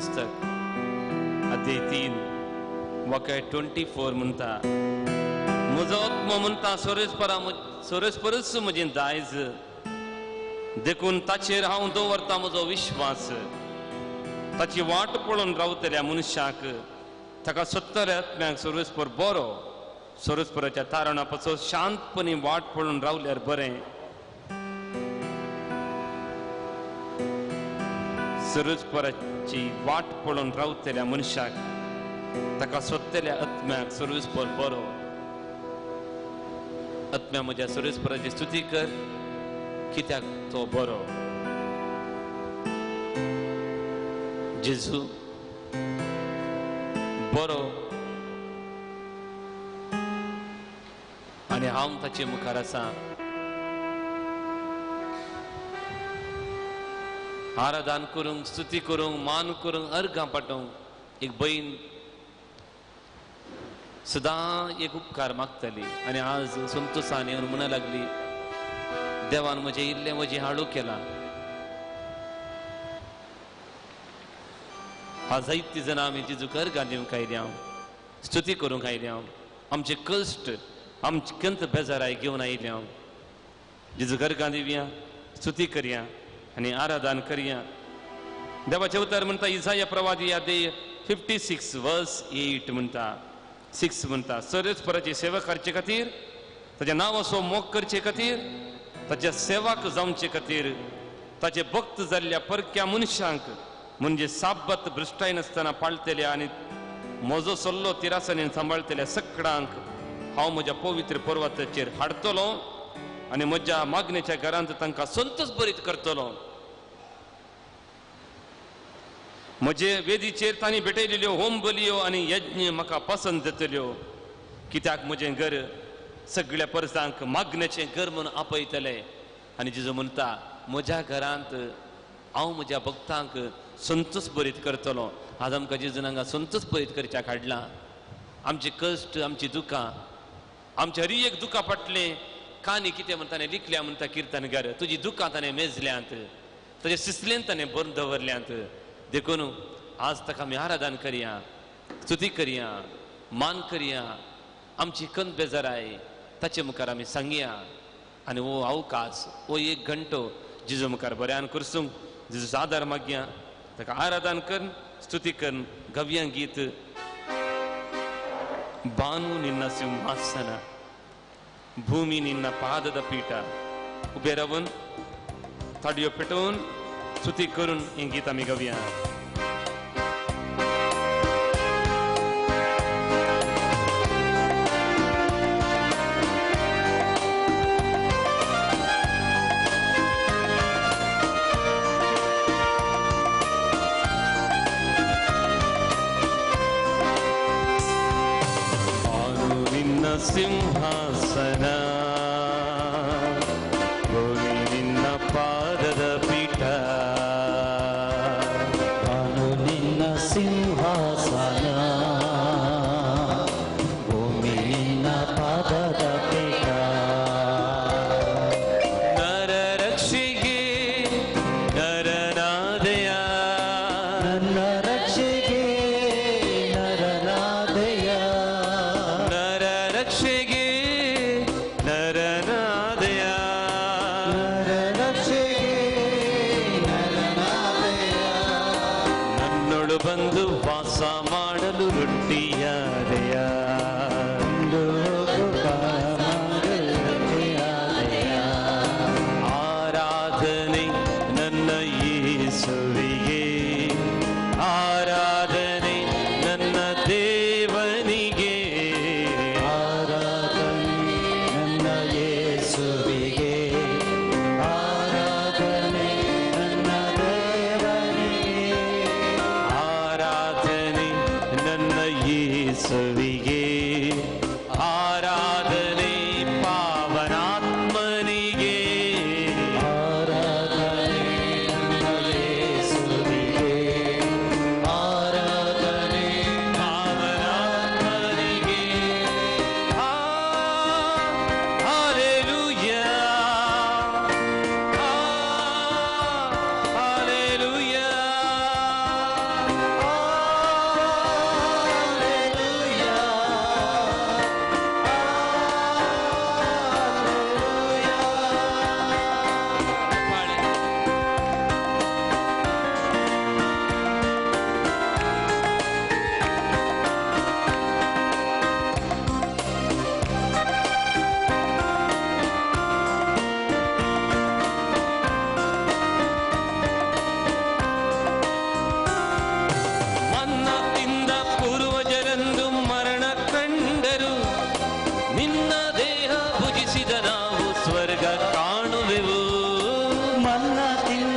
पुस्तक अध्याय 3 वाक्य 24 म्हणटा, म्हजो आत्मो म्हणटा सोरेस्परा सोरेस्परच म्हजें दायज, देखून ताचेर हांव दवरता म्हजो विश्वास. ताची वाट पळोवन रावतल्या मनशाक ताका सत्तऱ्या आत्म्याक सोरेस्पर बरो, सोरेस्पराच्या तारणा पासून शांतपणी वाट पळोवन रावल्यार बरें. सोरेस्पराची वाट पळोवन रावतल्या मनशाक ताका सोदतल्या आत्म्याक सोरेस्पर बरो. आत्म्या म्हज्या सोरेस्पराची स्तुती कर, कित्याक तो बरो. जेजू बरो आनी हांव ताचे मुखार आसा. आराधन करूंक, स्तुती करूंक, मान करूंक, अर्घां पाठोवंक एक बहीण सदां एक उपकार मागताली आनी आज संतोसान येवन म्हणा लागली, देवान म्हजें इल्लें म्हजें हाडू केलां. हा जायती जाणां आमी जेजूक अर्घां दिवंक आयल्या, स्तुती करूंक आयल्या, आमचे कश्ट आमचे कंत बेजाराय घेवन आयल्या. जेजूक अर्घां दिवया, स्तुती करया आनी आराधन करया. देवाचें उतर म्हणटा इजाया प्रवादी अध्याय 56 वर्स 8 म्हणटा, 6 म्हणटा, सोरेस्पराची सेवा करचे खातीर, ताच्या नांवाचो मोग करचे खातीर, ताच्या सेवाक जावचे खातीर, ताचे भक्त जाल्ल्या परक्या मनशांक म्हणजे साब्बत भ्रश्टाय नासतना पाळतल्या आनी म्हजो सल्लो तिरासांनी सांबाळतल्या सकडांक हांव म्हज्या पवित्र पर्वताचेर हाडटलो आनी म्हज्या मागणेच्या घरांत तांकां संतोष भरीत करतलो. म्हजे वेदीचेर तांणी भेटयलेल्यो होम बलियो आनी यज्ञ म्हाका पसंत जातल्यो, कित्याक म्हजें घर सगळ्या परसांक मागण्याचें घर म्हणून आपयतले. आनी जेजू म्हणटा म्हज्या घरांत हांव म्हज्या भक्तांक संतोष भरीत करतलो. आज आमकां जेजून हांगा संतोष भरीत करच्याक हाडला. आमचे कश्ट, आमची दुकां, आमच्या हरी एक दुकां फाटलें काणी कितें म्हणटा ताणें लिखल्या म्हणटा किर्तनकार, तुजी दुकां ताणें मेजल्यांत, ताजे सिसलेन ताणें भरून दवरल्यांत. देखून आज ताका आमी आराधन करया, स्तुती करया, मान करया, आमची कंत बेजाराय ताचे मुखार आमी सांगया. आनी हो अवकाश, हो एक घंटो जेजू मुखार बऱ्यान करसूंक जेजूचो आदार मागया, ताका आराधन कर, स्तुती कर. गव्या गीत ಬಾನು ನಿನ್ನ ಸಿಂಹಾಸನ, ಭೂಮಿ ನಿನ್ನ ಪಾದದ ಪೀಠ. उबे रावन ताडयो पेटोवन स्तुती करून हें गीत आमी गावया. ಸಿಂಹಾಸನ, ಭೂಮಿ ನಿನ್ನ ಪಾದದ ಪೀಠ. ಬಾನು ನಿನ್ನ ಸಿಂಹಾಸನ, ಭೂಮಿ ನಿನ್ನ ಪಾದದ ಪೀಠ. ನರ ರಕ್ಷೆಗೆ ನರನಾದೆಯ, ನನ್ನ ರಕ್ಷೆಗೆ ನರನಾದೆಯ, ನರ ರಕ್ಷೆಗೆ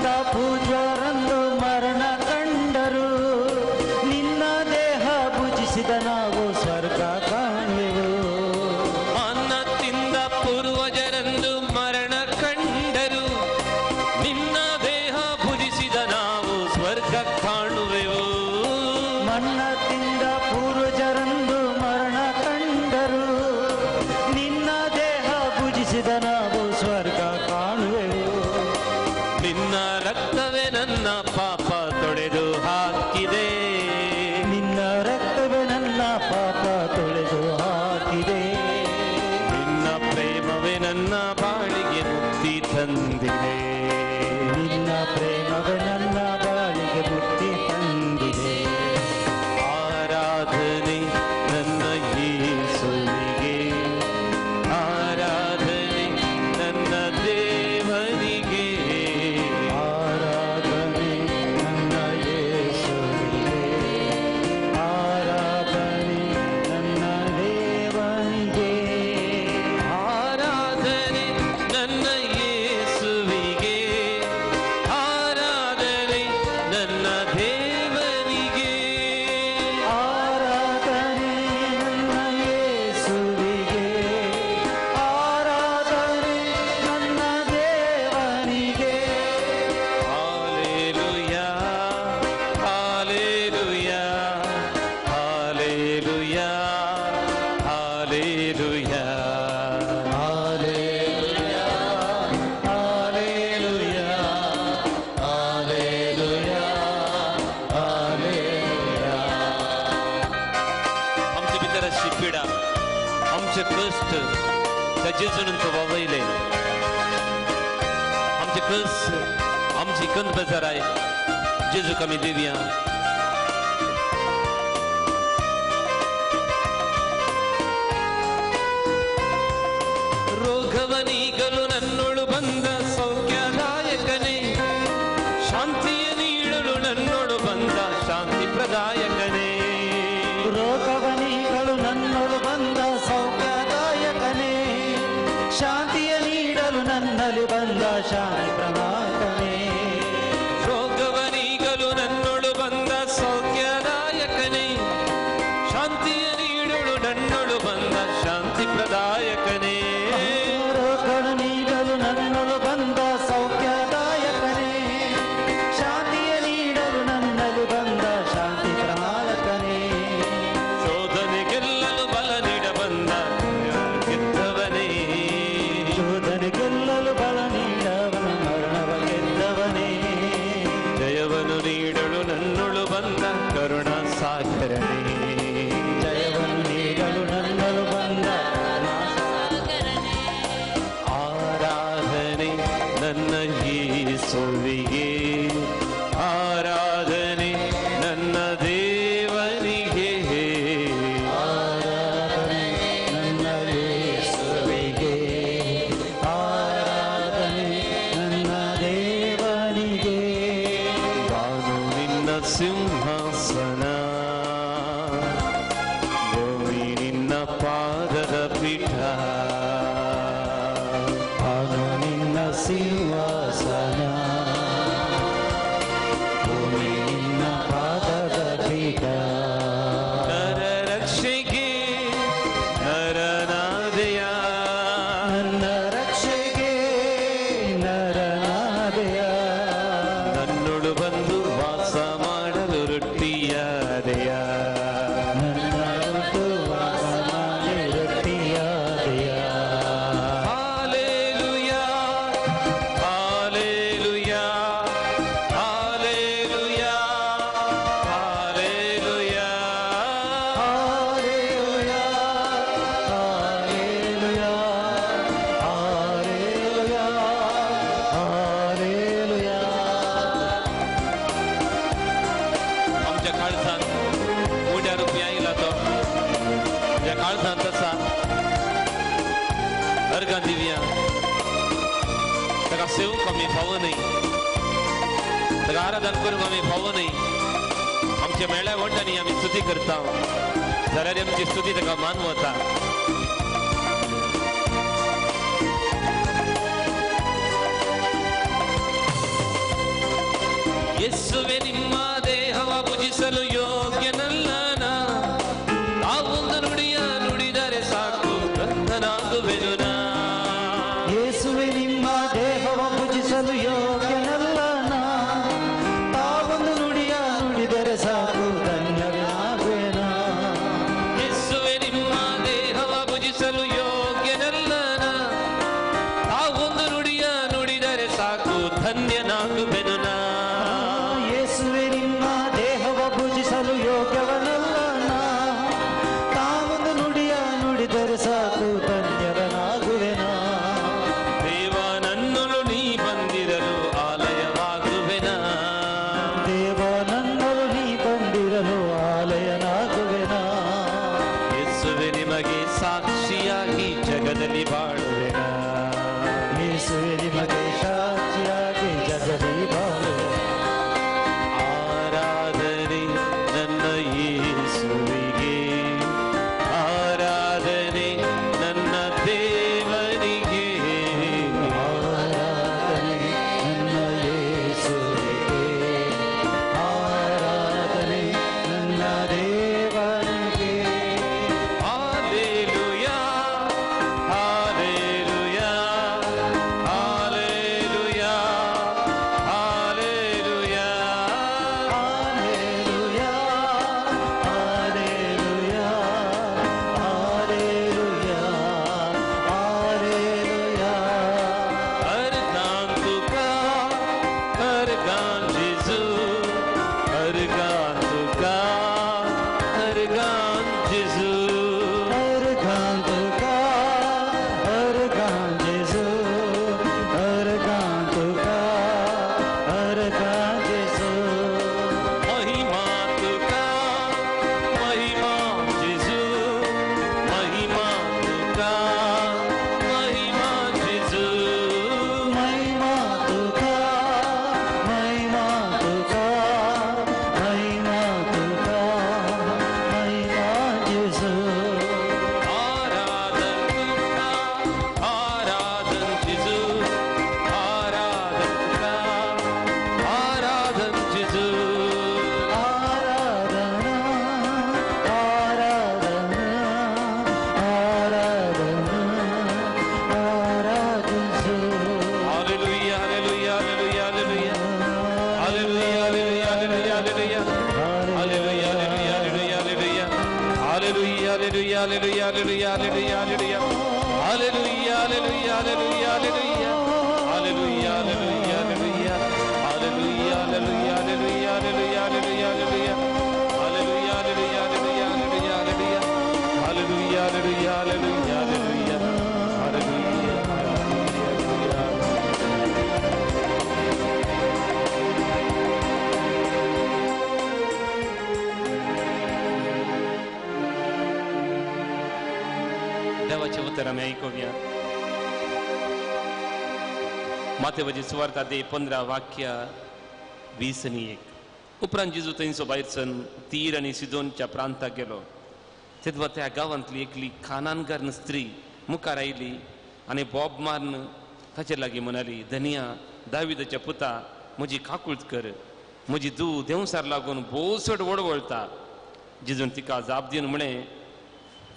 ತಿಂದ ಪೂಜ್ಯರಂದು ಮರಣ ಕಂಡರು, ನಿನ್ನ ದೇಹ ಭುಜಿಸಿದ ನಾವು ಸ್ವರ್ಗ ಕಾಣುವೆವು. ಮನ್ನ ತಿಂದ ಪೂರ್ವಜರಂದು ಮರಣ ಕಂಡರು, ನಿನ್ನ ದೇಹ ಭುಜಿಸಿದ ನಾವು ಸ್ವರ್ಗ ಕಾಣುವೆವು. ಮನ್ನ ತಿಂದ ಪೂರ್ವಜರಂದು ಮರಣ ಕಂಡರು, ನಿನ್ನ ದೇಹ ಭುಜಿಸಿದ ನಾವು ಸ್ವರ್ಗ ಕಾಣುವೆವು. ನಿನ್ನ ರಕ್ತವೇ ನನ್ನ ಪಾಪ ತೊಳೆದು ಹಾಕಿದೆ, ನಿನ್ನ ರಕ್ತವೇ ನನ್ನ ಪಾಪ ತೊಳೆದು ಹಾಕಿದೆ. ನಿನ್ನ ಪ್ರೇಮವೇ ನನ್ನ ಬಾಳಿಗೆ ಮುಕ್ತಿ ತಂದಿದೆ, ನಿನ್ನ ಪ್ರೇಮವೇ ನನ್ನ ಬಾಳಿಗೆ ಮುಕ್ತಿ ತಂದಿದೆ. ಆರಾಧನೆ ನನ್ನ ಯೇಸುವಿಗೆ, ಆರಾಧನೆ ನನ್ನ ದೇವನಿಗೆ, ಆರಾಧನೆ ನನ್ನ ಯೇಸುವಿಗೆ, ಆರಾಧನೆ ನನ್ನ ದೇವನಿಗೆ, ಆರಾಧನೆ ನನ್ನ ಯೇಸುವಿಗೆ, ಆರಾಧನೆ ನನ್ನ ದೇವನಿಗೆ, ಆರಾಧನೆ ನನ್ನ ಯೇಸುವಿಗೆ, ಆರಾಧನೆ ನನ್ನ ದೇವನಿಗೆ. Hallelujah, hallelujah, hallelujah, hallelujah. Hallelujah, hallelujah, hallelujah, hallelujah. आमचे भितर अशी पिडा, आमचे कश्ट त्या जेजून तो वावयले. आमचे कस, आमची कंद बेजाराय जेजूक आमी दिवया. ರೋಗವನೀಗಲು ನನ್ನೊಳು ಬಂದ ಸೌಖ್ಯದಾಯಕನೇ, ಶಾಂತಿಯ ನೀಡಲು ನನ್ನೊಳು ಬಂದ ಶಾಂತಿ ಪ್ರದಾಯಕನೇ. ರೋಗವನಿಗಳು ನನ್ನೊಳು ಬಂದ ಸೌಖ್ಯದಾಯಕನೇ, ಶಾಂತಿಯ ನೀಡಲು ನನ್ನಲ್ಲಿ ಬಂದ ಶಾಂತಿ ಪ್ರದಾಯಕನೇ. ರೋಗವನೀಗಲು ನನ್ನೊಳು ಬಂದ ಸೌಖ್ಯದಾಯಕನೇ, ಶಾಂತಿಯ ನೀಡಲು ನನ್ನೊಳು ಬಂದ ಶಾಂತಿ ಪ್ರದಾಯಕನೇ. ರೋಗವನಿಗಳು ನನ್ನೊಳು ಬಂದ ಸೌಖ್ಯದಾಯಕನೇ, ಶಾಂತಿಯ ನೀಡಲು ನನ್ನಲ್ಲಿ ಬಂದ ಶಾಂತಿ ಪ್ರದಾಯಕನೇ. ಶೋಧನೆ ಗೆಲ್ಲಲು ಬಲ ನೀಡ ಬಂದ ಗೆದ್ದವನೇ, ಶೋಧನೆ ಗೆಲ್ಲಲು ಬಲ ನೀಡವನ ಮರಣವ ಗೆದ್ದವನೇ. ಜಯವನ್ನು ನೀಡಲು ನನ್ನೊಳು ಬಂದ ಕರುಣಾ ಸಾಗರನೇ, ಜಯವನ್ನು ನೀಡಲು ನನ್ನೊಳು ಬಂದ ಆರಾಧನೆ ನನ್ನ ಯೇಸುವಿಗೆ, ಆರಾಧನೆ ನನ್ನ ದೇವನಿಗೆ, ಆರಾಧನೆ ನನ್ನ ಯೇಸುವಿಗೆ, ಆರಾಧನೆ ನನ್ನ ದೇವನಿಗೆ. ನಾನು ನಿನ್ನ ಸಿಂಹಾಸನ, ಭೂಮಿ ನಿನ್ನ ಪಾದದ ಪೀಠ. ನಾನು ನಿನ್ನ ಸಿಂಹಾಸನ, ಭೂಮಿ ನಿನ್ನ ಪಾದದ ಪೀಠ. ನರ ರಕ್ಷೆಗೆ ನರನಾದೆಯ, ನನ್ನ ರಕ್ಷೆಗೆ ನರನಾದೆಯ, ನನ್ನೊಳು ಬಂದು ವಾಸ ಮಾಡಲು ರೊಟ್ಟಿಯಾದೆಯ, ನನ್ನ ವಾಸ ಮಾಡಿ ರೊಟ್ಟಿಯಾದೆಯ. Hallelujah, hallelujah, hallelujah, hallelujah. Hallelujah, hallelujah, hallelujah, hallelujah. आमच्या काळजांत उड्या रुपया आयला तो आमच्या काळजांत आसा अर्गां दिवया. ताका सेवूंक आमी फावो न्हय, ताका आराधन करूंक आमी फावो न्हय. आमच्या मेळ्या वंडांनी आमी स्तुती करता जाल्यार आमची स्तुती ताका मानवता. ಭುಜಿಸಲು ಯೋಗ್ಯನಲ್ಲ ನಾ, ತಾವೊಂದು ನುಡಿಯ ನುಡಿದರೆ ಸಾಕು ಧನ್ಯನಾಗುವೆನಾ. ಯೇಸುವೆ ನಿಮ್ಮ ದೇಹವ ಭುಜಿಸಲು ಯೋಗ್ಯನಲ್ಲ ನಾ, ತಾವೊಂದು ನುಡಿಯ ನುಡಿದರೆ ಸಾಕು ಧನ್ಯನಾಗುವೆನು ನಾ. ಯೇಸುವೆ ನಿಮ್ಮ ದೇಹವ ಭುಜಿಸಲು ಯೋಗ್ಯವನಲ್ಲ ನಾ, ತಾವೊಂದು ನುಡಿಯ ನುಡಿದರೆ ಸಾಕು ಧನ್ಯನಾಗುವೆನಾ. ದೇವ ನನ್ನೊಳು ನೀ ಬಂದಿರಲು ಆಲಯವಾಗುವೆನಾ. ದೇವ ನನ್ನೊಳು ನೀ ಬಂದಿರಲು ಆಲಯನಾಗುವೆನಾ. ಯೇಸುವೆ ನಿಮಗೆ ಸಾಕ್ಷಿಯಾಗಿ ಜಗದಲ್ಲಿ ಬಾಳುವೆನಾ. ಯೇಸುವೆ ನಿಮಗೆ ಸಾಕ್ಷಿಯಾಗಿ ಜಗದಲ್ಲಿ ಬಾಳುವೆನಾ. ಆರಾಧನೆ ನನ್ನ ಯೇಸುವಿಗೆ, ಆರಾಧನೆ ನನ್ನ ದೇವನಿಗೆ. ಆರಾಧನೆ ನನ್ನ ಯೇಸುವಿಗೆ, ಆರಾಧನೆ ನನ್ನ ದೇವನಿಗೆ. Hallelujah, hallelujah, hallelujah, hallelujah. Hallelujah, hallelujah, hallelujah, hallelujah. हर गान तुका, हर गान जेजू, हर गान तुका, हर गान जेजू. हर गान तुका, हर गान जेजू, हर गान तुका, हर गान जेजू. महिमा तुका, महिमा जेजू, महिमा तुका, महिमा जेजू. महिमा तुका, महिमा तुका, महिमा तुका, महिमा जेजू. आराधन तुका, आराधन जेजू, आराधन तुका, आराधन जेजू. आराधना, आराधना, आराधना, आराधना. Hallelujah, hallelujah, hallelujah, hallelujah. Hallelujah, hallelujah, hallelujah, hallelujah. Hallelujah, hallelujah, hallelujah, hallelujah. Hallelujah, hallelujah, hallelujah, hallelujah. Hallelujah, hallelujah, hallelujah. Hallelujah, hallelujah, hallelujah. Hallelujah, hallelujah, hallelujah, hallelujah, hallelujah. Hallelujah, hallelujah, hallelujah, hallelujah, hallelujah. Hallelujah, hallelujah, hallelujah, hallelujah. Hallelujah, hallelujah, hallelujah. देवाचें उतर आमी आयकुया. मातेवाची सुवार्ता दे 15 वाक्य 20 आनी 1. उपरांत जेजू थंयसो भायर सन तीर आनी सिदोनच्या प्रांताक गेलो. तेदवा त्या गांवांतली एकली खानानगार स्त्री मुखार आयली आनी बोब मारून ताचे लागीं म्हणाली, धनिया, दाविदाच्या पुता, म्हजी काकूळत कर, म्हजी धूव देंवसार लागून भोव चड वळवळटा. जेजून तिका जाप दिवन म्हळें,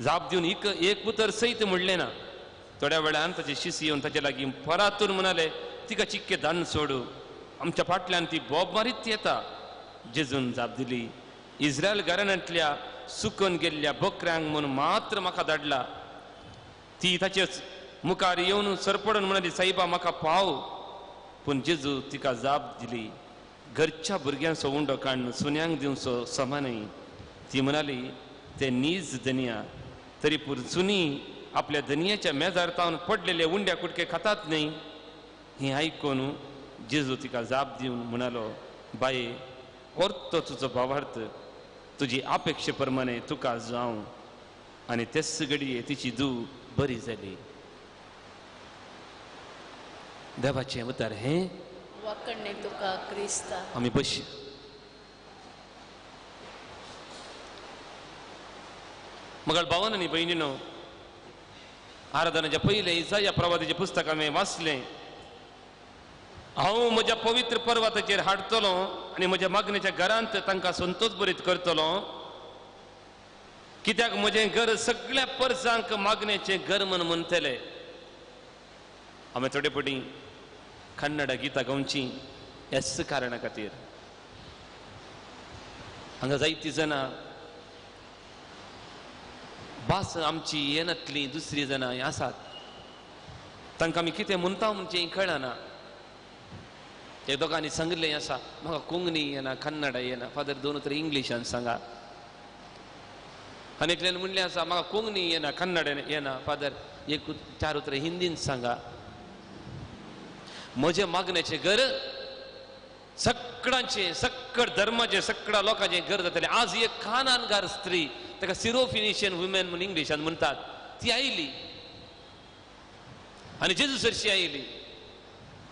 जाप दिवन एक उतर सयत म्हणलें ना. थोड्या वेळान ताचे शिस येवन ताचे लागीं परातून म्हणाले, तिका चिक्के दान सोडू, आमच्या फाटल्यान ती बोब मारीत येता. जेजून जाप दिली, इस्रायल घराण्यांतल्या सुकून गेल्ल्या बकऱ्यांक म्हूण मात्र म्हाका धाडला. ती ताचे मुखार येवन सरपडून म्हणाली, साईबा म्हाका पाव. पूण जेजू तिका जाप दिली, घरच्या भुरग्यांचो उंडो काडून सुन्यांक दिवचो समा न्हय. ती म्हणाली, ते नीज धनिया, तरी पूण सुनी आपल्या धनियाच्या मेजार तावन पडलेले उंड्या कुटके खातात न्हय. हें आयकून जेजू तिका जाप दिवन म्हणालो, बाये, orतो तुजो भावार्थ, तुजी अपेक्षे प्रमाणे तुका जावं. आनी तेच घडये तिची धूव बरी जाली. देवाचें उतर हें वाकडणे तुका क्रिस्ता. आमी बस. मगळ भावान आनी भयणीनो, आराधनाच्या पयलें इसाया प्रवादाचें पुस्तक हांवें वाचलें. हांव म्हज्या पवित्र पर्वताचेर हाडटलो आनी म्हज्या मागणेच्या घरांत तांकां संतोष बरीत करतलो. कित्याक म्हजें घर सगळ्या परसांक मागण्याचें घर म्हूण म्हणटले. हांवें थोडे फावटी कन्नड गितां गावची ह्याच कारणा खातीर. हांगा जायतीं जाणां भास आमची येनातली दुसरी जाणां आसात, तांकां आमी कितें म्हणटा म्हणचें कळना. ते दोगांनी सांगिल्लें आसा, म्हाका कोंकणी येना, कन्नडा येना, फादर दोन उतरां इंग्लिशान सांगा. आनी एकल्यान म्हणलें आसा, म्हाका कोंकणी येना, कन्नड येना, फादर एक चार उतरां हिंदीन सांगा. म्हजें मागण्याचें घर सगळ्यांचें, सगळ धर्माचें, सगळ्या लोकांचें घर जातलें. आज एक कानानगार स्त्री, ताका सिरोफिनिशियन वुमेन म्हूण इंग्लिशान म्हणटात, ती आयली आनी जेजू सरशी आयली.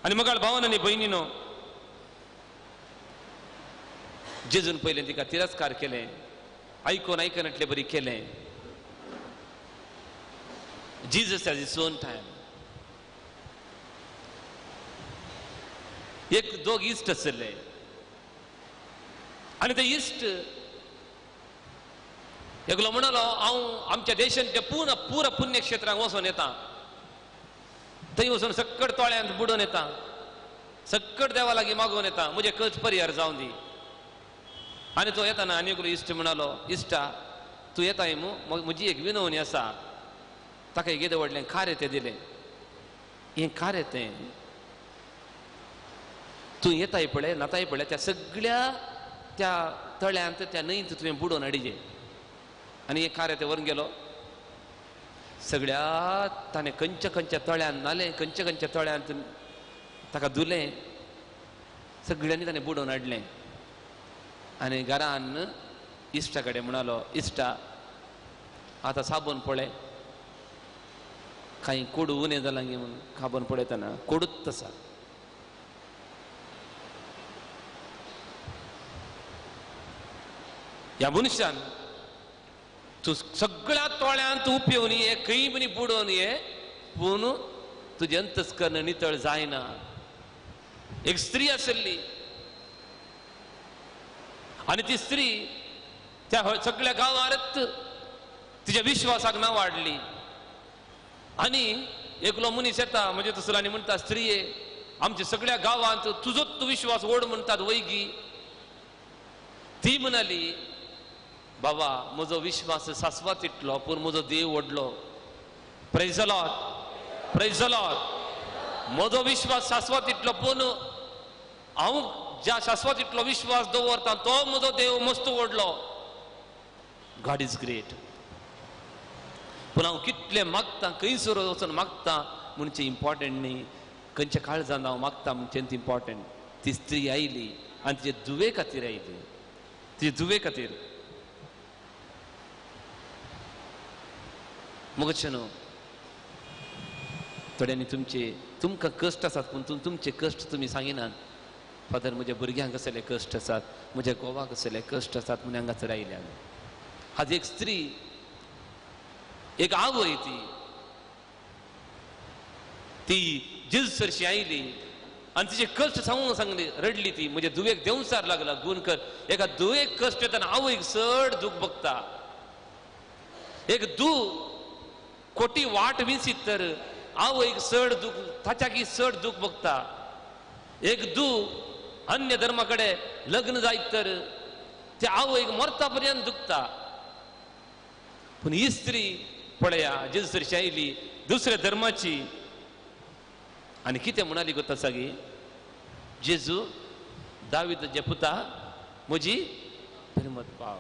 आनी मगाळ भावन आनी भयणीनो, जेजून पयलें तिका तिरस्कार केलें, आयकून आयकनातले बरी केलें. Jesus has his own time. एक दोग इश्ट आशिल्ले आनी ते इश्ट एकलो म्हणालो, हांव आमच्या देशांतल्या पूर्ण पुरा पुण्यक्षेत्रांक वचोन येता, थंय वचून सक्कड तोळ्यांत बुडोवन येता, सक्कड देवा लागीं मागोवन येता, म्हजें कच परिहार जावन दी. आनी तो येताना आनी एकलो इश्ट म्हणालो, इश्टा तूं येताय मू, म्हजी एक विनवणी आसा. ताका एक येदें व्हडलें खारें तें दिलें. हें खारें तें तूं येताय पळय, नाताय पळय, त्या सगळ्या त्या तळ्यांत त्या न्हंयत तुवें बुडोवन हाडिल्लें. आनी हें खारें तें व्हरून गेलो, सगळ्या ताणें खंयच्या खंयच्या तळ्यांत न्हालें, खंयच्या खंयच्या तळ्यांत ताका धुलें, सगळ्यांनी ताणें बुडोवन हाडलें. आनी घरान इश्टा कडेन म्हणालो, इश्टा आतां साबण पळय, कांय कोडू उणें जालां गे म्हणून साबण पळयतना कोडूच आसा. ह्या मनशान तूं सगळ्या तोळ्यांत उपयोवन ये, खंय बी बुडोवन ये, पूण तुजें अंतस्कर्ण नितळ जायना. एक स्त्री आशिल्ली आनी ती स्त्री त्या सगळ्या गांवारच तिच्या विश्वासाक ना वाडली. आनी एकलो मनीस येता म्हणजे तसलो आनी म्हणटा, स्त्रिये आमच्या सगळ्या गांवांत तुजोच तूं विश्वास व्हड म्हणटात वैगी. ती म्हणाली, बाबा म्हजो विश्वास सासवात इतलो, पूण म्हजो देव व्हडलो. Praise the Lord, praise the Lord. म्हजो विश्वास सासवात इतलो, पूण हांव ज्या शाश्वत इतलो विश्वास दवरता तो म्हजो देव मस्त व्हडलो. God is great. पूण हांव कितलें मागता, खंयसर वचून मागता म्हणचें इम्पॉर्टंट न्ही, खंयच्या काळजान हांव मागता म्हणचें इम्पॉर्टंट. ती स्त्री आयली आनी तिचे धुवे खातीर आयली, तिचे धुवे खातीर. मगच न्हू थोड्यांनी तुमचे तुमकां कश्ट आसात, पूण तुमचे कश्ट तुमी सांगिनात. फादर म्हज्या भुरग्यांक कसले कश्ट आसात, म्हज्या घोवाक कसले कश्ट आसात म्हूण हांगासर आयल्या. आज एक स्त्री, एक आवय, ती ती जेजू सरशी आयली आनी तिचे कश्ट सांगूंक सांगली, रडली ती, म्हज्या धुवेक देंवचार लागला गुण कर. एका धुवेक कश्ट येतना आवयक चड दूख भोगता. एक धू खोटी वाट विंचीत तर आवयक चड दूख, ताच्याकी चड दूख भोगता. एक धू अन्य धर्मा कडेन लग्न जायत तर ते आवयक मरता पर्यंत दुखता. पूण ही स्त्री पळया जेजू सरशी आयली दुसऱ्या धर्माची आनी कितें म्हणाली गोता सागी, जेजू दावीदाच्या पुता म्हजी धर्मत पाव.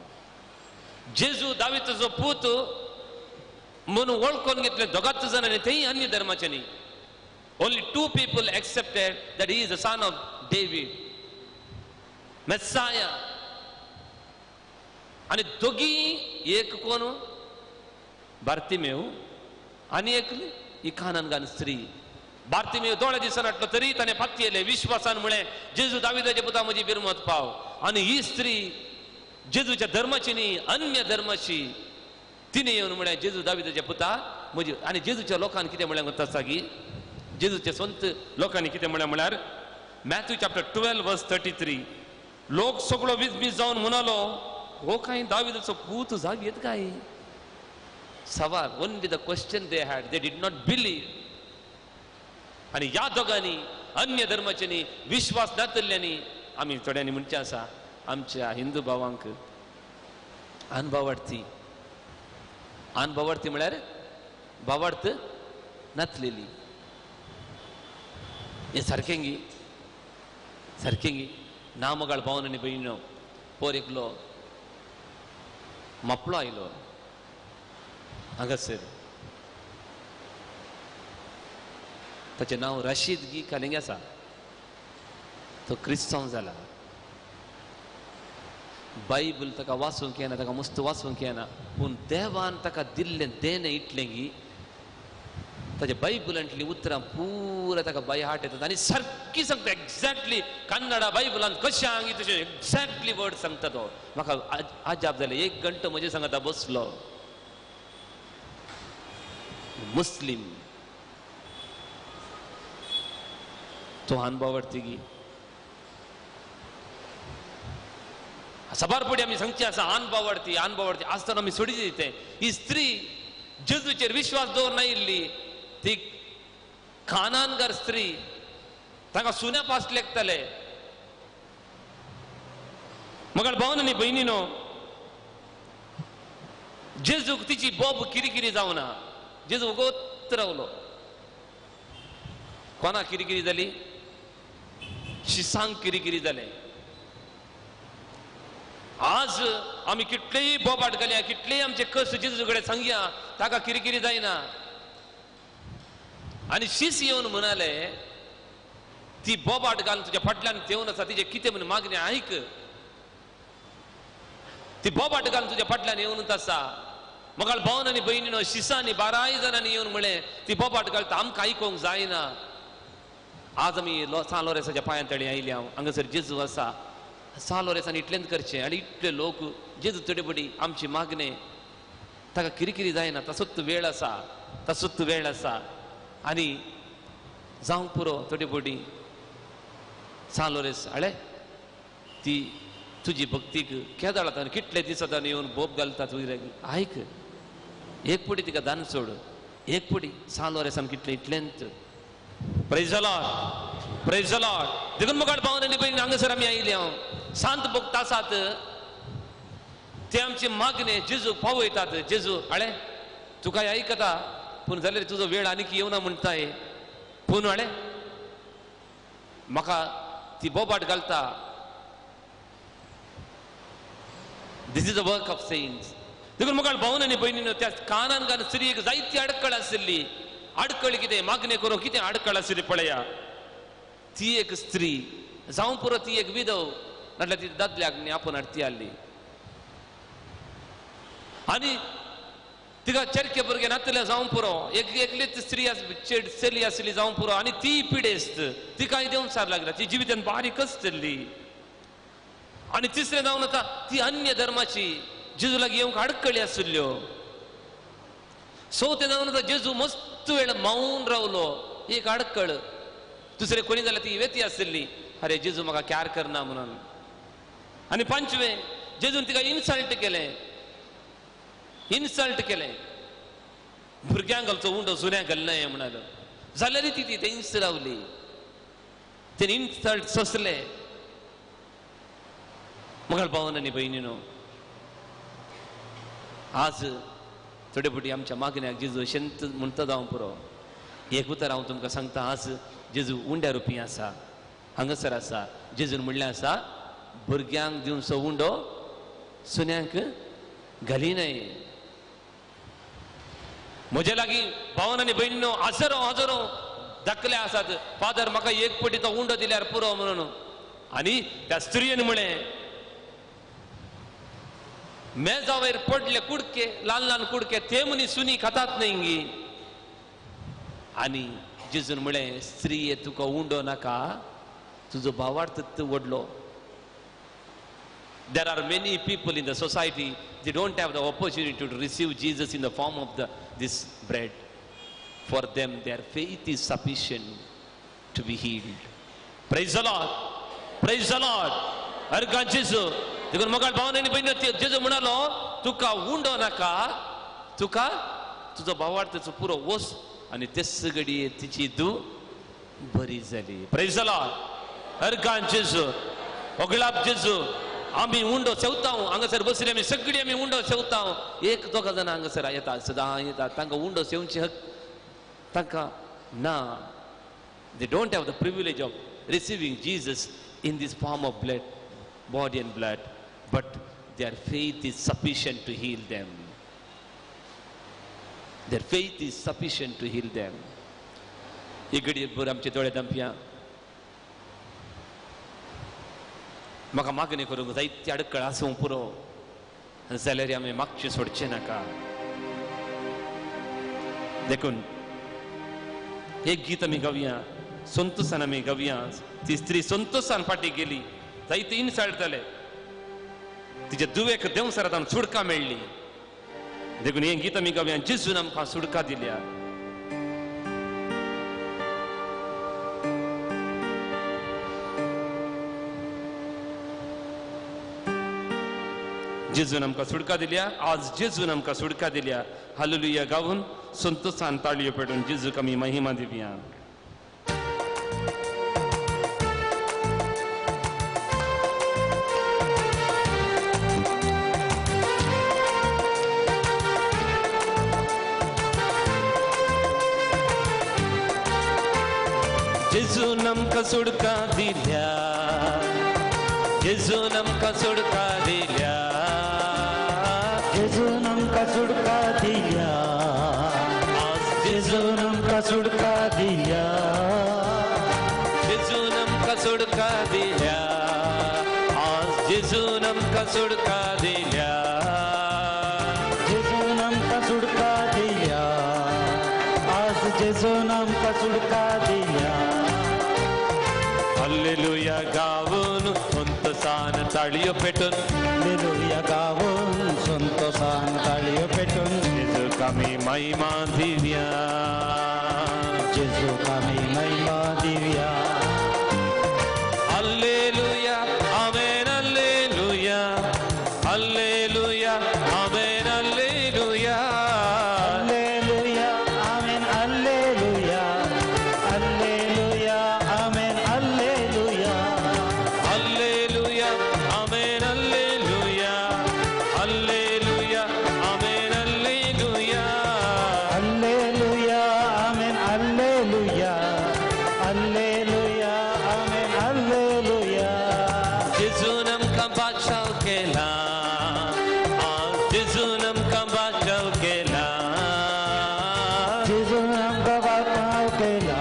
जेजू दावीदाचो पूत म्हणून वळखून घेतले दोगांच जाणांनी, तेय अन्य धर्माचे न्ही. Only two people accepted that he is the son of David, Messiah. आनी दोगी एक कोण, बार्तिमेव आनी एक ही कानानगान स्त्री. बार्तिमेव दोळे दिसनाटलो तरी ताणें पातयेलें विश्वासान, म्हळें जेजू दावीदाच्या पुता म्हजी बिरमत पाव. आनी ही स्त्री जेजूच्या धर्माची न्ही, अन्य धर्माची, तिणें येवन म्हळें जेजू दावीदाच्या पुता म्हजी. आनी जेजूच्या लोकांनी कितें म्हळें म्हणटा सागी, जेजूचे संत लोकांनी कितें म्हळें म्हळ्यार मॅथ्यू चॅप्टर 12 वर्स 33, लोक सगळो विजबीज जावन म्हणालो, हो कांय दावीदाचो पूत जागयत काय? सवाल, only the question they had, they did not believe. आनी ह्या दोगांनी अन्य धर्माच्यांनी विश्वास नातल्ल्यांनी आमी थोड्यांनी म्हणचें आसा आमच्या हिंदू भावांक अनभावार्थी. अनभावार्थी म्हळ्यार भावार्थ नातलेली. हें सारकें गी? सारकें गी? ना मगाळ भावन आनी भयणीनो, पोर एकलो मापलो आयलो हांगासर, ताचें नांव राशीद गी कालिंग आसा. तो क्रिस्तांव जाला. बायबल ताका वाचूंक येना, ताका मस्त वाचूंक येना, पूण देवान ताका दिल्लें देणें इतलें की ताच्या बायबलांतलीं उतरां पुरा ताका बाय हार्ट येतात आनी सारकी सांगता. एग्जॅक्टली कन्नडा बायबलांत कशें आंगी तशें एग्जॅक्टली वर्ड सांगता तो. म्हाका अजाप जालें. एक घंटो म्हजे सांगता बसलो. मुस्लीम तो अनभावार्थी गी. सबार पडी आमी सांगची आसा अनभावार्थी अनभावार्थी आसतना आमी सोडी दिते. ही स्त्री जेजूचेर विश्वास दवर नायिल्ली, ती खानानगर स्त्री, ताका सुन्या पास लेखताले. मगर भावन आनी भयणीनो, जेजूक तिची बोब किरिकिरी जावना. जेजू वगत रावलो. कोणा किरिकिरी जाली? शिसांक किरिकिरी जालें. आज आमी कितलेय बोबाट घालया, कितलेय आमचे कश्ट जेजू कडेन सांगया, ताका किरिकिरी जायना. आनी शीस येवन म्हणाले, ती बोबाट घालून तुज्या फाटल्यान येवन आसा, तिचे कितें म्हण मागणें आयक. ती बोबाट घालून तुज्या फाटल्यान येवनूच आसा. मगाळ भावन आनी भयणीनो, शिसांनी बाराय जाणांनी येवन म्हळें, ती बोबाट घालता, आमकां आयकोंक जायना. आज आमी सान लोरेसाच्या पांयां तळी आयल्या. हांगासर जेजू आसा. सान लोरेसान इतलेंच करचें आनी इतले लोक जेजू थोडे आमची मागणें ताका किरिकिरी जायना. तसोच वेळ आसा, तसोच वेळ आसा आनी जावंक पुरो थोडी बोडी. सान लोरेस हाळे ती तुजी भक्तीक केदाळ आतां कितले दीस आतां येवन बोब घालता तुजी. आयक, एक पुडी तिका दान सोड, एक पुडी. सान लोरेसान कितलें इतलेंच. Praise the Lord, praise the Lord. देखून मुखार भावन आनी भयणी हांगासर आमी आयिल्ले. हांव सांत भक्त आसात, ते आमची मागणे जेजूक पावयतात. जेजू हाळे तुका आयकता, पूण जाल्यार तुजो वेळ आनीक येवना म्हणटाय, पूण हाळे म्हाका ती बोबाट घालता. This is the work of saints. देखून मुखार भावन आनी भयणीनो, त्या कानान घालून स्त्रियेक जायती अडकळ आशिल्ली. आडकळ कितें? मागणें करूंक कितें आडकळ आशिल्ली पळया. ती एक स्त्री जावं पुरो, ती एक विधव, नाटल्यार ती दादल्याक न्ही आपूण हाडती आसली. आनी तिका चरके भुरगें नातलें जावं पुरो, एक एकलीच स्त्री चली आसली जावं पुरो, आनी ती पिडेस्त, तिकाय देंवचार लागला. ती जिवितान बारीक आसतली. आनी तिसरें जावन आतां ती अन्य धर्माची, जेजू लागीं येवंक आडकळी आशिल्ल्यो. चवथें जावन आतां जेजू मस्त वेळ मावन रावलो, एक आडकळ. दुसरें कोणी जाल्यार ती वेती आशिल्ली, अरे जेजू म्हाका क्यार करना म्हणून. आनी पांचवें, जेजून तिका इन्सल्ट केलें, इन्सल्ट केलें. भुरग्यांक घालचो उंडो सुन्यांक घालना म्हणालो. जाल्यार ती थंयच रावली. तेणी इन्सल्ट सोंसले. मगाळ भावन आनी भयणीनो, आज थोडे फावटी आमच्या मागण्याक जेजू अशेंच म्हणटा जावं पुरो. एक उतर हांव तुमकां सांगता, आज जेजू उंड्या रुपी आसा, हांगासर आसा. जेजून म्हणलें आसा, भुरग्यांक दिवचो उंडो सुन्यांक घाली न्हय. म्हज्या लागीं भावन आनी भयणीनो हजारो हजारो दाखले आसात, फादर म्हाका एक पटी तो उंडो दिल्यार पुरो म्हणून. आनी त्या स्त्रियेन म्हळें, मेजा वयर पडले कुडके, ल्हान ल्हान कुडके, ते मनीस सुनी खातात न्हय गी. आनी जेजून म्हळें, स्त्रिये तुका उंडो नाका, तुजो भावार्थ व्हडलो. There are many people in the society, they don't have the opportunity to receive Jesus in the form of this bread. For them, their faith is sufficient to be healed. Praise the Lord. Praise the Lord. अर्गां जेजू देखून मोगाळ भावन आनी भयणी, जेजू म्हणालो, तुका उंडो नाका, तुका तुजो भावार्थाचो पुरो वस. आनी तेच घडये तिची धूव बरी जाली. प्रेज the Lord. अर्गान जेजू, ओगळाप जेजू. आमी उंडो सेवता, हांगासर बसले आमी सगळीं आमी उंडो सेवता. एक दोगा जाणां हांगासर येता, सदां येता, तांकां उंडो सेवची हक तांकां ना. They don't have the privilege of receiving Jesus in this form of blood, body and blood, but their faith is sufficient to heal them. Their faith is sufficient to heal them. एक घडये भर आमचे दोळे धांपया. म्हाका मागणी करूंक जायती अडकळ आसूं पुरो, जाल्यार आमी मागचें सोडचें नाका. देखून एक गीत आमी गावया, संतोसान आमी गावया. ती स्त्री संतोसान फाटी गेली, जायते इन्सल्ट जाले, तिच्या दुवेक देंवसरांत सुडका मेळ्ळी. देखून हें गीत आमी गावया, जेजून आमकां सुडका दिल्या. जेजून आमकां सुडका दिल्या, आज जेजून आमकां सुडका दिल्या. हालेलुया गावन संतोसान ताळयो पेटून जेजूक आमी महिमा दिवया. जेजून आमकां सुडका दिल्या, जेजून आमकां सुडका दिल्या, जेजून आमकां सुडका दिल्या, जेजून आमकां सुडका दिल्या, जेजून आमकां सुडका दिल्या, आज जेजून आमकां सुडका दिल्या, जेजून आमकां सुडका दिल्या, आज जेजून आमकां सुडका दिल्या. हालेलुया गावन संतोसान ताळयो पेटून, हालेलुया गावन संतोसान ताळयो पेटून, जेजूक आमी महिमा दिवया, जेजूक आमी महिमा दिवया. Hallelujah amen, hallelujah, hallelujah amen, hallelujah, hallelujah amen, hallelujah, hallelujah amen, hallelujah, hallelujah amen, hallelujah, hallelujah amen, hallelujah, hallelujah amen, hallelujah, hallelujah amen, hallelujah. जेजून आमकां बाचाव केला, आज जेजून आमकां बाचाव केला, जेजून आमकां बाचाव केला,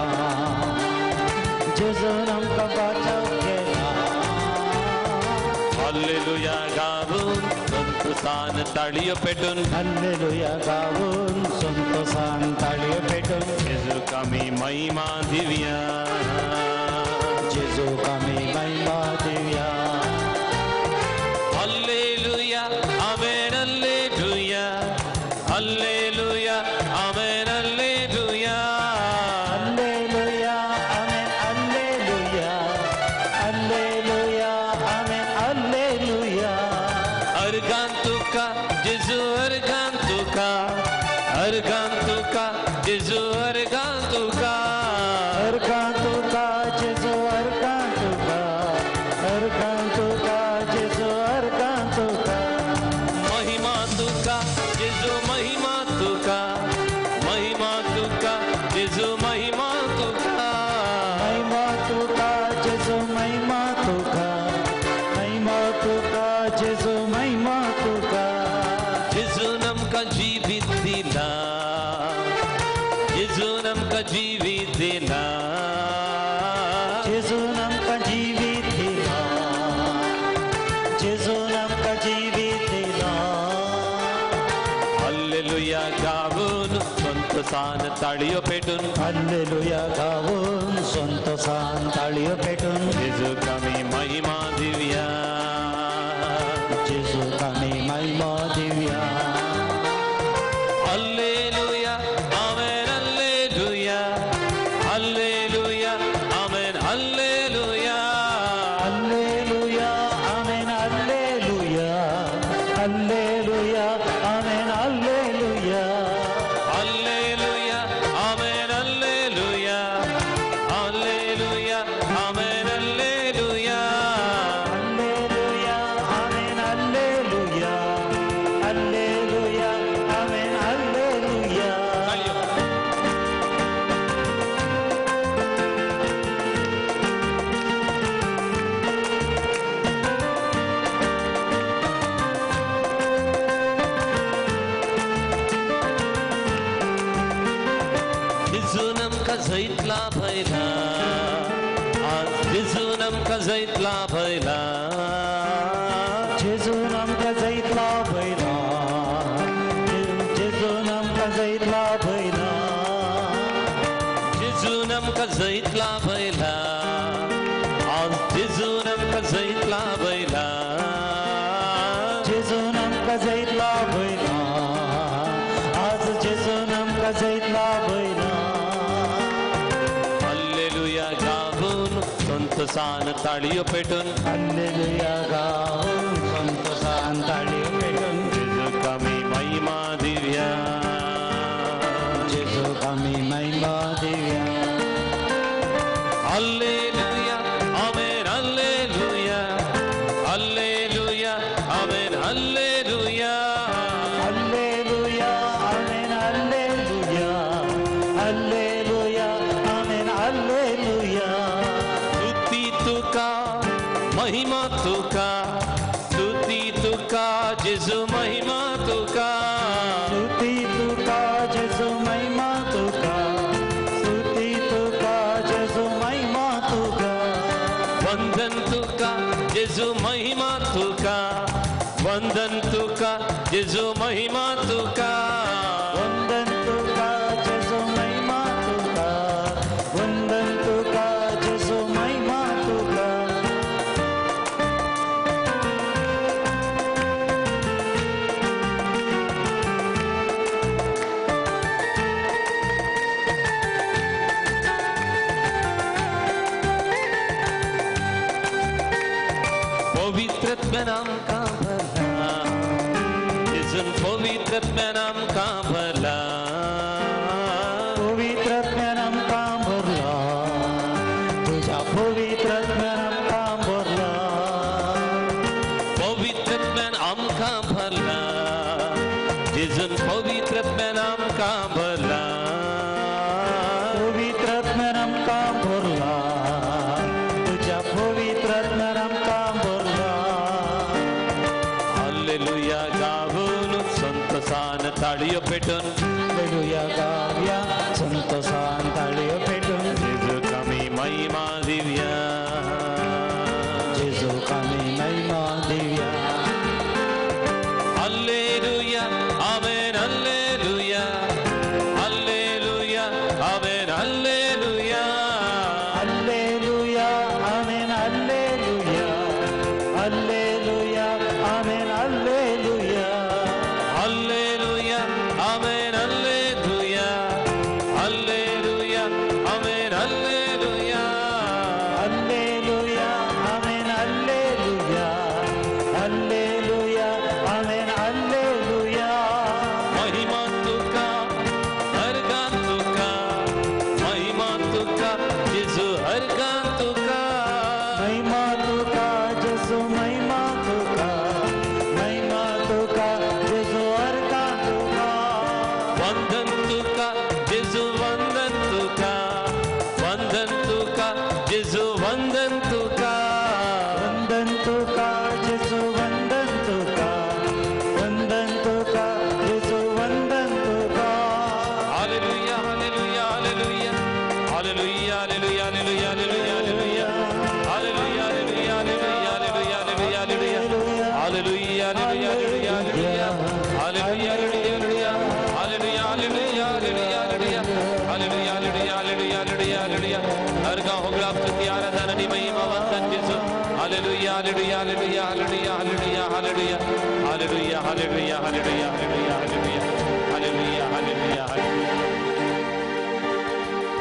जेजून आमकां बाचाव केला. हालेलुया गावन संतोसान ताळयो पेटून, हालेलुया गावन संतोसान ताळयो पेटून, जेजूक आमी महिमा दिवया, जेजूक आमी महिमा दिवया. Hallelujah amen, hallelujah, hallelujah amen, hallelujah, hallelujah amen, hallelujah, hallelujah amen, hallelujah. Organ तुका जेजू, अर्गान तुका, अर्गान तुका जेजू, अर्गान तुका, अर्गां तुका जेजू, अर्गां तुका, अर्गां तुका जेजू, अर्गां तुका, महिमा तुका जेजू, महिमा तुका, महिमा तुका जेजू, महिमा तुका, महिमा तुका जेजू, महिमा तुका, महिमा तुका जेजू, महिमा तुका. जेजून आमकां जिवीत दिला, जेजून आमकां जिवीत दिला, जेजून आमकां जिवीत दिला, जेजून आमकां जिवीत दिला. हालेलुया गावन संतोसान ताळयो पेटून, हालेलुया गावन संतोसान ताळयो पेटून, जेजूक आमी महिमा दिवया, जेजूक आमी महिमा दिवया. Hallelujah amen, hallelujah, hallelujah amen, hallelujah, hallelujah amen, hallelujah, hallelujah amen, hallelujah, hallelujah amen, hallelujah, hallelujah. जैत लाभयला, आज जेजून आमकां जैत लाभयला, जेजून आमकां जैत लाभयला, जेजून आमकां जैत लाभयला, जेजून आमकां जैत लाभयला, आज जेजून आमकां जैत लाभयला, जेजून आमकां जैत लाभयला, आज जेजून आमकां जैत लाभयला। हालेलुया गावून संतोषान ताळयो पेटून, हालेलुया गावून संतोषान ताळयो पेटून, जेजूक आमी महिमा दिवया, जेजूक आमी महिमा दिवया। Hallelujah amen hallelujah, hallelujah amen hallelujah, hallelujah amen hallelujah, hallelujah amen hallelujah. स्तुती तुका महिमा तुका, स्तुती तुका जेजू महिमा तुका, स्तुती तुका जेजू महिमा तुका, स्तुती तुका जेजू महिमा तुका, वंदन तुका जेजू महिमा तुका, वंदन तुका जेजू महिमा तुका, वंदन तुका जेजू महिमा तुका, वंदन तुका जेजू महिमा तुका। पवित्र आमकां भरला, जेजून पवित्र आमकां भरला, पवित्र आमकां भरला, तुज्या पवित्र आमकां भरला, पवित्र आमकां भरला, जेजून पवित्र आमकां भरला, पवित्र आमकां भरला, तुज्या पवित्र आमकां भरला। हालेलुया गावून संतोषान ताळयो पेटून, हालेलुया गावया संतोषान ताळयो पेटून, जेजूक आमी महिमा दिवया, जेजूक आमी महिमा दिवया। Hallelujah amen hallelujah, hallelujah amen hallelujah, hallelujah amen hallelujah, hallelujah amen hallelujah, hallelujah amen hallelujah, hallelujah amen hallelujah, hallelujah amen hallelujah, hallelujah amen hallelujah. महिमा तुका हरगान तुका, महिमा तुका जेजू हरगान तुका, महिमा तुका जेजू महिमा तुका, महिमा तुका जेजू हरगान तुका, वंदन तुका जेजू वंदन तुका, वंदन तुका जेजू वंदन तुका, वंदन तुका जेजू वंदन तुका, वंदन तुका जेजू वंदन तुका। Hallelujah hallelujah hallelujah, hallelujah hallelujah hallelujah hallelujah, hallelujah hallelujah hallelujah hallelujah hallelujah hallelujah hallelujah hallelujah hallelujah hallelujah hallelujah hallelujah hallelujah hallelujah hallelujah. हरगा होगळा स्तुती आराधना आणि महिमा वंदन जेजू। Hallelujah hallelujah hallelujah hallelujah hallelujah hallelujah hallelujah hallelujah hallelujah hallelujah hallelujah hallelujah hallelujah.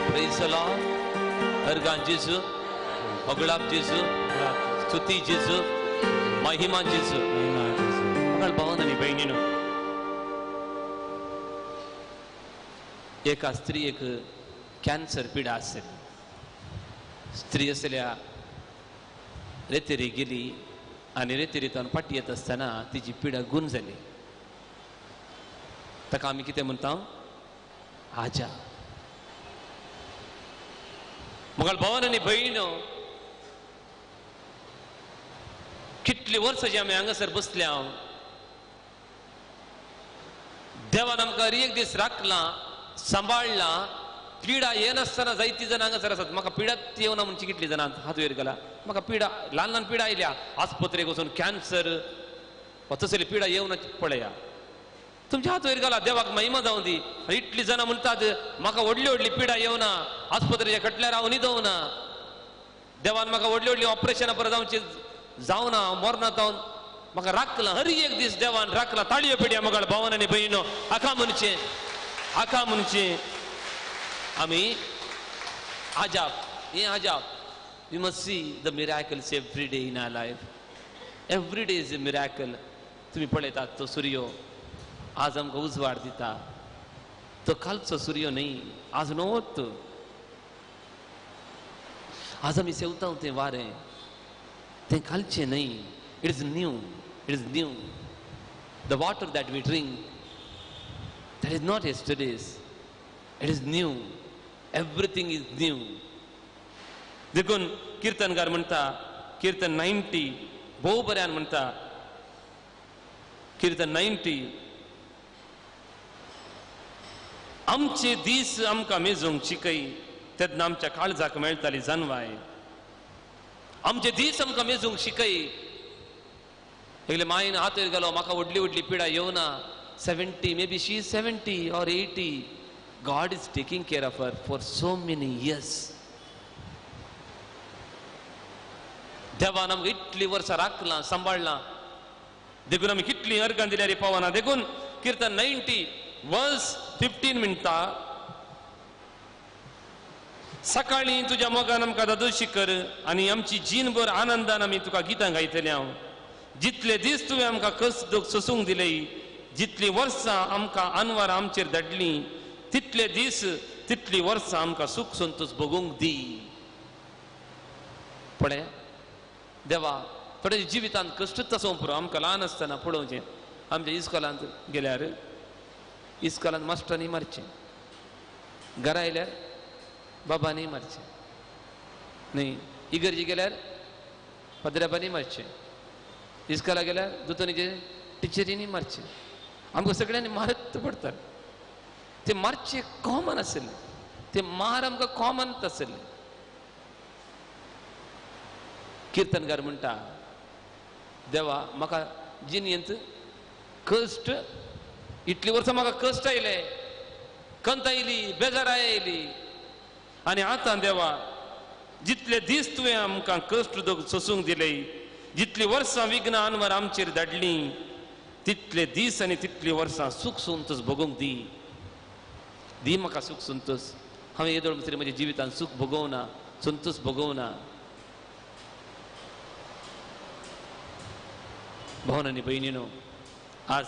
Praise the Lord. हरगा जेजू, होगळाप जेजू, स्तुती जेजू, महिमा जेजू। मगळ भावन आनी भयणीनो, एका स्त्रियेक कॅन्सर पिडा आसली। स्त्री आसल्या रेतेरी गेली आनी रेतेरींतल्यान फाटी येता आसतना तिची पिडा गूण जाली। ताका आमी कितें म्हणटा? आजा। मगळ भावन आनी भयणीनो, कितली वर्सां जी आमी हांगासर बसल्या, देवान आमकां एक दीस राखला, सांबाळला पिडा येनासतना जायती जाणां हांगासर आसात. म्हाका पिडात येवना म्हणची कितली जाणां हात वयर गेला. म्हाका पिडा, ल्हान ल्हान पिडा आयल्या, आस्पत्रेक वचून कॅन्सर वा तसली पिडा येवना पळया. तुमच्या हात वयर गेला, देवाक महिमा जावं दी. इतली जाणां म्हणटात म्हाका व्हडली व्हडली पिडा येवना, आस्पत्रेच्या खटल्यार हांव न्हिदोवना, देवान म्हाका व्हडली व्हडली ऑपरेशनां परत जावची जावना, मरना जावन म्हाका राखला. हर एक दीस देवान राखला. ताळयो पिड्या मगाळ भावन आनी भयणो, आका म्हणचें, आका म्हणचें आमी आजाप, हें आजाप. We must see the miracles every day in our life. Every day is a miracle. तुमी पळयतात तो सुर्यो आज आमकां उजवाड दिता. तो कालचो सुर्यो न्हय, आज नवोत. आज आमी सेवता तें वारें, तें कालचें न्हय. It is new, it is new. The water that we drink, that is not yesterday's. It is new. Everything is new. देखून किर्तनकार म्हणटा, किर्तन 90 भोव बऱ्यान म्हणटा, किर्तन 90, आमचे दीस आमकां मेजूंक शिकय, तेन्ना आमच्या काळजाक मेळटाली जानवाय. आमचे दीस आमकां मेजूंक शिकय. एकले मायन हात वयर गेलो, म्हाका व्हडली व्हडली पिडा येवना. 70, maybe she is 70 or 80. God is taking care of her for so many years. देवान आमकां इतली वर्सां राखलां, सांबाळ्ळां. देखून आमी कितलीं अर्गां दिल्यार पावना. देखून किर्तन 90 वर्स 15 म्हणटा, सकाळीं तुज्या मोगान आमकां दादोशी कर आनी आमची जीणभर आनंदान आमी तुका गितां गायतले. हांव जितले दीस तुवें आमकां कस दुख सोसूंक दिले, जितलीं वर्सां आमकां अनवर आमचेर धाडलीं, तितले दीस तितलीं वर्सां आमकां सूख संतोष भोगूंक दी. पळय देवा, थोडे जिवितांत कश्टच आसूं पुरो. आमकां ल्हान आसतना पळोवचें, आमच्या इस्कोलांत गेल्यार इस्कोलांत मास्टरांनी मारचें, घरा आयल्यार बाबांनी मारचें न्ही, इगर्जी गेल्यार पद्र्याबांनी मारचें, इस्कोला गेल्यार दोतोनीचे टिचरींनी मारचें. आमकां सगळ्यांनी मारत पडटात. ते मारचे कॉमन आशिल्ले, ते मार आमकां कॉमन आशिल्ले. किर्तनकार म्हणटा, देवा म्हाका जिणेंत कश्ट, इतली वर्सां म्हाका कश्ट आयले, कंत आयली, बेजाराय आयली, आनी आतां देवा जितले दीस तुवें आमकां कश्ट सोसूंक दिले, जितली वर्सां विघ्न अनवर आमचेर धाडलीं, तितले दीस आनी तितली वर्सां सूख संतोष भोगूंक दी. दी म्हाका सूख संतोष. हांवें येदोळ म्हणसर म्हज्या जिवितांत सूख भोगोवना, संतोष भोगोवना. भावन आनी भयणीनो, आज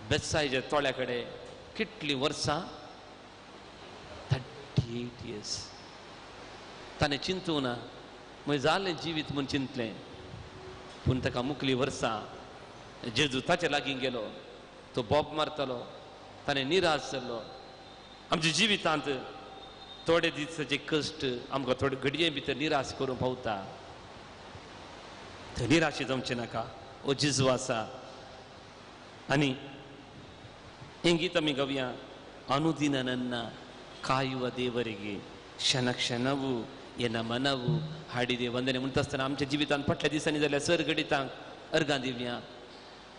बेसायच्या तोळ्या कडेन कितलीं वर्सां, 38 इयर्स. ताणें चिंतूं ना, मागीर जालें जिवीत म्हूण चिंतलें, पूण ताका मुकली वर्सां जेजू ताच्या लागीं गेलो, तो बोब मारतालो, ताणें निराश जालो. आमच्या जिवितांत थोडे दिसाचे कश्ट आमकां थोडे घडये भितर निराश करूंक पावता. थंय निराशे जावचें नाका. ओ जेजू आसा. आनी हें गीत आमी गावया, अनुदिನ ನನ್ನ ಕಾಯುವ ದೇವರಿಗೆ ಕ್ಷಣ ಕ್ಷಣವೂ ಎನ್ನ ಮನವು हाडिदे वंदने. म्हणटा आसतना आमच्या जिवितांत फाटल्या दिसांनी जाल्यार सर घडितांक अर्गां दिवया,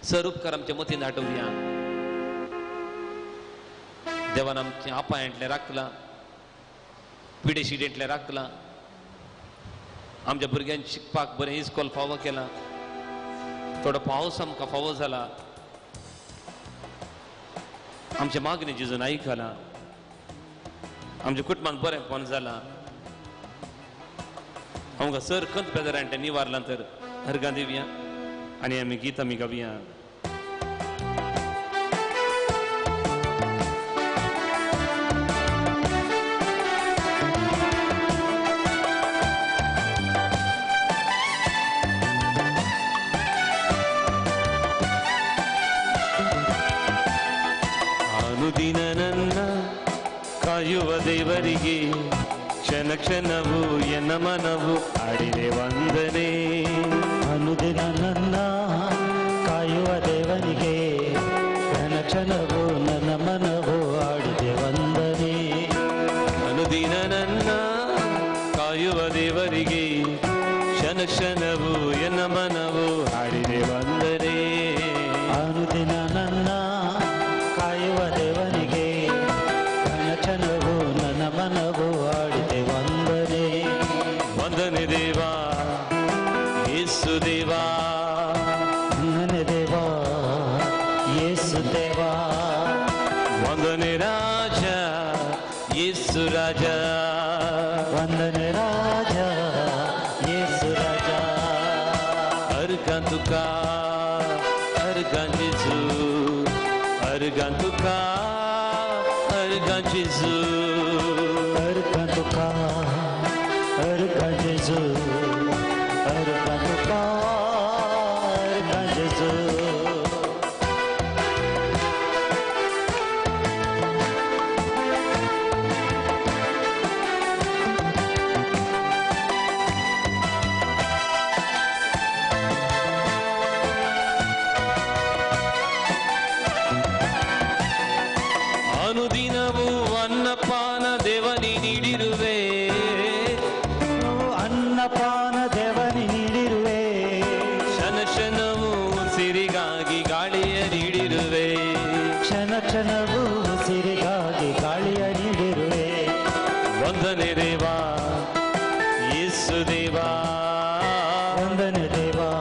सर उपकार आमच्या मतीन हाडोवया. देवान आमचें आपायांतलें राखलां, पिडेशिडेंतलें राखलां, आमच्या भुरग्यांक शिकपाक बरें इस्कोल फावो केलां, थोडो पावस आमकां फावो जाला, आमच्या मागणें जेजून आयकलां, आमच्या कुटुंबान बरेंपण जालां, आमकां सर खंत बेजारांतलें निवारलां तर अर्गां दिवया आनी आमी गीत आमी गावया. ಅನುದಿನ ನನ್ನ ಕಾಯುವ ದೇವರಿಗೆ ಕ್ಷಣ ಕ್ಷಣವೂ ಎನ್ನ ಮನವು ಆಡಿದೆ ವಂದನೆ. ಅನುದಿನ ನನ್ನ ಕಾಯುವ ದೇವನಿಗೆ ಕ್ಷಣ ಕ್ಷಣವೂ ನನ್ನ ಮನವು ಆಡಿದೆ ವಂದನೆ. ಕ್ಷಣ ಕ್ಷಣವು ಎನ್ನ ಮನವು ಹಾಡಿದೆ ವಂದನೆ. ಅನುದಿನ ನನ್ನ ಕಾಯುವ ದೇವನಿಗೆ ಕ್ಷಣ ಕ್ಷಣವು ನನ್ನ ಮನವು ಹಾಡಿದೆ ವಂದನೆ. ವಂದನೆ ದೇವಾ ಯೇಸು ದೇವಾ, ವಂದನೆ ದೇವಾ ಯೇಸು ದೇವಾ, ವಂದನೆ ರಾಜ ಯೇಸು ರಾಜ, ವಂದನೆ ರಾಜ ಯೇಸು ರಾಜ. Argon ತುಕಾ argon ಜೇಸು, argon ತುಕಾ argon ಜೇಸು, argon ತುಕಾ argon ಜೇಸು, argon ತುಕಾ argon ಜೇಸು. ಅನುದಿನವೂ ಅನ್ನಪಾನ Deoni ನೀಡಿರುವೆ, ಅನ್ನಪಾನ Deoni ನೀಡಿರುವೆ, ಕ್ಷಣ ಕ್ಷಣವೂ ಸಿರಿಗಾಗಿ ಗಾಳಿಯ ನೀಡಿರುವೆ, ಕ್ಷಣ ಕ್ಷಣವೂ ಸಿರಿಗಾಗಿ ಗಾಳಿಯ ನೀಡಿರುವೆ. ವಂದನೆ ದೇವಾ ಯೇಸು ದೇವಾ, ವಂದನೆ ದೇವಾ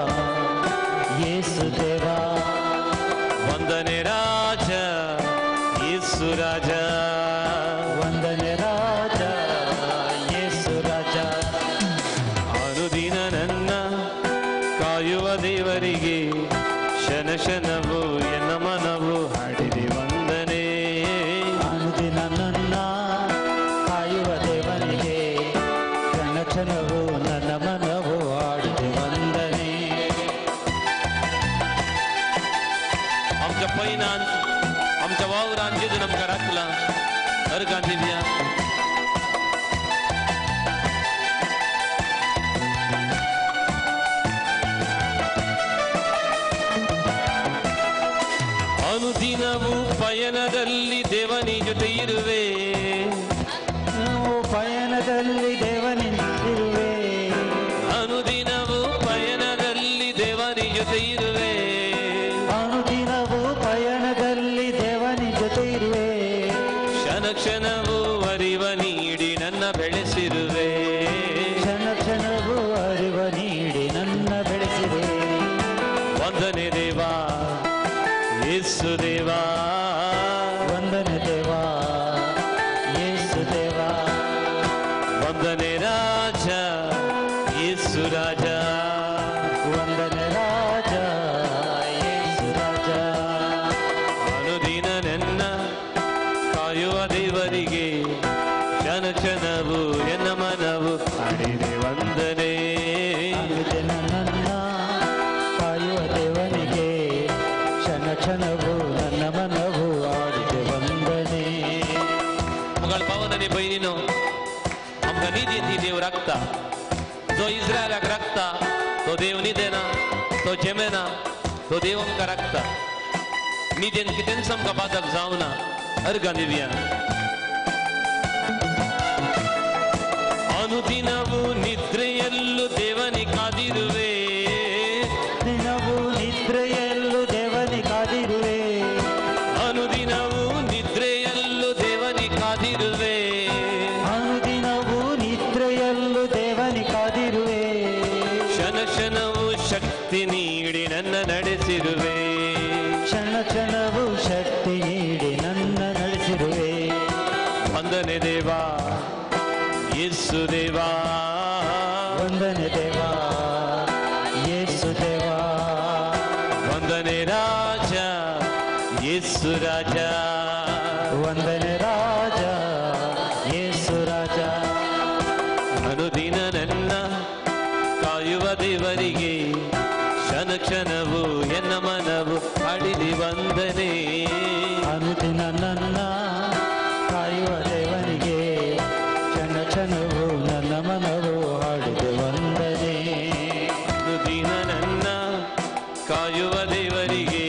ಯೇಸು ದೇವಾ, ವಂದನೆ ರಾಜ ಯೇಸು ರಾಜ, ವಂದನೆ ರಾಜ ಯೇಸು ರಾಜ. ಅನುದಿನ ನನ್ನ ಕಾಯುವ ದೇವರಿಗೆ ಕ್ಷಣ ಕ್ಷಣವು ಎನ್ನ ಮನವು ಹಾಡಿದೆ ವಂದನೆ. ಅನುದಿನ ನನ್ನ ಕಾಯುವ ದೇವನಿಗೆ ಕ್ಷಣ ಕ್ಷಣವು ನನ್ನ ಮನವು ಹಾಡಿದೆ ವಂದನೆ. आमच्या पैनांत आमच्या वावरान जेजून आमकां राखलां अर्गां दिवया. ಅನುದಿನವೂ ಪಯಣದಲ್ಲಿ ದೇವನಿ ಜೊತೆ ಇರುವೆ, ಪಯಣದಲ್ಲಿ ದೇವನಿರುವೆ, ಅನುದಿನವೂ ಪಯಣದಲ್ಲಿ ದೇವನಿ ಜೊತೆ ಇರುವೆ, ಅನುದಿನವೂ ಪಯಣದಲ್ಲಿ ದೇವನಿ ಜೊತೆ ಇರುವೆ, ಕ್ಷಣ ಕ್ಷಣವೂ ಅರಿವ ನೀಡಿ ನನ್ನ ಬೆಳೆಸಿರುವೆ, ಕ್ಷಣ ಕ್ಷಣವೂ ಅರಿವ ನೀಡಿ ನನ್ನ ಬೆಳೆಸಿರುವೆ. ವಂದನೆ ದೇವಾ ಯೇಸು ದೇವಾ, ವಂದನೆ ದೇವಾ ಯೇಸು ದೇವಾ, ವಂದನೆ ರಾಜ ಯೇಸು ರಾಜ, ವಂದನೆ ರಾಜ ಯೇಸು ರಾಜ. ಅನುದಿನ ನನ್ನ ಕಾಯುವ ದೇವರಿಗೆ ಕ್ಷಣ ಕ್ಷಣವು ಎನ್ನ ಮನವು ಹಾಡಿದೆ ವಂದನೆ. ಅನುದಿನ ನನ್ನ ಕಾಯುವ ದೇವನಿಗೆ ಕ್ಷಣ ಕ್ಷಣವು ನನ್ನ ಮನವು ಆಡಿದೆ ವಂದನೆ. मगाळ पावनानी भयणीनो, आमकां निदेंत देव राखता. जो इस्रायलाक राखता तो देव निदेना, तो जेमेना, तो देव आमकां राखता. निदेन कितेंच आमकां बादक जावना. अर्गां दिवया. ಅನುದಿನವೂ ನಿದ್ರೆಯಲ್ಲೂ ದೇವನಿ ಕಾದಿರುವೆ, ದಿನವೂ ನಿದ್ರೆಯಲ್ಲೂ ದೇವನಿ ಕಾದಿರುವೆ, ಅನುದಿನವೂ ನಿದ್ರೆಯಲ್ಲೂ ದೇವನಿ ಕಾದಿರುವೆ, ಅನುದಿನವೂ ನಿದ್ರೆಯಲ್ಲೂ ದೇವನಿ ಕಾದಿರುವೆ, ಕ್ಷಣ ಕ್ಷಣವೂ ಶಕ್ತಿ ನೀಡಿ ನನ್ನ ನಡೆಸಿರುವೆ, ಕ್ಷಣ ಕ್ಷಣವೂ ಶಕ್ತಿ ನೀಡಿ ನನ್ನ ನಡೆಸಿರುವೆ. ವಂದನೆ ದೇವಾ ಯೇಸು ದೇವಾ, ವಂದನೆ ದೇವಾ ಯೇಸು ದೇವಾ, ವಂದನೆ ರಾಜ ಯೇಸು ರಾಜ, ವಂದನೆ ರಾಜ ಯೇಸು ರಾಜ. ಅನುದಿನ ನನ್ನ ಕಾಯುವ ದೇವರಿಗೆ ಕ್ಷಣ ಕ್ಷಣವು ಎನ್ನ ಮನವು ಹಾಡಿದೆ ವಂದನೆ. ಅನುದಿನ ನನ್ನ ಕಾಯುವ ದೇವನಿಗೆ ಕ್ಷಣ ಕ್ಷಣವು ನನ್ನ ಮನವು ಹಾಡಿದೆ ವಂದನೆ. ಅನುದಿನ ನನ್ನ ಕಾಯುವ ದೇವರಿಗೆ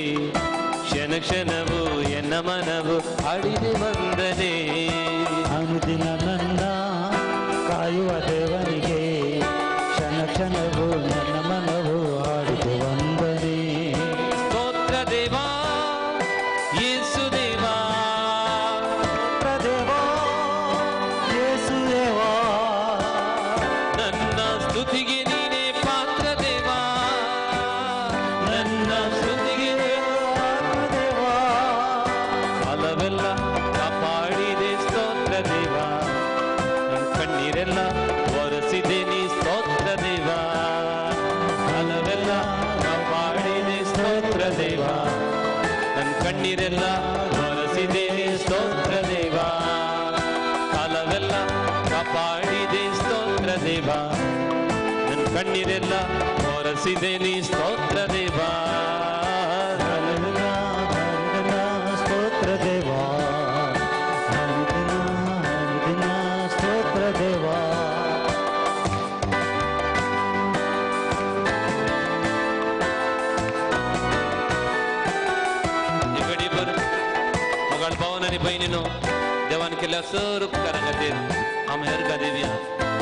ಕ್ಷಣ ಕ್ಷಣವು ಎನ್ನ ಮನವು ಹಾಡಿದೆ ವಂದನೆ. ಅನುದಿನ ನನ್ನ ಕಾಯುವ ದೇವನಿಗೆ ಕ್ಷಣ ಕ್ಷಣವು ಕಣ್ಣೀರೆಲ್ಲ ಒರೆಸಿದೆ ಸ್ತೋತ್ರ ದೇವಾ, ಕಾಲವೆಲ್ಲ ಕಾಪಾಡಿದೆ ಸ್ತೋತ್ರ ದೇವಾ, ನನ್ನ ಕಣ್ಣೀರೆಲ್ಲ ಒರೆಸಿದೆ ನೀ ಸ್ತೋತ್ರ ದೇವಾ. ಸ್ತೋತ್ರ ದೇವಾ, ಹರಿದಿನ ಸ್ತೋತ್ರ ದೇವಾ. मगाळ भावन आनी भयणीनो, देवान केल्ल्या सर उपकारां खातीर आमी अर्घा दिवया.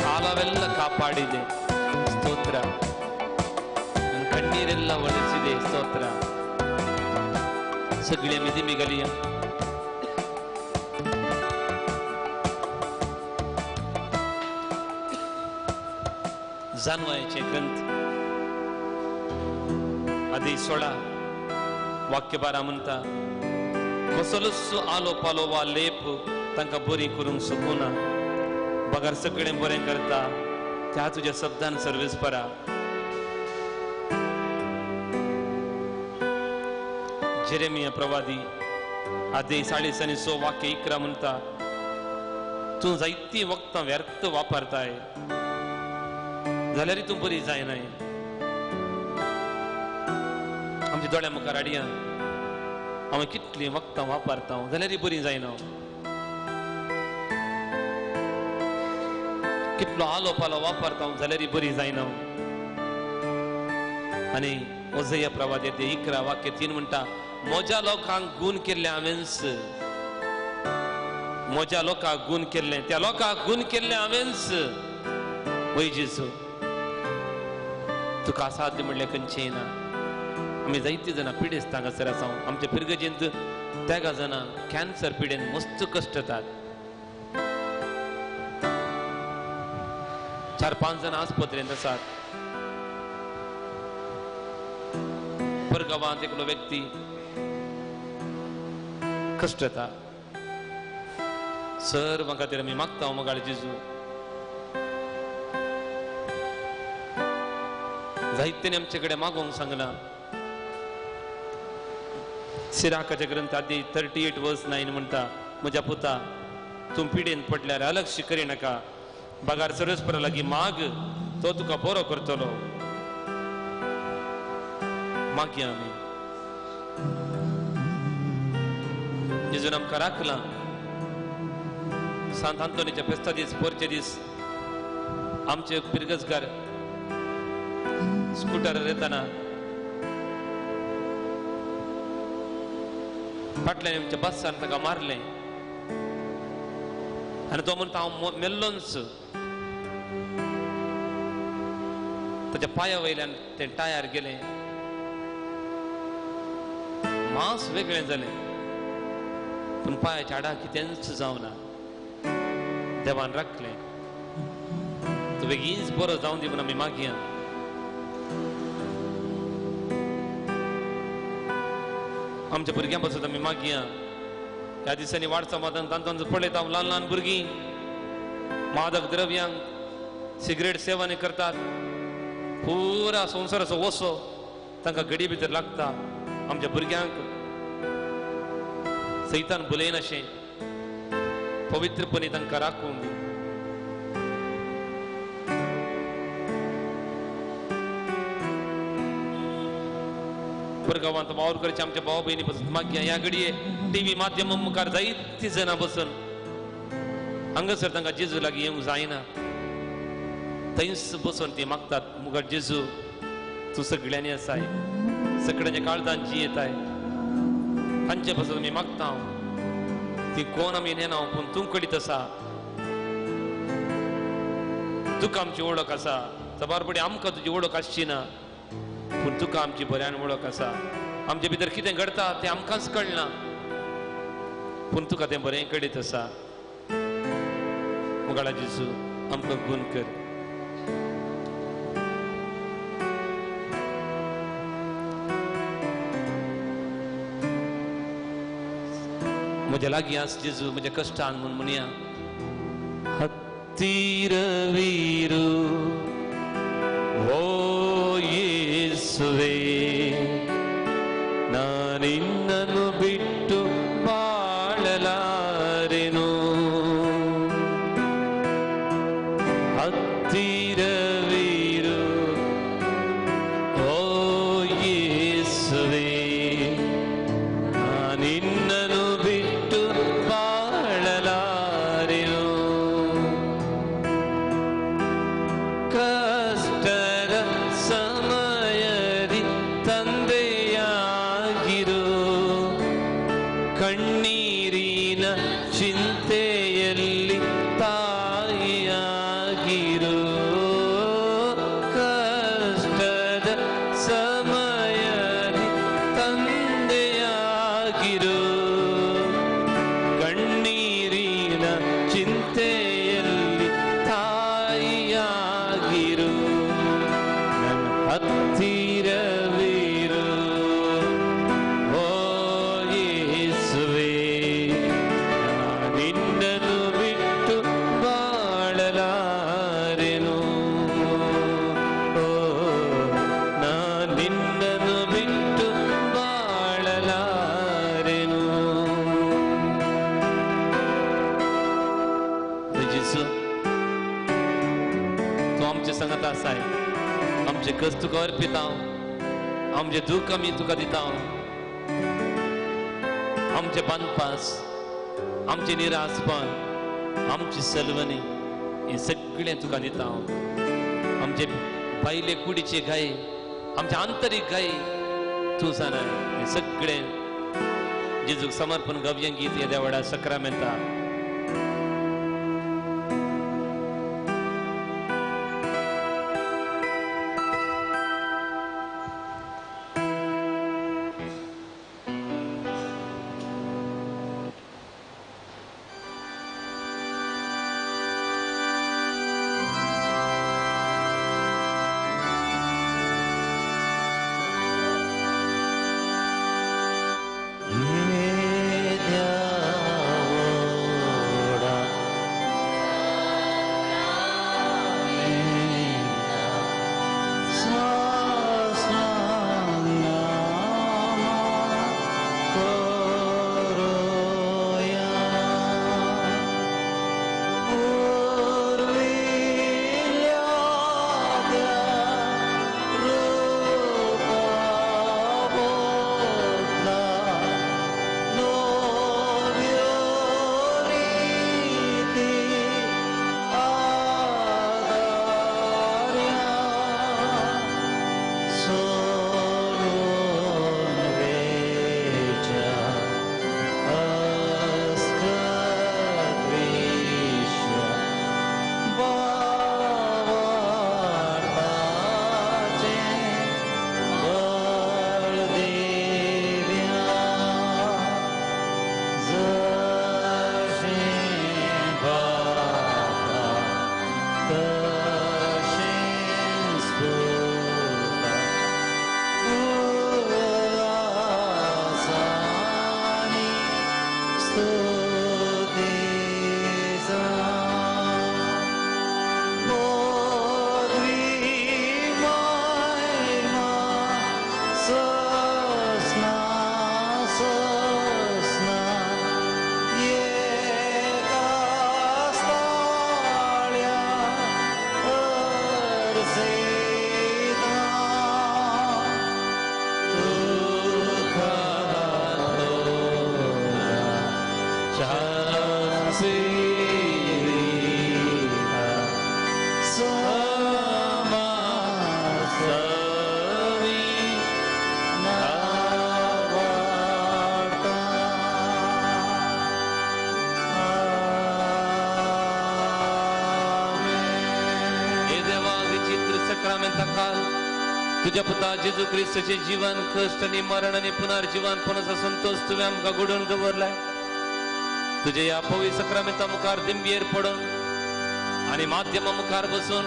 ಕಾಲವೆಲ್ಲ ಕಾಪಾಡಿದೆ ಸ್ತೋತ್ರ, ನನ್ನ ಕಣ್ಣೀರೆಲ್ಲ ಒರೆಸಿದೆ ಸ್ತೋತ್ರ. सगळे आमी दिमी घालया. जानवायचे ग्रंथ आदी 16 वाक्य 12 म्हणटा, कसलोच आलो पालो वा लेप तांकां बरी करूंक शकना, बगर सगळें बरें करता त्या तुज्या शब्दान सर्वीस परा. जेरेमिया प्रवादी आदी 40 आणि 6 वाक्य 11 म्हणटा, तूं जायतीं वखदां व्यर्थ वापरताय जाल्यार तूं बरी जायनाय. आमच्या दोळ्या मुखार हाडया, हांवें कितलीं वखदां वापरता जाल्यार बरी जायना, कितलो आलो पालो वापरता जाल्यार बरी जायना. आनी ओझया प्रवादी 11 वाक्य 3 म्हणटा, म्हज्या लोकांक गूण केल्लें हांवेंच, म्हज्या लोकांक गूण केल्लें, त्या लोकांक गूण केल्लें हांवेंच. वय जेजू, तुका असाध्य म्हणलें खंयचें ना. आमी जायतीं जाणां पिडेस्त हांगासर आसा. आमच्या पिरगजेंत तेगा जाणां कॅन्सर पिडेन मस्त कश्ट येतात. 4-5 जाणां आस्पत्रेंत आसात. परगांवांत एकलो व्यक्ती कश्ट येता. सर्वां खातीर आमी मागता मोगाळ जेजू, जायत्यानी आमचे कडेन मागोवंक सांगलां. सिराकाच्या ग्रंथ आदी 38 वर्स 9 म्हणटा, म्हज्या पुता तूं पिडेन पडल्यार अलक्ष करिनाका, बगार सर्वेस्परा लागीं माग, तो तुका बरो करतलो. मागया आमी. जेजून आमकां राखलां. सांत आंतोनीच्या फेस्ता दीस, पोरचे दीस आमचे पिरगजगार स्कुटर येताना फाटल्यान आमच्या बसान ताका मारलें आनी तो म्हणटा हांव मेल्लोच. ताच्या पांया वयल्यान तें टायर गेलें, मांस वेगळें जालें, पूण पांयाच्या हाडां कितेंच जावना. देवान राखलें. तूं बेगीनच बरो जावन दी म्हूण आमी मागया. आमच्या भुरग्यां पासून आमी मागया. ह्या दिसांनी वाडचा मादान तांकां पळयता हांव, ल्हान ल्हान भुरगीं मादक द्रव्यांक सिगरेट सेवन करतात. पुरा संवसाराचो वसो तांकां घडी भितर लागता. आमच्या भुरग्यांक सैतान भुलयनाशें पवित्रपणे तांकां राखूंक दी. परगांवांत वावर करचे आमच्या भाव भयणी बसून मागया. ह्या घडये टीव्ही माध्यम मुखार जायतीं जाणां बसून हांगासर तांकां जेजू लागीं येवंक जायना, थंयच बसून ती मागतात, मुखार जेजू तूं सगळ्यांनी आसाय, सगळ्यांच्या काळजान जियेताय, तांचे पासून आमी मागता. ती कोण आमी नेना, पूण तूं कडीत आसा, तुका आमची वळख आसा. साबार पडी आमकां तुजी वळख आसची ना, पूण तुका आमची बऱ्यान वळख आसा. आमचे भितर कितें घडता तें आमकांच कळना, पूण तुका तें बरें कडीत आसा. मुगाळा जेजू आमकां गूण कर. म्हज्या लागीं आस जेजू, म्हज्या कश्टान म्हूण म्हणया. ಹತ್ತಿರವಿರು ಓ ಯೇಸುವೆ, ನಾನಿನ್ನನು ಬಿಟ್ಟು ಹತ್ತಿರವಿರು ಓ ಯೇಸುವೇ, ನಿನ್ನನ್ನು ಬಿಟ್ಟು ಬಾಳಲಾರೆನು, ಓ ನಾ ನಿನ್ನನ್ನು ಬಿಟ್ಟು ಬಾಳಲಾರೆನು. जेजू तूं आमचे संगत आसाय, आमचे कस तुका अर्पिता, आमचे दूख आमी तुका दिता, आमचे बांदपास, आमचे निरासपण, आमची सलवणी हे सगळें तुका दिता. आमचे भायले कुडीचे घाय, आमचे आंतरीक घाय तूं जाणाय. हे सगळें जेजूक समर्पण गव्यं गीत येद्या व्हडा सक्रामेंता. तुझ्या पुता जेजू क्रिस्ताचे जीवन, कष्ट आणि मरण आणि पुनर्जीवन पुनचा संतोष तुवें आमकां घडोवन दवरलाय. तुझ्या ह्या पवित्र सक्रामेंता मुखार दिंबयेर पडून आनी माध्यमा मुखार बसून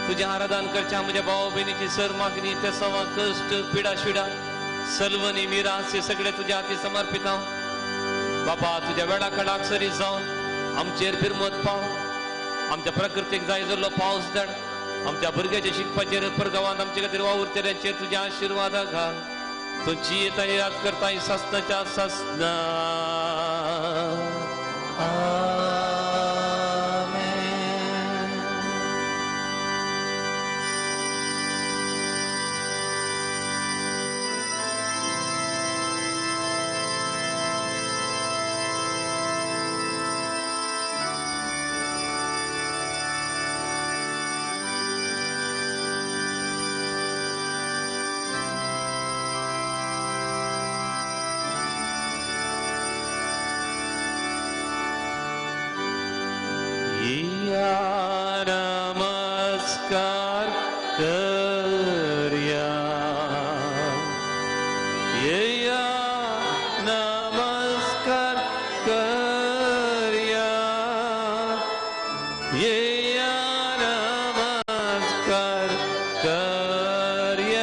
तुझें आराधन करच्या म्हज्या भाव भयणीची सर मागणी, तेसांवा, कष्ट, पिडा शिडा, सलवणी, मिरास हे सगळे तुझ्या हाती समर्पित हांव. बाबा तुझ्या वेळा कडाक सरी जावन आमचेर फिरमत पाव, आमच्या प्रकृतीक जाय जाल्लो पावस धाड, आमच्या भुरग्याच्या शिकपाचेर परगावांत आमचे खातीर वावुरतल्यांचेर तुज्या आशिर्वादा घाल. तुजी येता याद करता सासनाच्या सासना. नमस्कार करया, येया नमस्कार करया, येया नमस्कार करया.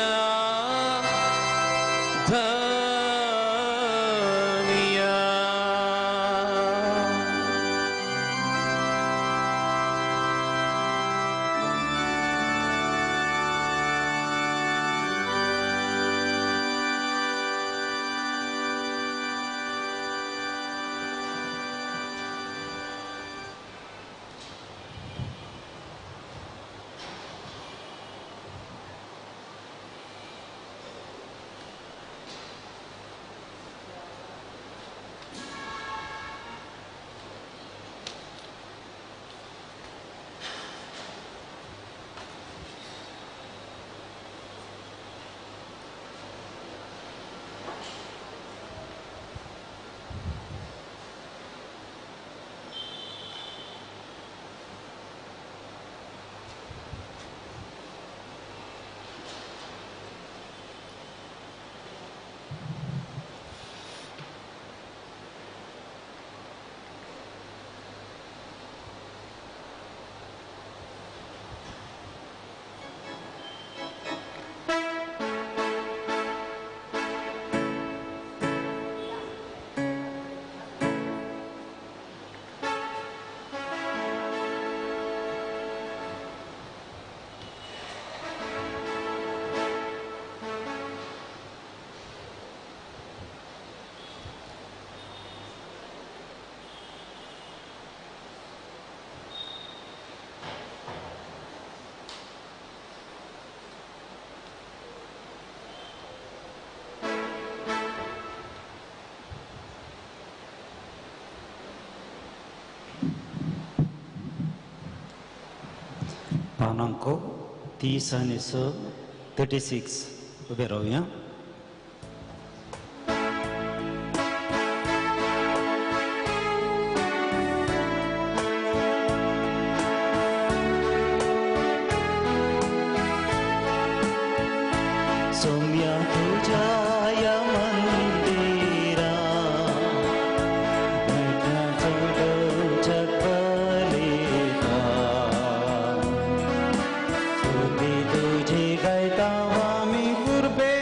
पावन अंक 36 36 उबे रावया. सोम्या तुझ्या या मंदिरा तुझी गायता आमी कुर्बे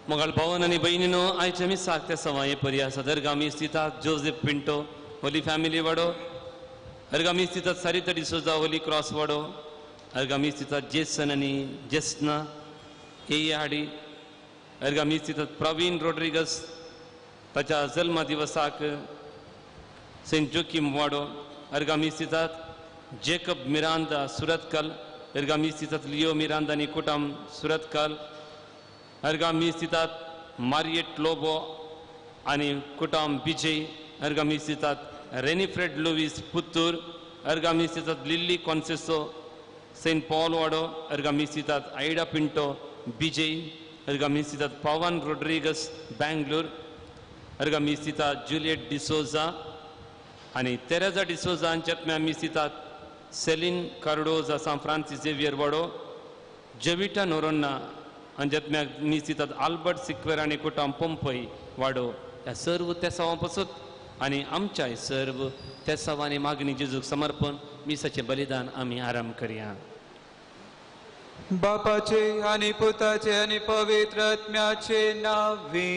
मोगाळ भवन आनी भयणीनो आयच्या मिसाक त्या सवाये परी आसा. दर्गामी स्थितात जोसेफ पिंटो होली फॅमिली वाडो, अर्गामी स्थितात सारिता डिसोजा होली क्रॉस वाडो, अर्गामी स्थितात जेसन आनी जेसना ए हाडी, अर्गामी स्थितात प्रवीण रोड्रिगस ताच्या जल्मा दिवसाक सेंट जोकीम वाडो, अर्गामी स्थितात जेकब मिरांदा सुरतकल, अर्गामी स्थितात लिओ मिरांदा आनी कुटम सुरतकल, अर्गामी स्थितात मारियट लोबो आनी कुटम बिजय, अर्गामी स्थितात रेनिफ्रेड लुवीस पुत्तूर, अर्गामी स्थितात Lilly Concessao saint Paul Wado, अर्गामी स्थितात आयडा पिंटो बिजय, अर्गामी स्थितात पवन रोड्रिगस बँगलोर, अर्गामी स्थितात जुलियट डिसोजा आनी तेरेजा डिसोजा हांच्या आमी स्थितात सेलीन कार्डोजा सांत फ्रांसीस झेवियर वाडो, जेविटा नोरोन्ना हांच्या आमी स्थितात आल्बर्ट सिक्वेर आनी कुटम पंपय वाडो. ह्या सर्व तेसांवां पासून आनी आमच्याय सर्व तेसांवांनी मागणी जेजूक समर्पण मिसाचें बलिदान आमी आराम करया. बापाचे आनी पुताचे आनी पवित्र आत्म्याचे नांवे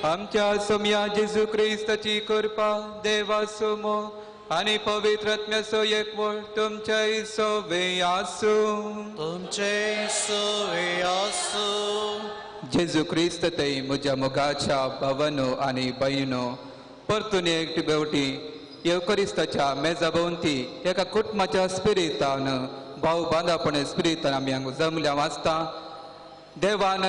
आमच्या सोम्या जेजू क्रिस्ताची कृपा देवाचो मोग आनी पवित्र आत्म्याचो एकवट तुमच्या सोवे आसूं. तुमचे सोवे आसूं. जेजू क्रिस्त ते म्हज्या मोगाच्या भावानो आनी भयणो परतून एक भोवटी येवकरिस्ताच्या मेजा भोंवती एका कुटुंबाच्या स्पिरितान भाव बांदापण स्पिरितान आमी हांगा जमल्या वाचता. देवान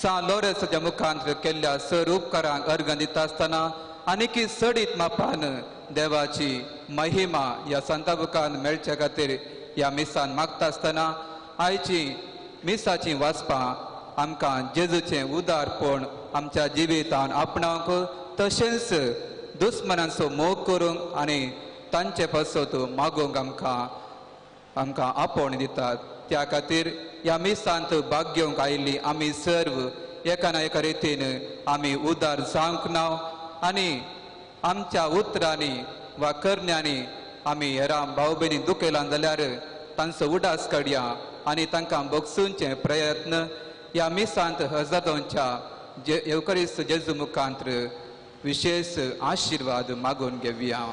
सा लोरेसाच्या मुखांत केल्ल्या सर उपकारांक अर्गां दिता आसतना आनीकी चडीत मापान देवाची महिमा ह्या संता बुकान मेळचे खातीर ह्या मिसान मागता आसतना आयची मिसाची वाचपां आमकां जेजूचें उदारपण आमच्या जिवितान आपणावंक तशेंच दुस्मनांचो मोग करूंक आनी तांचे पासत मागूंक आमकां आमकां आपोवण दितात. त्या खातीर ह्या मिसांत भाग घेवंक आयिल्ली आमी सर्व एका ना एका रितीन आमी उदार जावंक ना आनी आमच्या उतरांनी वा करण्यांनी आमी हेरां भाव भयणी दुखयलां जाल्यार तांचो उडास काडया आनी तांकां बगसुंचे प्रयत्न ह्या मिसांत हजारोंच्या येवकरिस्त जेजू मुखांत विशेष आशिर्वाद मागून घेवया.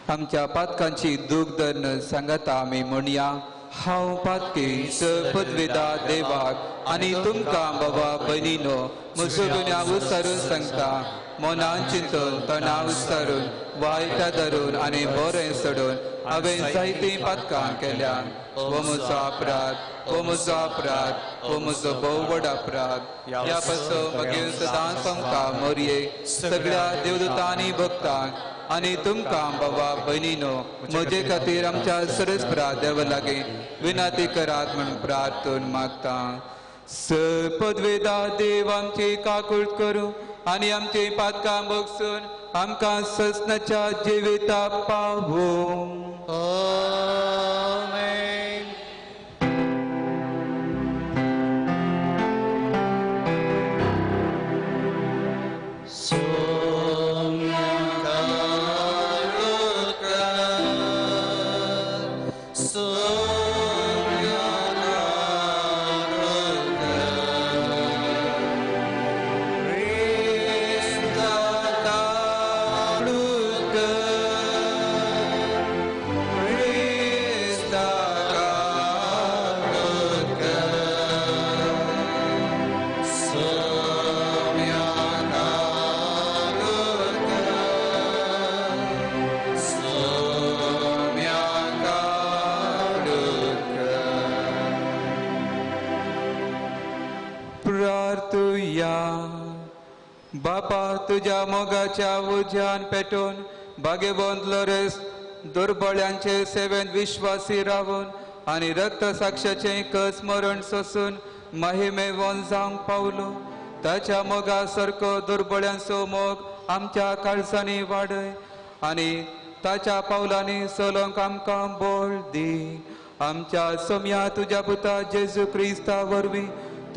आमच्या पातकांची दूख धरून सांगता आमी म्हणया, हांव पातकी पदवेदा देवाक आनी तुमकां बाबा भयणीनो म्हजो गुन्यांव विसरून सांगता. मनान चिंतून तणाव विसरून वायटा धरून आनी बरें सोडून हांवें जायतीं पातकां केल्यान. हो म्हजो अपराध, हो म्हजो अपराध, हो म्हजो भोव व्हड अपराध. ह्या पासून मागीर सदांच सांगता मोरये सगळ्या देवदूतांनी भक्तांक आनी तुमकां बाबा भयणीनो म्हजे खातीर आमच्या सरस्परा देवा लागीं विनंती करात म्हूण प्रार्थन मागता. पदवेदा देव आमची काकूट करूं आनी आमची पातकां भोगसून आमकां ससनाच्या जिविता पावूं. आमेन. बापा तुज्या मोगाच्या उज्यान पेटोवन भाग्यवंत लोरेस दुर्बळ्यांचे सेवेन विश्वासी रावून आनी रक्त साक्षाचें कस मरण सोसून महिमेवन जावंक पावलो. ताच्या मोगा सारको दुर्बळ्यांचो मोग आमच्या काळजांनी वाडय आनी ताच्या पावलांनी चलोवंक आमकां बळ दी. आमच्या सोम्या तुज्या पुता जेजू क्रिस्ता वरवीं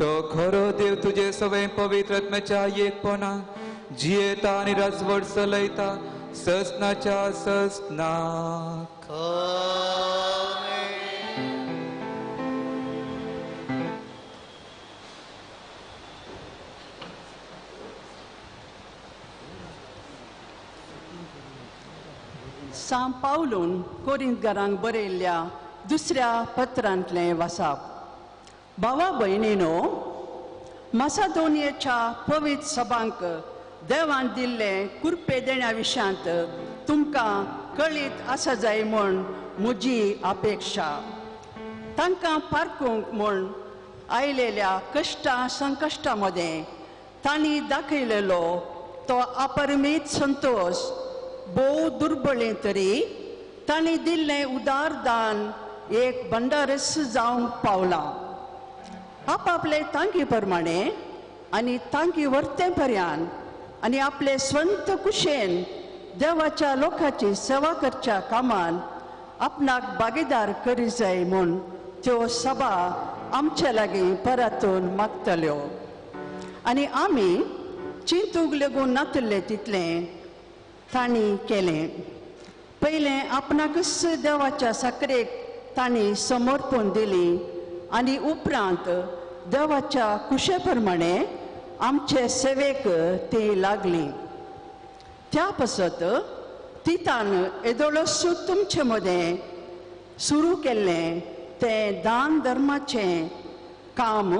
तो खरो देव तुजे सवय पवित्र आत्म्याच्या एकपणा जियेता आनी राजवट चलयता ससनाच्या ससनाक. सां पावलून कोरिंतकारांक बरयल्ल्या दुसऱ्या पत्रांतलें वासाप. भावा भयणीनो, मासादोनियेच्या पवित्र सभांक देवान दिल्ले कुरपे देण्या विशयांत तुमकां कळीत आसा जाय म्हूण म्हजी अपेक्षा. तांकां पारखूंक म्हूण आयलेल्या कश्टां संकश्टां मदें तांणी दाखयलेलो तो अपरिमीत संतोश भोव दुर्बळें तरी तांणी दिल्लें उदार दान एक भंडारस जावंक पावलां. आपापले तांकी प्रमाणे आनी तांकी वर्ते पर्यंत आनी आपले स्वंत कुशेन देवाच्या लोकांची सेवा करच्या कामान आपणाक भागीदार करी जाय म्हूण त्यो सभा आमचे लागीं परतून मागतल्यो आनी आमी चिंतूंक लेगून नातिल्लें तितलें तांणी केलें. पयलें आपणाकच देवाच्या साकरेक तांणी समर्पण दिली आनी उपरांत देवाच्या कुशे प्रमाणे आमचे सेवेक ती लागली. त्या पासत तितान येदोळसू तुमचे मदें सुरू केल्लें तें दान धर्माचें काम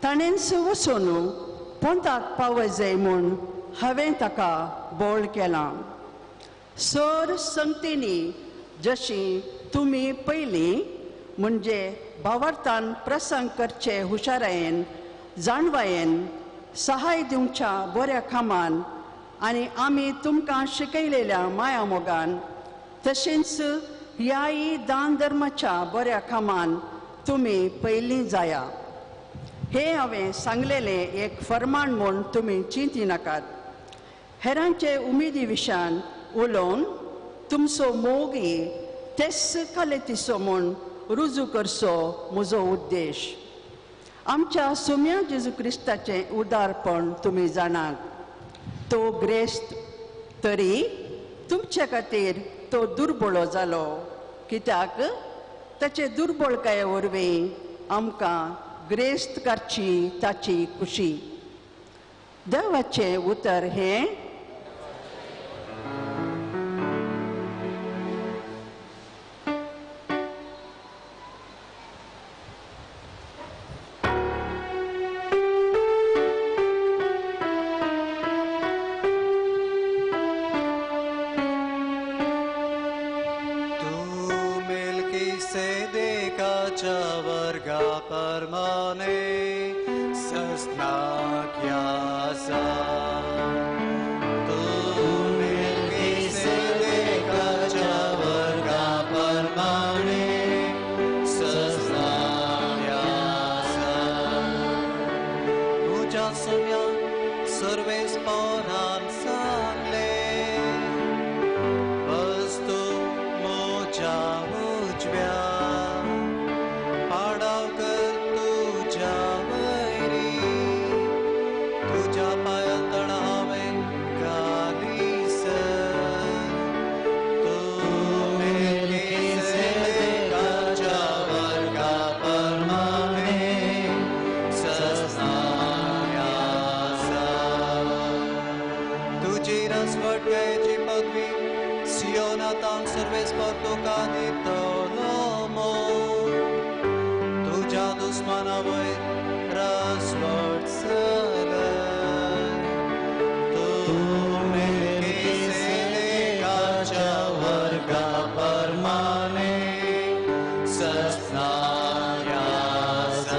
ताणेंच वचून पोंताक पावय जाय म्हूण हांवें ताका बोळ केलां. सर संगतींनी जशी तुमी पयलीं म्हणजे भावार्थान प्रसंग करचे हुशारायेन जाणवायेन सहाय दिवच्या बऱ्या कामान आनी आमी तुमकां शिकयलेल्या माया मोगान तशेंच ह्याय दान धर्माच्या बऱ्या कामान तुमी पयलीं जाया. हें हांवें सांगलेलें एक फर्माण म्हूण तुमी चिंती नाकात. हेरांचे उमेदी विशयान उलोवन तुमचो मोगी तेच कालेतीचो म्हूण रुजू करचो म्हजो उद्देश. आमच्या सुम्या जेजू क्रिस्ताचें उदारपण तुमी जाणात. तो ग्रेस्त तरी तुमचे खातीर तो दुर्बळो जालो कित्याक ताचे दुर्बळकाये वरवीं आमकां ग्रेस्त करची ताची खुशी. देवाचें उतर हें. सर्वेस पोरान सांगले. मनावयर राजवट चलय. तूं मेल्किसेदेकाच्या वर्गा परमाने सजनार याजक.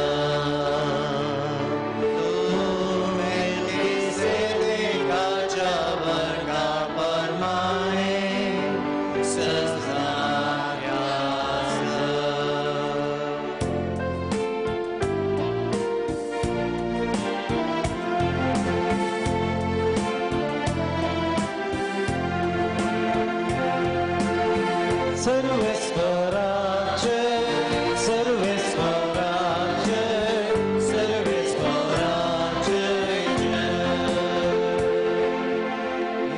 तूं मेल्किसेदेकाच्या वर्गा परमाने सजनार याजक. सर्वेस्पराचे सर्वेस्पराचे सर्वेस्पराचे जय.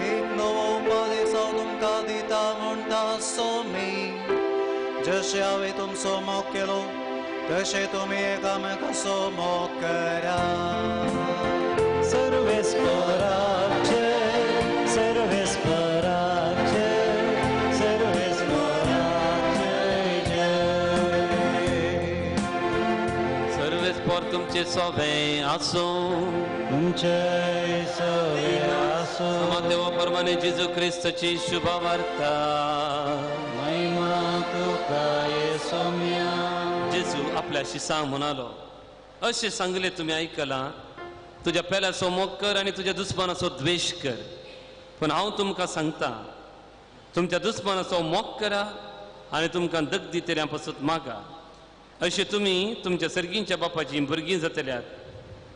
एक नवो उपदेश हांव तुमकां दिता म्हणटा सोमी, जशें हांवें तुमचो मोग केलो तशें तुमी एकामेकाचो मोग करात. सर्वेस्पराचे सर्वेस्पराचे सर्वेस्पराचे जय. सर्वेस्पोर तुमचे सोबें आसूं. तुमचे सवे आसूं. देवा परमाने जेजू क्रिस्ताची शुभवार्ता. महिमा तुका येसोम्या. जेजू आपल्या शिसांक म्हणालो, अशें सांगलें तुमी आयकलां, तुज्या पेल्याचो मोग कर आनी तुज्या दुस्मानाचो द्वेश कर. पूण हांव तुमकां सांगता, तुमच्या दुस्मानाचो मोग करा आनी तुमकां दग दितल्या पासून मागा. अशें तुमी तुमच्या सर्गींच्या बापाचीं भुरगीं जातल्यात.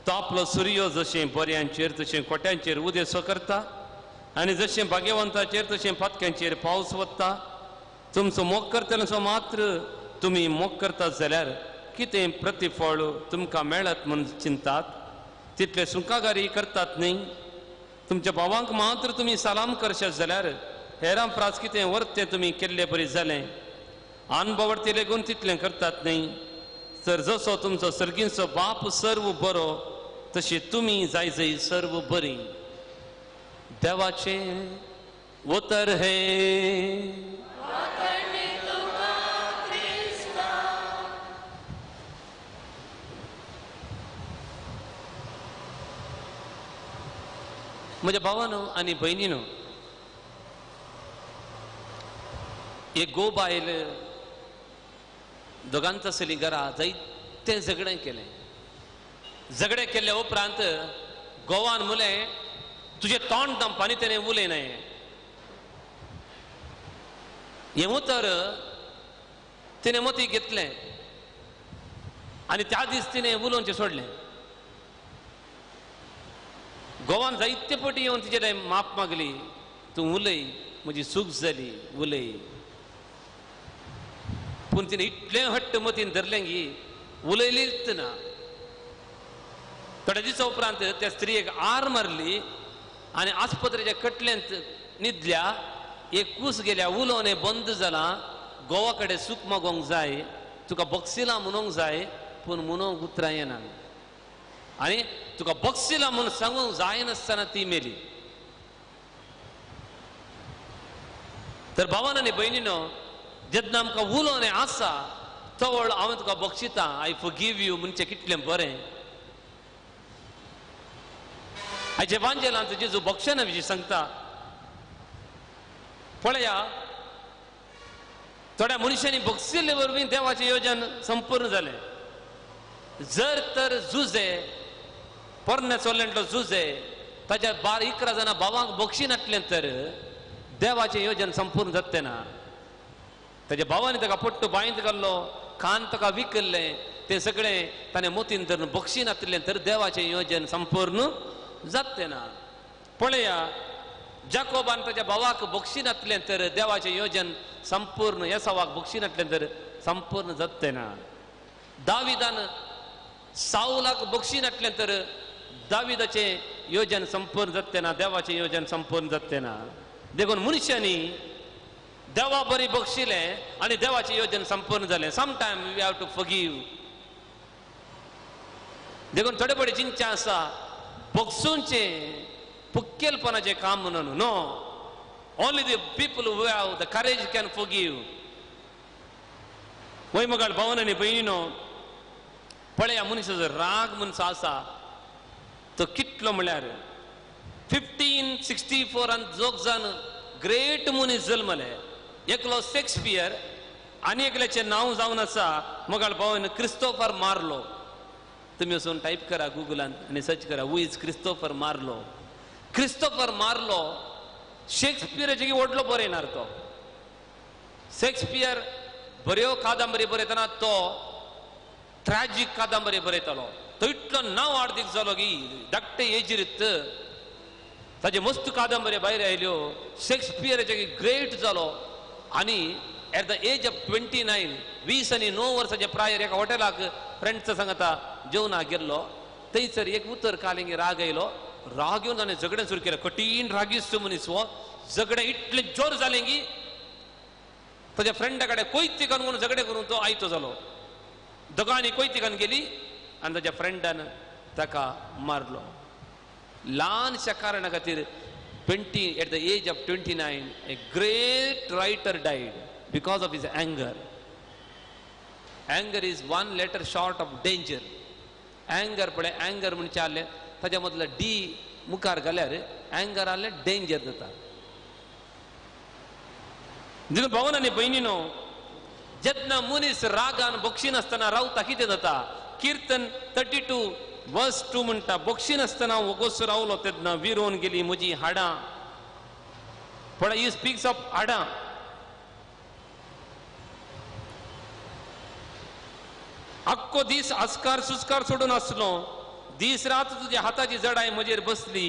तो आपलो सुर्यो जशें बऱ्यांचेर तशें खोट्यांचेर उदेसो करता आनी जशें भाग्यवंताचेर तशें पातक्यांचेर पावस वता. तुमचो मोग करतल्यांचो मात्र तुमी मोग करतात जाल्यार कितें प्रतिफळ तुमकां मेळत म्हूण चिंतात? तितले सुंकागारी करतात न्ही? तुमच्या भावांक मात्र तुमी सलाम करशात जाल्यार हेरां प्रास कितें वर्तें तुमी केल्ले बरी जालें? अनभवडते लेगून तितलें करतात न्ही? तर जसो तुमचो सर्गींचो बाप सर्व बरो तशें तुमी जाय जाय सर्व बरी. देवाचें उतर हें. म्हज्या भावानो आनी भयणीनो, एक गो बायल दोगांच आसली घरा, जायतें झगडें केलें. झगडें केल्ल्या उपरांत गोवान म्हणलें, तुजें तोंड दामपानी तेणें उलयनाय. हें उतर तिणें मती घेतलें आनी त्या दीस तिणें उलोवचें सोडलें. गोवान जायते पटी येवन तिचे कडेन माप मागली, तूं उलय, म्हजी चूक जाली, उलय. पूण तिणें इतलें हट्ट मतीन धरलें की उलयलीच ना. थोड्या दिसा उपरांत त्या स्त्रियेक आर मारली आनी आस्पत्रेच्या कटल्यांत न्हिदल्या. एक कूस गेल्या, उलोवन हें बंद जालां. गोवा कडेन सूख मागोवंक जाय, तुका बक्षिलां म्हणूंक जाय, पूण म्हणूंक उतरां येना आनी तुका बक्षिलां म्हूण सांगूंक जायनासतना ती मेली. तर भावान आनी भयणीनो, जेन्ना आमकां उलोवणें आसा तवळ हांव तुका बक्षितां, I forgive you म्हणचें कितलें बरें. आयचे वांजेलांत जेजू बक्षणा विशीं सांगता. पळया, थोड्या मनशांनी बक्षिल्ले वरवीं देवाचें योजन संपूर्ण जालें. जर तर जुजे पोरण्या चोल्ल्यांतलो जुजे ताच्या 12-11 जाणां भावांक बक्षी नासलें तर देवाचें योजन संपूर्ण जातलें ना. ताच्या भावांनी ताका पट्टो बांयत घाल्लो, कान ताका विकल्लें, तें सगळें ताणें मोतीन धरून बक्षी नासलें तर देवाचें योजन संपूर्ण जातलें ना. पळया, जाकोबान ताच्या भावाक बक्षी नासलें तर देवाचें योजन संपूर्ण, येसावाक बक्षी नासलें तर संपूर्ण जातलें ना. दाविदान सावलाक बक्षी नासलें तर दाविदाचें योजन संपूर्ण जातलें ना, देवाचें योजन संपूर्ण जातलें ना. देखून मनशांनी देवा बरी बक्षिलें आनी देवाचें योजन संपूर्ण जालें. Sometime we have to forgive. देखून थोडे थोडे चिंतचें आसा बक्षुंचें पुक्केलपणाचें काम म्हणून. No, only the people who have the courage can forgive. वय मगाळ भावन आनी भयणीनो, पळया मनशाचो राग मनसो आसा तो कितलो म्हळ्यार 1564 जोग जावन ग्रेट मनीस जल्मले. एकलो शेक्सपियर आनी एकल्याचें नांव जावन आसा मोगाळ भावन क्रिस्तोफर मार्लो. तुमी वचून टायप करा गुगलान आनी सर्च करा who is Christopher Marlowe. Christopher Marlowe शेक्सपियराचे व्हडलो बरयणार तो. शेक्सपियर बऱ्यो कादंबरी बरयतना तो ट्रॅजीक कादंबरी बरयतालो. तो इतलो नांव आर्दीक जालो की धाकटे एजीरीत ताजे मस्त कादंबरी भायर आयल्यो. शेक्सपियराचे ग्रेट जालो आनी at the age of 29 29 वर्साच्या प्रायर एका हॉटेलाक फ्रेंड्स सांगता जेवणाक गेल्लो. थंयसर एक उतर कालिंगी राग आयलो. राग येवन ताणें झगडें सुरू केलें. कठीण रागिश्ट मनीस हो. झगडें इतलें जोर जालें की ताज्या फ्रेंडा कडेन कोयती घालून झगडें करून तो आयतो जालो. दोगांनी कोयती घालून गेली आनी ताज्या फ्रेंडान ताका मारलो. ल्हानशा कारणा खातीर at the age of 29 a great writer died because of his anger. Anger is one letter short of danger. Anger पळय अँगर म्हणचे आसलें ताज्या मदलो डी मुखार घाल्यार अँगर आसलें डेंजर जाता. देखून भावन आनी भयणीनो जेन्ना मनीस रागान बक्षिनासतना रावता कितें जाता. किर्तन 32:2 म्हणटा बक्षिनासतना वोगोस रावलो तेन्ना विरोवन गेली म्हजी हाडां. पळय ही स्पीक्स ऑफ हाडां. आख्खो दीस आस्कार सुस्कार सोडून आसलो. दीस रात तुज्या हाताची जडाय म्हजेर बसली.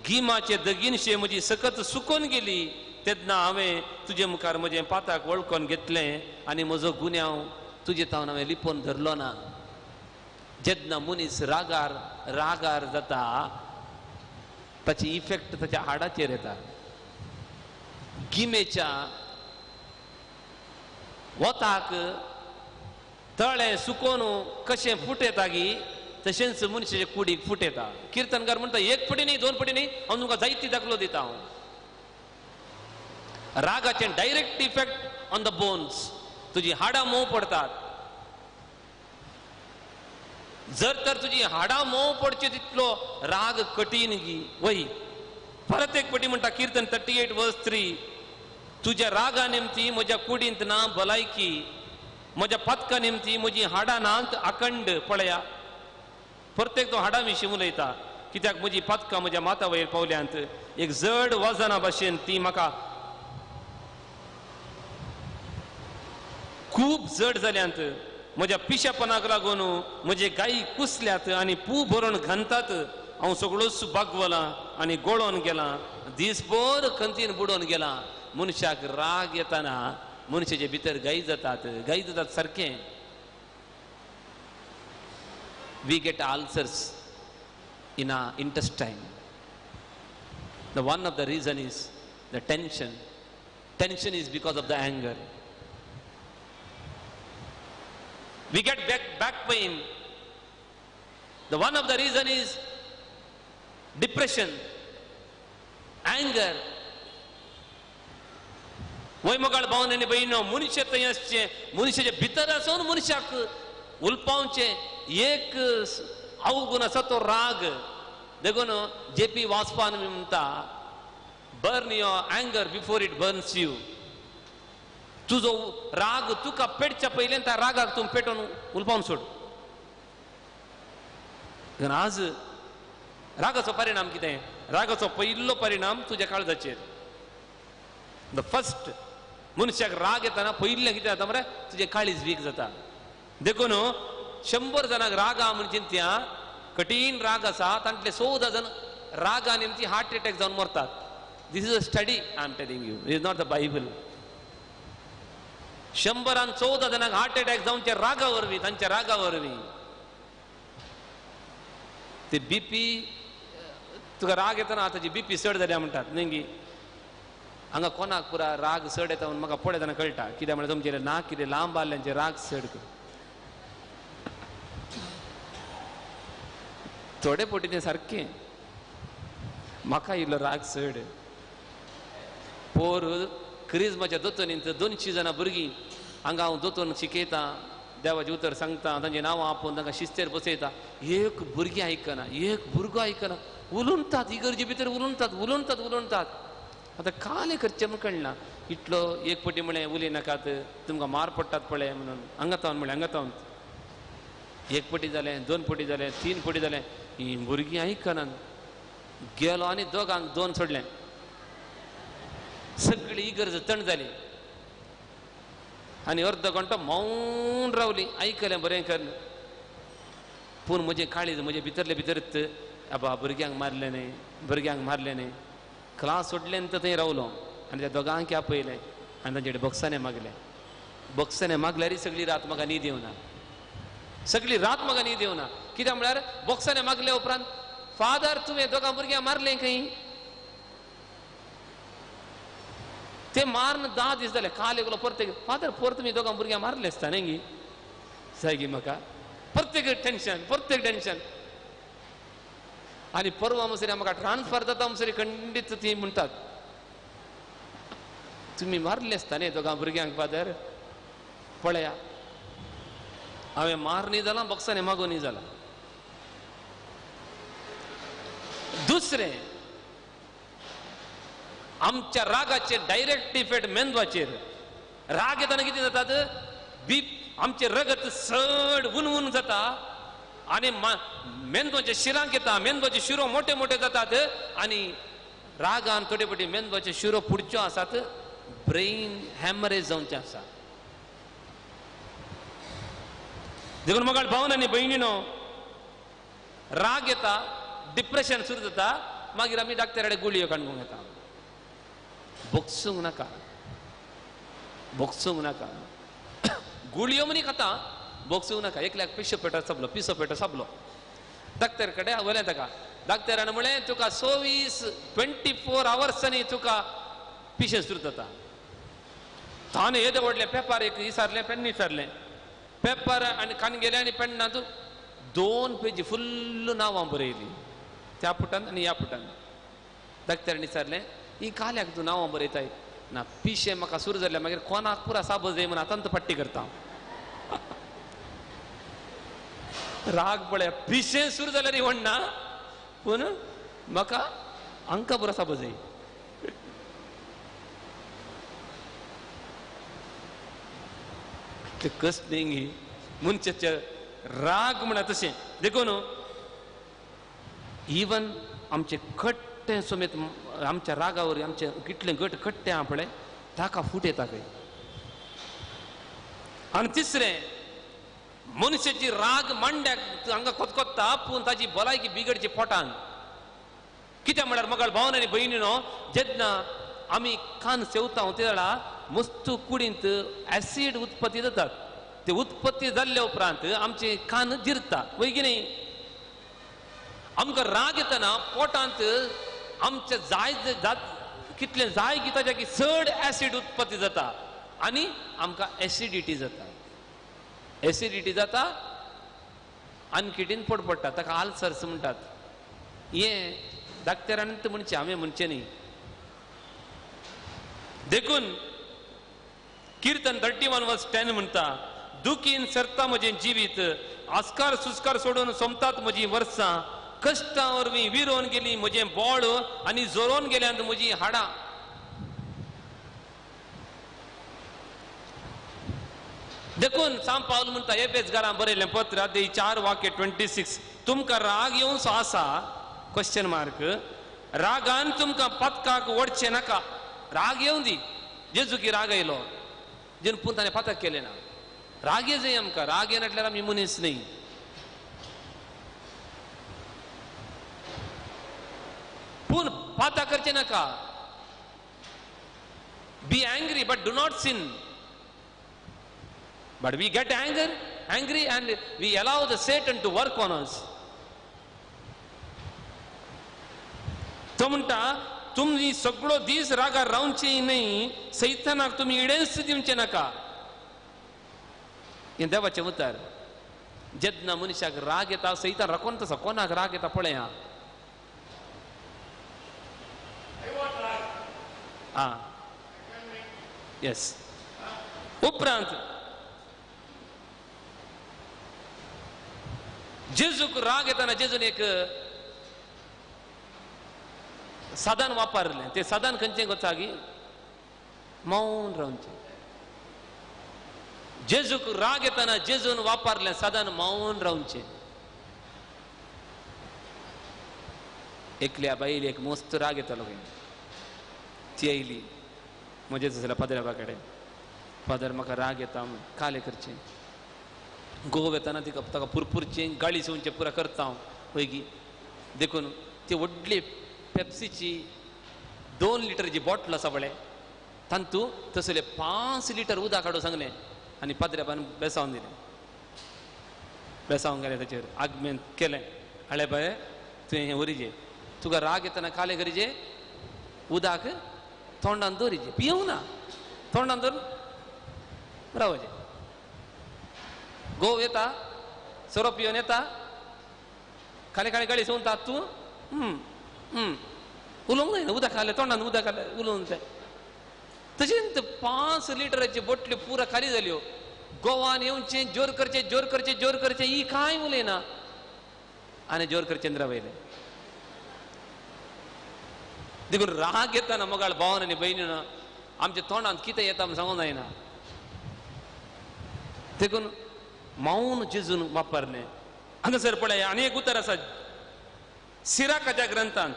गिमाचे दगीनशे म्हजी सकत सुकोन गेली. तेन्ना हांवें तुजे मुखार म्हजें पाताक वळखून घेतलें आनी म्हजो गुन्यांव तुजे तावन हांवें लिपोवन धरलो ना. जेन्ना मनीस रागार रागार जाता ताची इफेक्ट ताच्या हाडाचेर येता. गिमेच्या वताक तळें सुकोन कशें फुटयता गी तशेंच मनशाचे कुडीक फुटयता. किर्तनकार म्हणटा एक पटी न्ही दोन पटी न्ही हांव तुमकां जायती दाखलो दिता. हांव रागाचें direct effect on the bones. तुजी हाडां मोव पडतात. जर तर तुजी हाडां मोव पडची तितलो राग कठीण गी वय. परत एक पटी म्हणटा किर्तन 38:3 तुज्या रागा निमती म्हज्या कुडींत ना भलायकी म्हज्या पातका निमती म्हजी हाडां नात अखंड. पळया प्रत्येक तो हाडां विशीं उलयता. कित्याक म्हजी पातकां म्हज्या माता वयर पावल्यांत एक जड वजना भाशेन ती म्हाका खूब जड जाल्यांत. म्हज्या पिशेपणाक लागून म्हजे गायी कुसल्यात आनी पू भरून घालतात. हांव सगळोच बागवलां आनी गोळोन गेलां. दीसभर खंतीन बुडोवन गेलां. मनशाक राग येताना मनशाचे भितर गायी जातात. गायी जातात सारकें. We get ulcers in our intestine. The one of the reason is the tension. Tension is because of the anger. We get back pain. The one of the reason is depression, anger. वय मोगाळ भावन आनी भयणीनो मनशा थंय आसचें मनशाचे भितर आसून मनशाक उलपावचें एक अवगुण आसा तो राग. देखून जे पी वाचपान म्हणटा burn your anger before it burns you. तुजो राग तुका पेटच्या पयलीं त्या रागाक तूं पेटोवन उलपावन सोड. आज रागाचो परिणाम कितें? रागाचो पयलो परिणाम तुज्या काळजाचेर. The first मनशाक राग येताना पयलें कितें जाता मरे तुजें काळीज वीक जाता. देखून 100 जाणांक रागा म्हणजे त्या कठीण राग आसा तांतले 14 जाण रागा निमती हार्ट एटॅक जावन मरतात. This is a study I am telling you, is not the Bible. 114 जाणांक हार्ट एटॅक जावन त्या रागा वरवीं तांच्या रागा वरवीं ते बीपी तुका राग येताना ताची बीपी चड जाल्या म्हणटात न्ही गी. हांगा कोणाक पुरा राग चड येता म्हणून म्हाका पळयतना कळटा. कित्याक म्हणल्यार तुमचें नाक कितें लांब आसल्याचे राग चड कर. थोडे पोटी तें सारकें म्हाका इल्लो राग चड. पोर क्रिजमाच्या दोतोनींत 200 जाणां भुरगीं हांगा हांव दोतोन शिकयतां. देवाचें उतर सांगता, तांचें नांवां आपोवन तांकां शिस्तेर बसयता. एक भुरगें आयकना, एक भुरगो आयकना, उलोवतात इगर्जे भितर उलोवतात उलोवतात उलोवतात. आतां कालें करचें म्हूण कळना. इतलो एक पटी म्हळें उलय नाकात, तुमकां मार पडटात पळय म्हणून, हांगा तावन म्हळें, हांगा तावन. एक पटी जालें, दोन पटी जालें, तीन पटी जालें, हीं भुरगीं आयकनात. गेलो आनी दोगांक दोन सोडलें, सगळी इगर्ज तण जाली आनी अर्द घंटो मौन रावली. आयकलें बरें करून, पूण म्हजें काळीज म्हजें भितरले भितरच, आबा भुरग्यांक मारलें न्ही, भुरग्यांक मारलें न्ही. क्लास सोडलें तर थंय रावलो आनी त्या दोगांक आपयलें आनी तांचे कडेन बक्षाने मागलें. बक्षाने मागल्यारय सगळी रात म्हाका न्हीद येवना, सगळी रात म्हाका न्हीद येवना. कित्याक म्हळ्यार बक्षाने मागल्या उपरांत फादर तुवें दोगां भुरग्यांक मारलें खंय, ते मारून 10 दीस जाले. काल एकलो परतेक फादर परत तुमी दोगां भुरग्यांक मारले आसता न्ही गी जाय म्हाका प्रत्येक टेन्शन, प्रत्येक टेन्शन. आनी परवा म्हणसर म्हाका ट्रान्सफर जाता म्हणसर खंडीत ती म्हणटात तुमी मारले आसता न्ही दोगां भुरग्यांक फादर, पळया हांवें मार न्ही जाला, बक्षाने मागून न्ही जाला. दुसरें, आमच्या रागाचेर डायरेक्ट इफेक्ट मेंदवाचेर. राग येतना कितें जातात, बीप आमचें रगत चड उन जाता आनी मेंदवाच्या शिरांक येता, मेंदवाचे शिरो मोठे मोठे जातात आनी रागान थोडे पटी मेंदवाचे शिरो फुडच्यो आसात, ब्रेन हॅमरेज जावचें आसा. देखून मगाळ भावन आनी भयणीनो, राग येता, डिप्रेशन सुरू जाता, मागीर आमी डॉक्टरा कडेन गुळयो काडूंक येता. बोगसूंक नाका, बोगसूंक नाका, गुळयो म्हणी खाता, बोगसूंक नाका. एकल्याक पिसो पेटो सापलो, पिसो पेटो सापलो, डॉक्टर कडेन व्हलें ताका. डॉक्टरान म्हणलें तुका 24 आवर्सांनी तुका पिशें सुरू जाता. ताणें येदें व्हडलें पेपर एक विचारलें, पेन विचारलें, पेपर आनी कान गेलें आनी पेन्नात 2 पेजी फुल्ल नांवां बरयलीं, त्या पुटान आनी ह्या पुटान. डॉक्टरान विचारलें ही काल्याक तूं नांवां बरयताय? ना पिशें म्हाका सुरू जालें, मागीर कोणाक पुरा साबज जाय म्हूण आतां पट्टी करता. राग पळय, पिशें सुरू जाल्यार म्हणना, पूण म्हाका हांकां पुरा साबज जाय. कसली मनशाचे राग म्हणा तशें. देखून इवन आमचे कट्टे समेत आमच्या रागावर आमचे कितले गट कट्टे आहा पळय ताका फूट येता खंय. आनी तिसरें, मनशाची राग मांड्याक हांगा खोतखोत्ता, पूण ताची भलायकी बिगडची पोटान. कित्याक म्हळ्यार मगाळ भावन आनी भयणीनो, जेन्ना आमी कान सेवता ते वेळा मस्त कुडींत एसीड उत्पत्ती जातात, ते उत्पत्ती जाल्ल्या उपरांत आमचे कान जिरता वय की न्ही. आमकां राग येतना पोटांत आमचे जाय कितलें जाय की ताच्या की चड एसीड उत्पत्ती जाता आनी आमकां एसिडिटी जाता. एसिडिटी जाता आनी किटीन पोट पडटा, ताका आल्सर्स म्हणटात. हें डॉक्टरान म्हणचें, हांवें म्हणचें न्ही. देखून किर्तन 31:10 म्हणटा, दुखीन सरता म्हजें जिवीत, आस्कार सुस्कार सोडून सोमतात म्हजी वर्सां, कश्टां वरवीं विरोवन गेली म्हजें बोळ आनी जोरोवन गेल्यान म्हजी हाडां. देखून सांत पावल म्हणटा एफेसकारांक बरयलें पत्र अध्याय 4:26, तुमकां राग येवचो आसा क्वेश्चन मार्क, रागान तुमकां पातकाक ओडचें नाका. राग येवं दी, जेजूकी राग आयलो जेन्ना पूण ताणें पातक केलें ना. राग ये जाय आमकां, राग येनाटल्यार आमी मनीस न्ही. पूण पातक करचें नाका. Be angry but do not sin. But we get angry and we allow the Satan to work on us. तो म्हणटा तुमी सगळो दीस रागार रावचे न्ही, सैतानाक तुमी इडेंस दिवचें नाका. हें देवाचें उतर. जेन्ना मनशाक राग येता सैतान राखून तसो कोणाक राग येता पळया. आं येस. उपरांत जेजूक राग येताना जेजून एक साधन वापरलें. तें साधन खंयचें गोचागी मौन रावचें. जेजूक राग येताना जेजून वापरलें साधन मौन रावचें. एकल्या बायल एक मस्त राग येतालो खंय, ती आयली म्हजेच जाल्यार पाद्र्याबा कडेन, फादर म्हाका राग येता म्हूण कालें करचें. गोव येताना तिका ताका पुरपुरचें गाळी सोवचें पुरा करता हांव वयगी. देखून ती व्हडली पेप्सीची 2 लिटरची बॉटल आसा पळय तांतू तसले 5 लिटर उदक हाडूं सांगलें आनी पाद्र्याबान बेसावन दिलें. बेसावन गेलें ताचेर आगमेन केलें, हाडलें पळय तुवें हें वरीजे तुका राग येताना कालें करीजे उदक तोंडान दवरीजे, पियोवंक ना, तोंडान दवर रावचें. गोव येता सोरो पिवन येता खाले खाले गाळी सोंवता तूं उलोवंक जायना, उदक खालें तोंडान उदक खालें उलोवंक जाय. तशेंच 5 लिटराची बोटल्यो पुरा खाली जाल्यो. गोवान येवचें जोर करचें जोर करचें जोर करचें ही कांय उलयना आनी जोर करचें रावयलें. देखून राग येताना मोगाळ भावन आनी भयणीन आमच्या तोंडांत कितें येता म्हूण सांगूंक जायना. देखून मौन जेजून वापरलें. हांगासर पळय आनी एक उतर आसा सिराकाच्या ग्रंथांत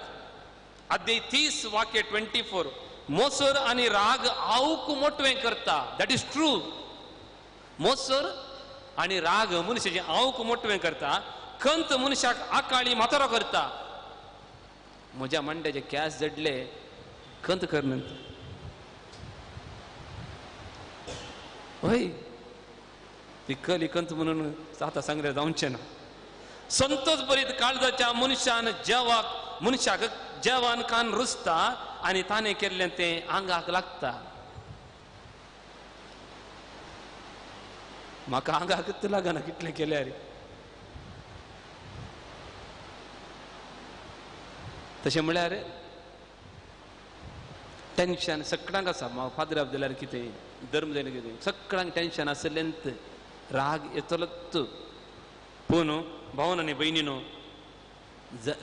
अध्याय 30 वाक्य 24, मोसर आनी राग आवक मोटवें करता. That is true. मोसर आनी राग मनशाचें आवक मोटवें करता, खंत मनशाक आकाळी म्हातारो करता. म्हज्या मांड्याचे केंस जडले खंत करनंत हय ती कली खंत म्हणून आतां सांगल्यार जावचें ना. संतोष बरीत काळजाच्या मनशान जेवाक मनशाक जेवान कान रुजता आनी ताणें केल्लें तें आंगाक लागता. म्हाका आंगाकच लागना कितलें केल्यार. तशें म्हळ्यार टेन्शन सगळ्यांक आसा. म्हाका फादर जाल्यार कितें धर्म जाल्यार कितें सगळ्यांक टेन्शन आसलेंत राग येतलोच. पूण भावन आनी भयणीनो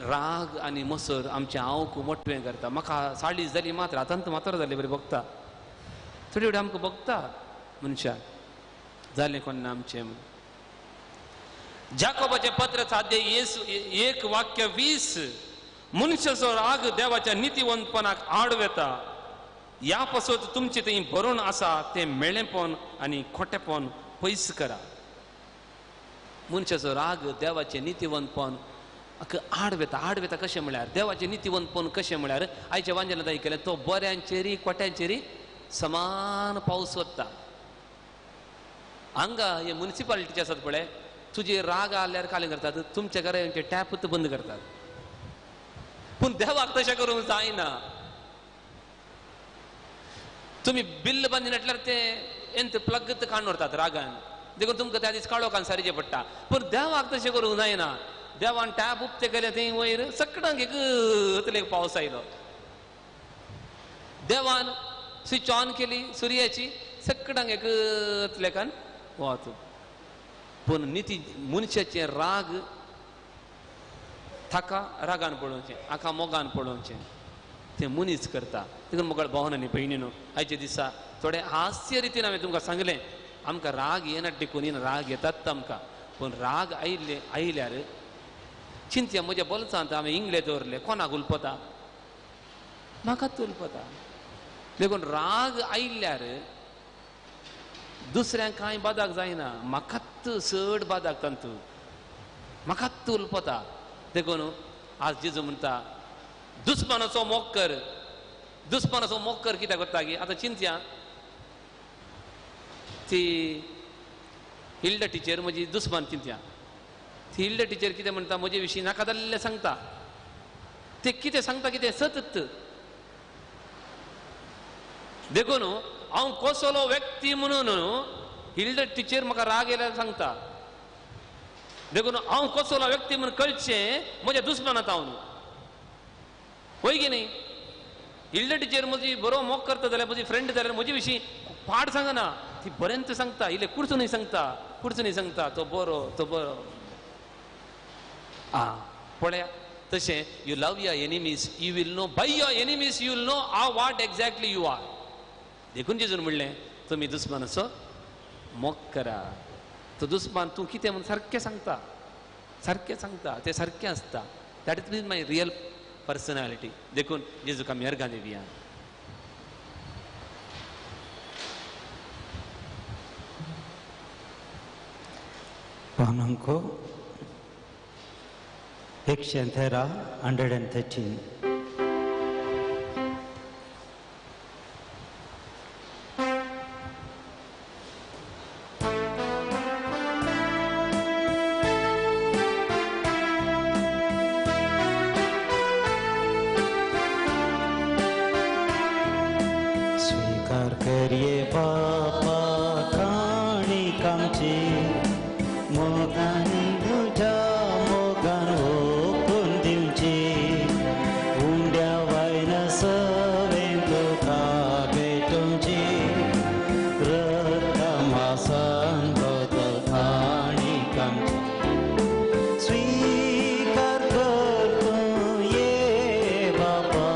राग आनी मसर आमचें आवक मोटवें करता. म्हाका 40 जाली मात्र आतां मात्र जाली बरी बघता थोडी थोडी आमकां बघता मनशाक जालें कोण ना आमचें. जाकोबाचें पत्र साध्य 1 वाक्य 20, मनशाचो राग देवाच्या नितीवंतपणाक आड वेता. ह्या पासत तुमचें थंय भरून आसा तें मेळेपण आनी खोटेपण पयस करा. मनशाचो राग देवाचें नितीवंतपण आड वेता. आड वेता कशें म्हळ्यार देवाचें नितीवंतपण कशें म्हळ्यार आयच्या वांजेलांत आयकलें तो बऱ्यांचेरी खोट्यांचेरी समान पावस वता. हांगा हे मुनिसिपालिटीचे आसात पळय तुजे राग आल्यार कालें करतात, तुमच्या घरा येवचे टॅप बंद करतात. पूण देवाक तशें करूंक जायना. तुमी बिल्ल बांदी म्हटल्यार ते एंत प्लग काडून व्हरतात रागान, देखून तुमकां त्या दीस काळोखान सारीचें पडटा. पूण देवाक तशें करूंक जायना. देवान टॅप उपते केले थंय वयर सगळ्यांक एक एक पावस आयलो. देवान स्विच ऑन केली सुर्याची, सगळ्यांक एक लेखान वत. पूण निती मनशाचें राग ताका रागान पळोवचें, हाका मोगान पळोवचें, तें मनीस करता. देखून मोगाळ भावन आनी भयणीनो आयच्या दिसा थोडे हास्य रितीन हांवें तुमकां सांगलें आमकां राग येना टिकून राग येतात आमकां. पूण राग आयिल्ले आयल्यार चिंतया म्हज्या बोल्सांत हांवें इंगळे दवरले कोणाक उलपता, म्हाकाच उलपता. देखून राग आयिल्ल्यार दुसऱ्यांक कांय बादाक जायना, म्हाकाच चड बादाक तांतू, म्हाकाच उलपता. देखून आज जेजू म्हणटा दुस्मानाचो मोग कर. दुस्मानाचो मोग कर कित्याक करता की आतां चिंतया ती हिल्डा टिचर म्हजी दुस्मान चिंतया. ती हिल्डा टिचर कितें म्हणटा म्हजे विशीं नाका जाल्लें सांगता. ते कितें सांगता कितें सतत. देखून हांव कसलो व्यक्ती म्हणून हिल्डा टिचर म्हाका राग येयल्यार सांगता. देखून हांव कसलो व्यक्ती म्हणून कळचें म्हज्या दुस्मानांत हांव वय की न्ही. हिल्डा टिचर म्हजी बरो मोग करता जाल्यार म्हजी फ्रेंड जाल्यार म्हजे विशीं पाड सांगना, ती बरेंच सांगता, इल्लें कुडचुनूय सांगता, कुडचुनूय सांगता तो बरो तो बरो. आं पळया तशें you love your enemies, you will know by your enemies you will know uh what exactly you are. देखून जेजून म्हणलें तुमी दुस्मानाचो मोग करा. तो दुस्मान तूं कितें म्हणून सारकें सांगता, सारकें सांगता, तें सारकें आसता. That is my real personality. देखून जेजूक आमी अर्गां दिवया. पानांको 113, 113. स्वीकार करिये बापा काणी आमची, मोगान तुज्या मोगान ओपून दिवची, उंड्या वायना सवें तुका भेटोवची, रक्तमासान बदल काणी आमची. स्वीकार कर तूं ये बापा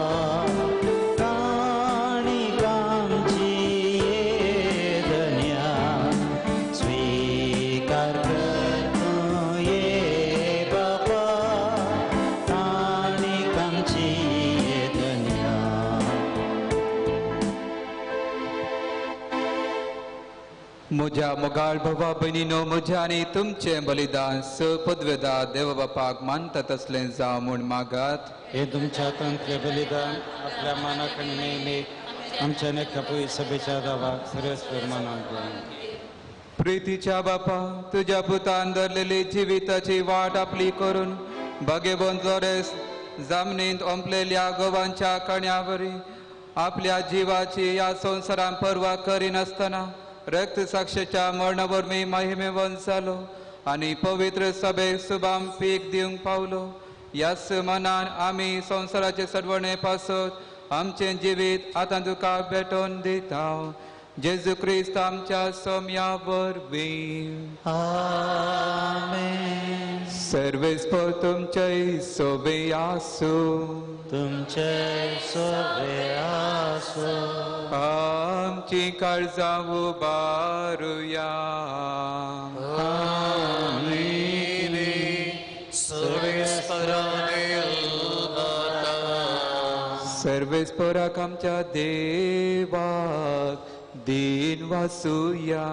काणी आमची ये धन्या, स्वीकार कर तूं ये बापा काणी आमची ये धन्या. म्हज्या मोगाळ भावा भयणीनो, म्हज्या आनी तुमचें बलिदान स पदवेदा देव बापाक मानता तसलें जावं म्हूण मागात. हे तुमच्या हातांतलें बलिदान आपल्या मानाक आनी नेहमी आमच्या नेकापूय सभेच्या दावाक सर्वेस्पर मानाक. प्रितीच्या बापा, तुज्या पुतान धरलेली जिविताची वाट आपली करून भाग्यवंत लोरेस जमनींत ओंपलेल्या गोवांच्या कण्यावरी आपल्या जिवाची ह्या संवसारान पर्वा करिनासतना रक्त साक्षेच्या मरणा वरवीं महिमेवंत जालो आनी पवित्र सभेक सुबाम पीक दिवंक पावलो. ह्याच मनान आमी संवसाराचे सरवणे पासत आमचें जिवीत आतां तुका भेटोवन दिता. जेजू क्रिस्त आमच्या सोम्या वरवीं. आमेन. सर्वेस्पर तुमचे सोबे आसूं. तुमचे सोबे आसूं. आमची काळजां उबारुया. सर्वेस्पराक आमच्या देवाक दीन वासुया.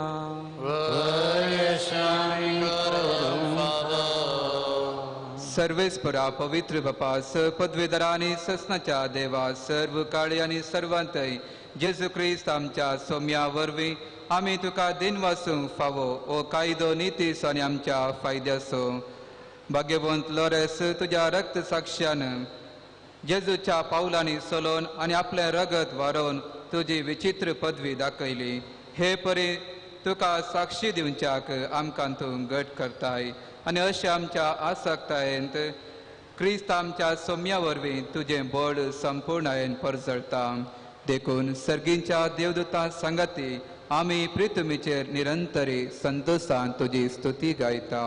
सर्वेस्परा पवित्र बापा, पदवीधरा आनी ससनाच्या देवा, सर्व काळी आनी सर्वांतय जेजू क्रिस्त आमच्या सोम्या वरवीं आमी तुका दीन वासूंक फावो ओ कायदो नितीस आनी आमच्या फायद्याचो. भाग्यवंत लोरेस तुज्या रक्त साक्ष्यान जेजूच्या पावलांनी चलोवन आनी आपलें रगत वारोवन तुजी विचित्र पदवी दाखयली. हे परी तुका साक्षी दिवच्याक आमकां तूं घट करताय आनी अशें आमच्या आसक्तायेंत क्रिस्त आमच्या सोम्या वरवीं तुजें बळ संपूर्णायेन परजळता. देखून सर्गींच्या देवदूतां सांगाती आमी प्रितुमीचेर निरंतरी संतोशान तुजी स्तुती गायता.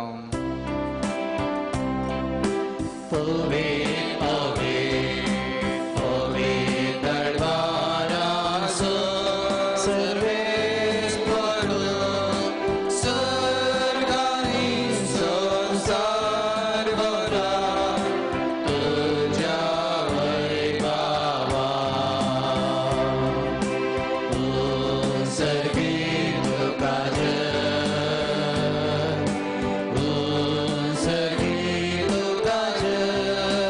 तुका जय,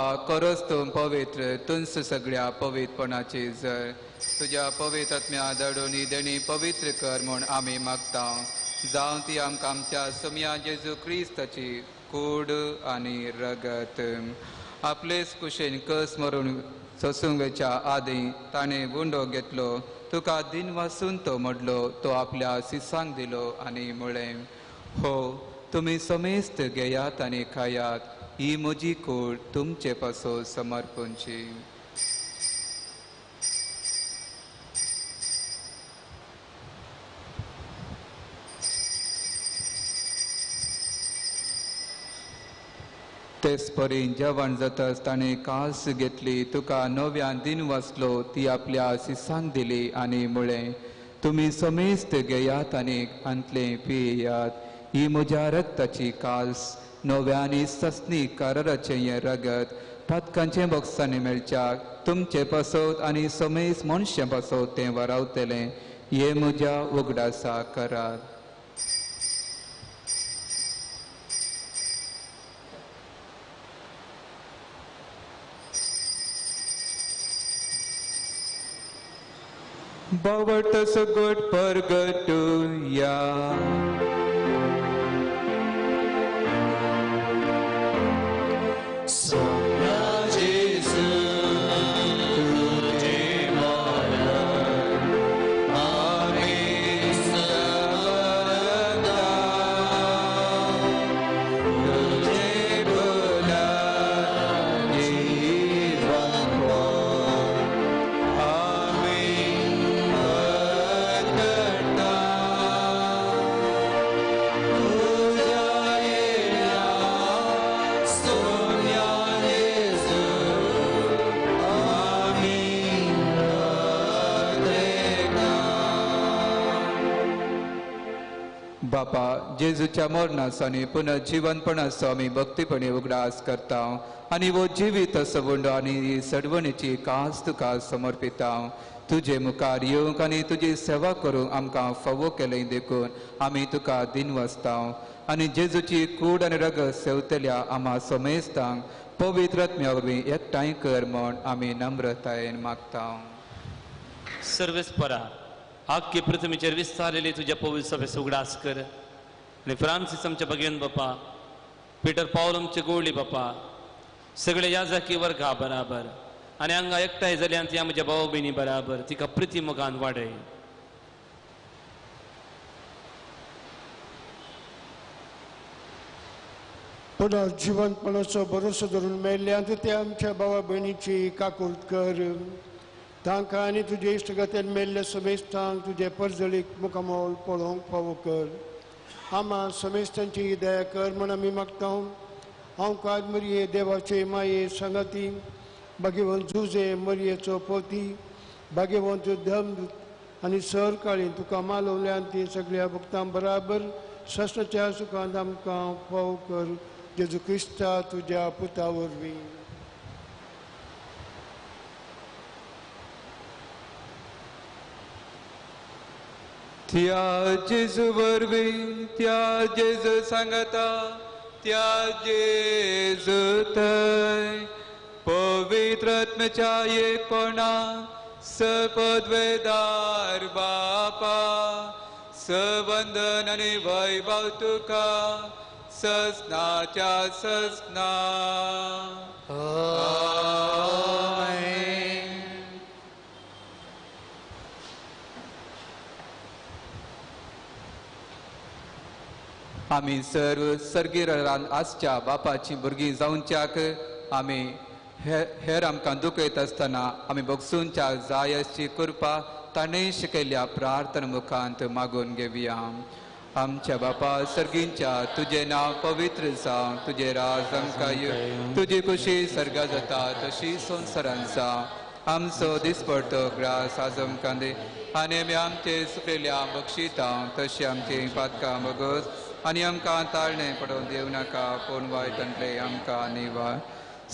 बापा खरोच तूं पवित्र, तुंच सगळ्या पवित्रपणाची जर तुज्या पवित्र आत्म्या धाडून ही देणी पवित्र कर म्हूण आमी मागता. जावं ती आमकां आमच्या सोम्या जेजू क्रिस्ताची कूड आनी रगत. आपलेच कुशीन कस मरून सोसूंक वेच्या आदीं ताणें गुंडो घेतलो, तुका दिन वासून तो मोडलो, तो आपल्या सिसांक दिलो आनी म्हळें, हो तुमी समेस्त घेयात आनी खायात, ही म्हजी कूड तुमचे पासून समर्पणची. तेच परी जेवण जातच ताणें कास घेतली, तुका नव्यान दिन वाचलो, ती आपल्या सिसांक दिली आनी म्हळें, तुमी समेस्त घेयात आनी हांतलें पियात, ही म्हज्या रक्ताची कास, नव्यानी ससनी कराराचें हें रगत पातकांचें बॉक्सांनी मेळच्याक तुमचे पासत आनी समेस्त मनशां पासत तें वरावतलें. हें म्हज्या उगडासा करात. बावट सगट परगटुया. बापा, जेजूच्या मरणाचो आनी पुनर्जिवनपणाचो आमी भक्तीपणी उगडास करता आनी वो जिवीत सवंडो आनी सडवणीची कास तुका समर्पिता. तुजे मुखार येवंक आनी तुजी सेवा करूंक आमकां फावो केलें देखून आमी तुका दिनवासता आनी जेजूची कूड आनी रगत सेवतल्या आमा समेस्तांक पवित्र आत्म्या वरवीं एकठांय कर म्हूण आमी नम्रतायेन मागता. सर्वेस्परा, आख्खे पृथ्वीचेर विस्तारलेली तुज्या पवित्र सभेचो उगडास कर आनी फ्रांसीस आमच्या भगेन बापा, पिटर पावल आमचे गोवळी बापा, सगळे याजाकी वर्गा बराबर आनी हांगा एकठांय जाल्यान ती आमच्या भाव भयणी बराबर तिका प्रिती मोगान वाडय. पुनर्जिवनपणाचो भरोसो धरून मेल्ल्यान ते आमच्या भावा भयणीची काकूट कर. तांकां आनी तुजे इश्टगतेन मेल्ल्या समेस्तांक तुजे परजळीक मुखामोल पळोवंक फावो कर. आमा समेस्तांची दया कर म्हूण आमी मागता. हांव काज मरये देवाचे माये सांगाती भाग्यवंत जुजे मरयेचो पोती भाग्यवंत धम आनी सर काळी तुका मालवल्यान ती सगळ्या भक्तां बराबर शास्त्राच्या सुखांत आमकां फावो कर. जेजू क्रिस्ता तुज्या पुता वरवीं. त्या जेजू वरवीं, त्या जेजू सांगता, त्या जेजू थंय पवित्र आत्म्याच्या एकपणा सपदवेदार बापा सवंदन आनी वैभव तुका ससनाच्या ससना. आमेन. आमी सर्व सर्गीरान आसच्या बापाची भुरगीं जावच्याक आमी हेर आमकां दुखयत आसतना आमी भोगसूनच्या जाय अशी कृपा ताणें शिकयल्ल्या प्रार्थना मुखांत मागून घेवया. आमच्या बापा सर्गींच्या, तुजें नांव पवित्र जावं, तुजें राज आमकां येवं, तुजी खुशी सर्गा जाता तशी संवसारांत जावं. आमचो दिसपडतो ग्रास आज आमकां दी आनी आमी आमचे सुकलेल्या बक्षिता तशी आमची पातकां भोगोस आनी आमकां ताळणें पडोवन दिवं नाका, पूण वायटांतले आमकां निवार.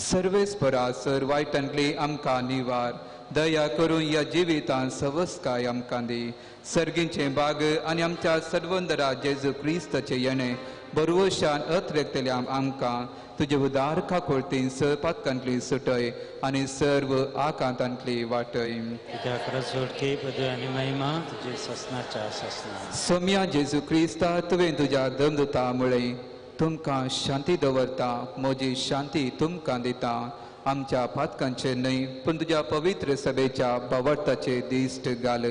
सर्वेस्परा सर वायटांतली आमकां निवार. दया करून ह्या जिवितांत सवस्काय आमकां दी. सर्गींचें बाग आनी आमच्या सर्वंदरा जेजू क्रिस्ताचें येणें बरवशान अत्रेकतल्या आमकां तुजे उदार काकुळतीन पातकांतली सुटय आनी सर्व आकांतांतली वाटय. कित्याक रजवडकी पदवी आनी महिमा तुजी ससनाच्या ससना. सोम्या जेजू क्रिस्ता तुवें तुज्या दमदुता मुळे तुमकां शांती दवरता, म्हजी शांती तुमकां दिता. आमच्या पातकांचे न्हय पूण तुज्या पवित्र सभेच्या बावडताचे दिश्ट घाल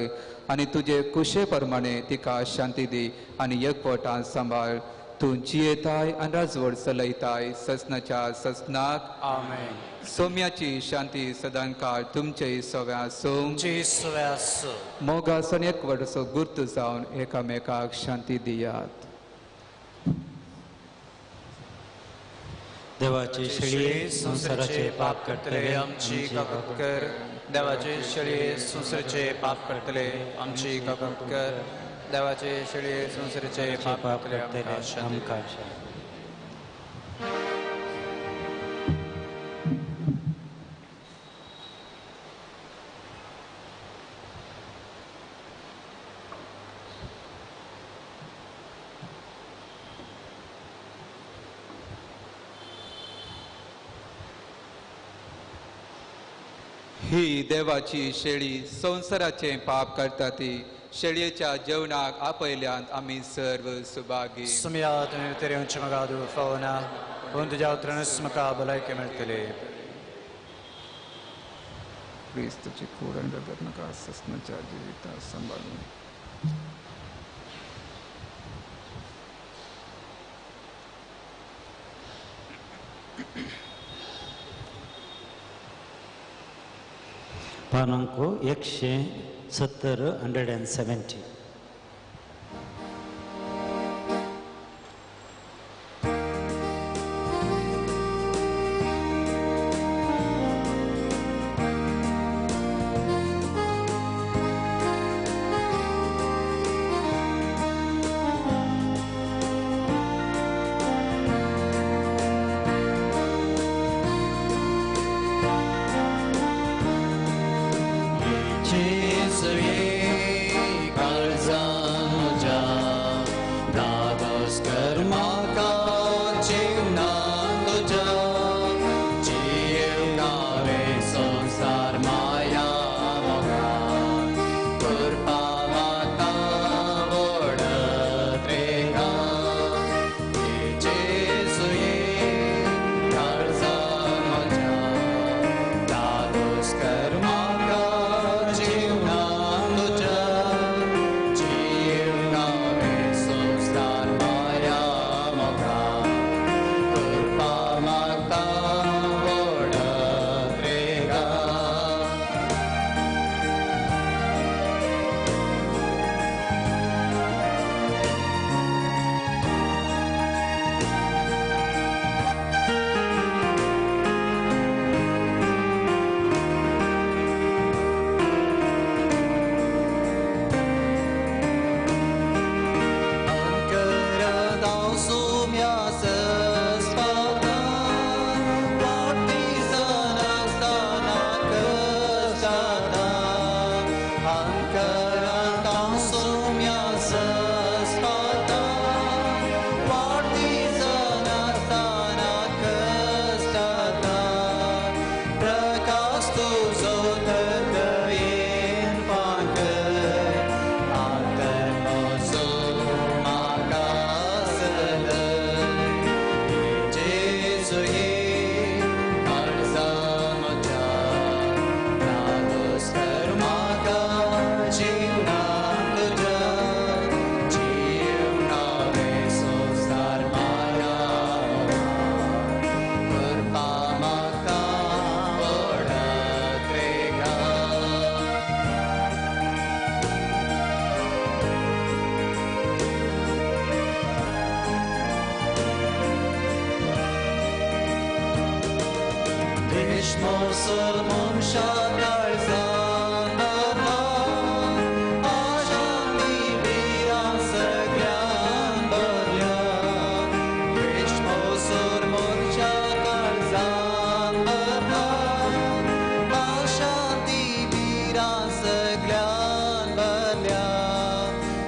आनी तुजे कुशे प्रमाणे तिका शांती दी आनी एकवटान सांबाळ. तूं जियेताय आनी राजवड चलयताय ससनाच्या ससनाक. आमेन. सोम्याची शांती सदांकाळ तुमचे सव्या आसूं. मोगासन एकवटाचो गुर्त जावन एकामेकाक शांती दियात. देवाची शेळये संवसाराचे पाप करतले आमची काकूत कर. देवाचे शेळये संवसाराचे पाप करतले आमची काकूत कर. देवाचे शेळये संवसाराचे पाप करतले आमकां. ही देवाची शेळी संवसाराचे पाप करता ती शेळयेच्या जेवणाक आपयल्यान आमी सर्व सुभागी. सुमया तुमी भितर येवचें म्हाका दुफावना पूण तुज्या उतरानूच म्हाका भलायकी मेळटली. क्रिस्तची कूड आनी रगत म्हाका ससनाच्या जिविता सांबाळून. पानांको 170 170.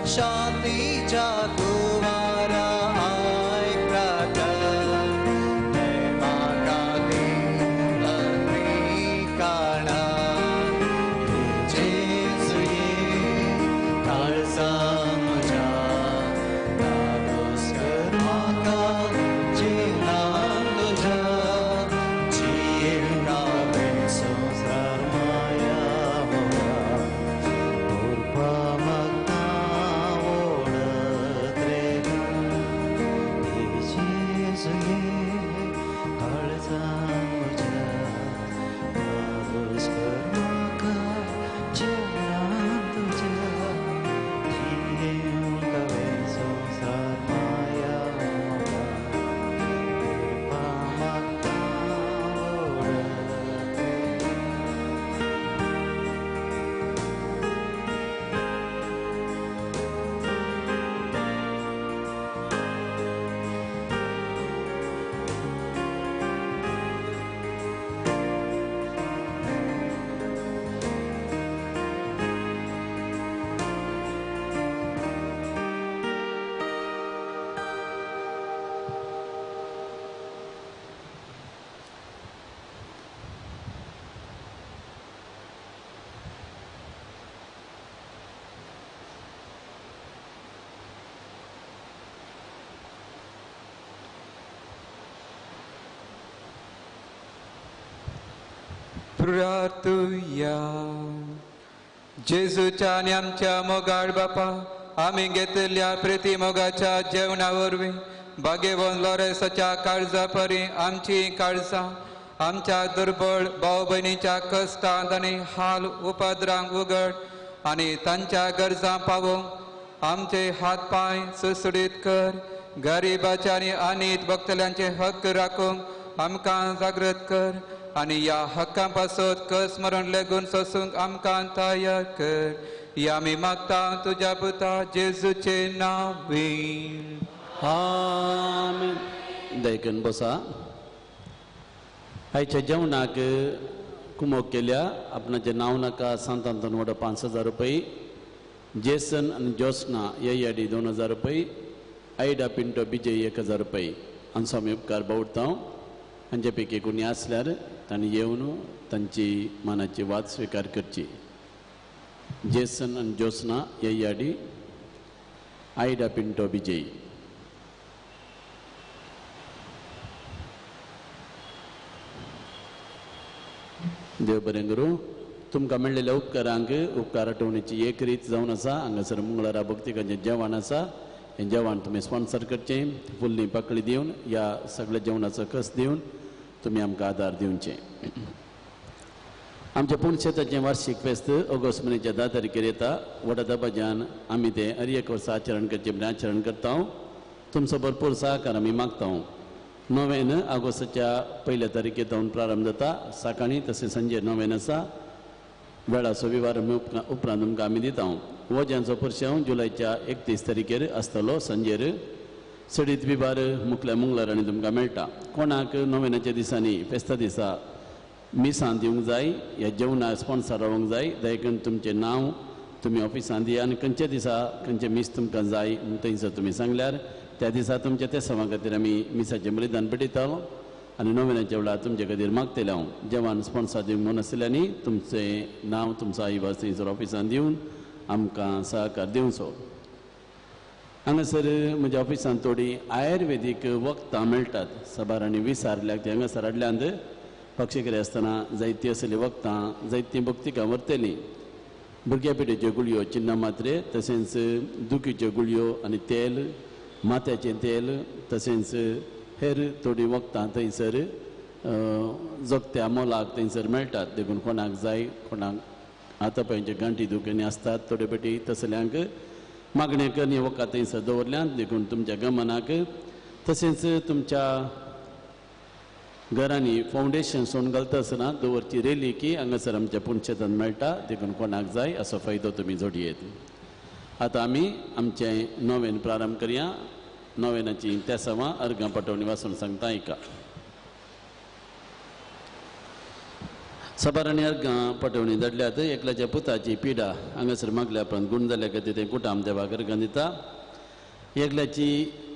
शांतीच्या कुवारा. प्रार्थुया. जेजूच्या आनी आमच्या मोगाळ बापा, आमी घेतिल्ल्या प्रिती मोगाच्या जेवणा वरवीं भाग्यवंत लॉरेसाच्या काळजा परी आमची काळजां आमच्या दुर्बळ भाव भयणीच्या कश्टांत आनी हाल उपद्रांक उगड आनी तांच्या गरजां पावोवंक आमचे हात पांय सुसुडीत कर. गरिबाच्या आनी अनीत भक्तल्यांचे हक्क राखूंक आमकां जागृत कर आनी ह्या हक्कां पासत कस मरण लेगून सोसूंक आमकां तयार कर. ह्या आमी मागता तुज्या पुता जेजूचे नांवी. आमेन. देखून बसा. आयच्या जेवणाक कुमोक केल्या आपणाचें नांव नाका सांतांतून वडो 5,000 रुपये, जेसन आनी जोस्ना येयाडी 2,000 रुपये, आयडा पिंटो बिजय 1,000 रुपये. हांचो आमी उपकार बावडटा. हांचे पैकी कोणी आसल्यार तांणी येवन तांची मानाची वाद स्विकार करची. जेसन आनी जोस्ना येयाडी, आयडा पिंटो बिजय. देव बरें करूं. तुमकां मेळ्ळेल्या उपकारांक उपकार आठवणीची एक रीत जावन आसा. हांगासर मंगळारा भक्तिकांचें जेवण आसा. हें जेवण तुमी स्पॉन्सर करचें. फुल्ली पाकळी दिवन ह्या सगळ्या जेवणाचो कस दिवन तुमी आमकां आदार दिवचें. आमच्या पुणशेताचें वार्षीक फेस्त ऑगस्ट म्हयन्याच्या 10 तारखेर येता. व्हडा दबाज्यान आमी तें हर एक वर्सा आचरण करचें म्हणून आचरण करता. तुमचो भरपूर सहकार आमी मागता. नोवेन ऑगस्टाच्या 1 तारखे जावन प्रारंभ जाता. सकाळीं तशें सांजे नोवेन आसा. वेळाचो विवार उपरांत तुमकां आमी दिता. वज्यांचो परशेंव जुलयच्या 31 तारखेर आसतलो सांजेर. सडीत विवार मुखल्या मंगळारांनी तुमकां मेळटा. कोणाक नोवेनाच्या दिसांनी फेस्ता दिसा मिसां दिवंक जाय या जेवणाक स्पॉन्सर रावंक जाय, देखून तुमचें नांव तुमी ऑफिसान दिया आनी खंयच्या दिसा खंयचें मीस तुमकां जाय थंयसर तुमी सांगल्यार त्या दिसा तुमच्या त्या समा खातीर आमी मिसाचें बलिदान पेटयतलो आनी नोवेनाच्या वेळार तुमचे खातीर मागतले. हांव जेवण स्पॉन्सर दिवंक म्हूण आशिल्ल्यांनी तुमचें नांव तुमचो आई थंयसर ऑफिसान दिवन आमकां सहकार दिवचो. हांगासर म्हज्या ऑफिसान थोडीं आयुर्वेदीक वखदां मेळटात. साबारांनी विसारल्याक ती हांगासर हाडल्यांत. पक्षीकरी आसतना जायतीं असलीं वखदां जायतीं भक्तिकां व्हरतलीं. भुरग्या पिठ्याच्यो गुळयो, चिन्ना मात्रे, तशेंच दुखीच्यो गुळयो आनी तेल, माथ्याचें तेल, तशेंच हेर थोडीं वखदां थंयसर जोगत्या मोलाक थंयसर मेळटात. देखून कोणाक जाय, कोणाक आतां पळय गांठी दुखणी आसतात थोडे पेटी तसल्यांक मागणें करणी वखदां थंयसर दवरल्यांत. देखून तुमच्या गमनाक तशेंच तुमच्या घरांनी फावंडेशन सोडून घालता आसतना दवरची रेली की हांगासर आमच्या पुणशेतान मेळटा. देखून कोणाक जाय असो फायदो तुमी जोडयेत. आतां आमी आमचें नोवेन प्रारंभ करया. नोवेनाची त्या सवा अर्गां पटोवणी वाचून सांगता आयका. सबारांनी अर्गां पटोवणी धाडल्यात. एकल्याच्या पुताची पिडा हांगासर मागल्या उपरांत गूण जाल्या खातीर तें कुटाम देवाक अर्गां दिता. एकल्याची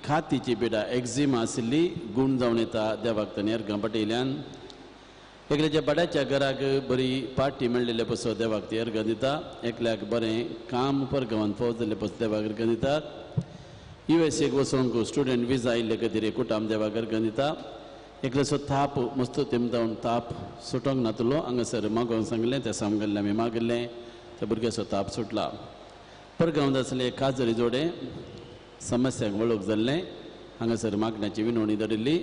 खातीची पिडा एक्झिमा आशिल्ली गूण जावन येता देवाक ताणें अर्गां पटयल्यान. एकल्याच्या भाड्याच्या घराक बरी पार्टी मेळ्ळेले पसो देवाक ती अर्गां दिता. एकल्याक बरें काम परगांवान फौज जाल्ले पसो देवाक अर्गां दितात. युएसएक वचोंक स्टुडंट विजा आयिल्ले खातीर कुटाम देवाक अर्गां दिता. एकल्याचो ताप मस्त तेमदावन ताप सुटोंक नातलो हांगासर मागोवन सांगलें त्या सामगल्लें आमी मागिल्लें त्या भुरग्याचो ताप सुटला. परगांवांत आसले काजरी जोडे समस्यांक वळख जाल्लें हांगासर मागण्याची विनवणी धाडिल्ली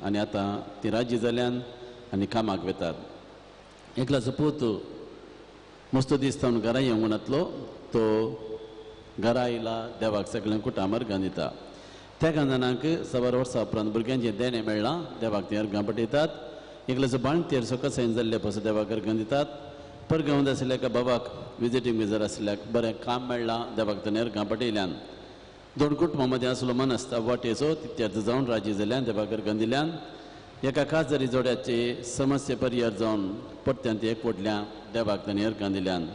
आनी आतां ती राजी जाल्यान आनी कामाक वेतात. एकल्याचो पूत मस्तो दीस तावन घरा येवंक नातलो तो घरा आयला देवाक सगळ्यांक कुटाम अर्गां दिता. त्या जाणांक सवार वर्सां उपरांत भुरग्यांचें देणें मेळ्ळां देवाक तीं अर्गां पटयतात. एकल्याचो बाळंतेर सोकसायन जाल्ले पासून देवाक अर्गां दितात. परगांवांत आशिल्ल्या एका बाबाक विजिटींग विजर आशिल्ल्याक बरें काम मेळ्ळां देवाक ताणें अर्गां पटयल्यान. दोन कुटुंबां मदें आसलो मनस्ताप वाटेचो तित्यार्थ जावन राजी जाल्यान देवाक अर्गां दिल्यान. एका खाजरी जोड्याचे समस्ये परिहार जावन परत्यान ती एकवटल्या देवाक ताणें अर्गां दिल्यान.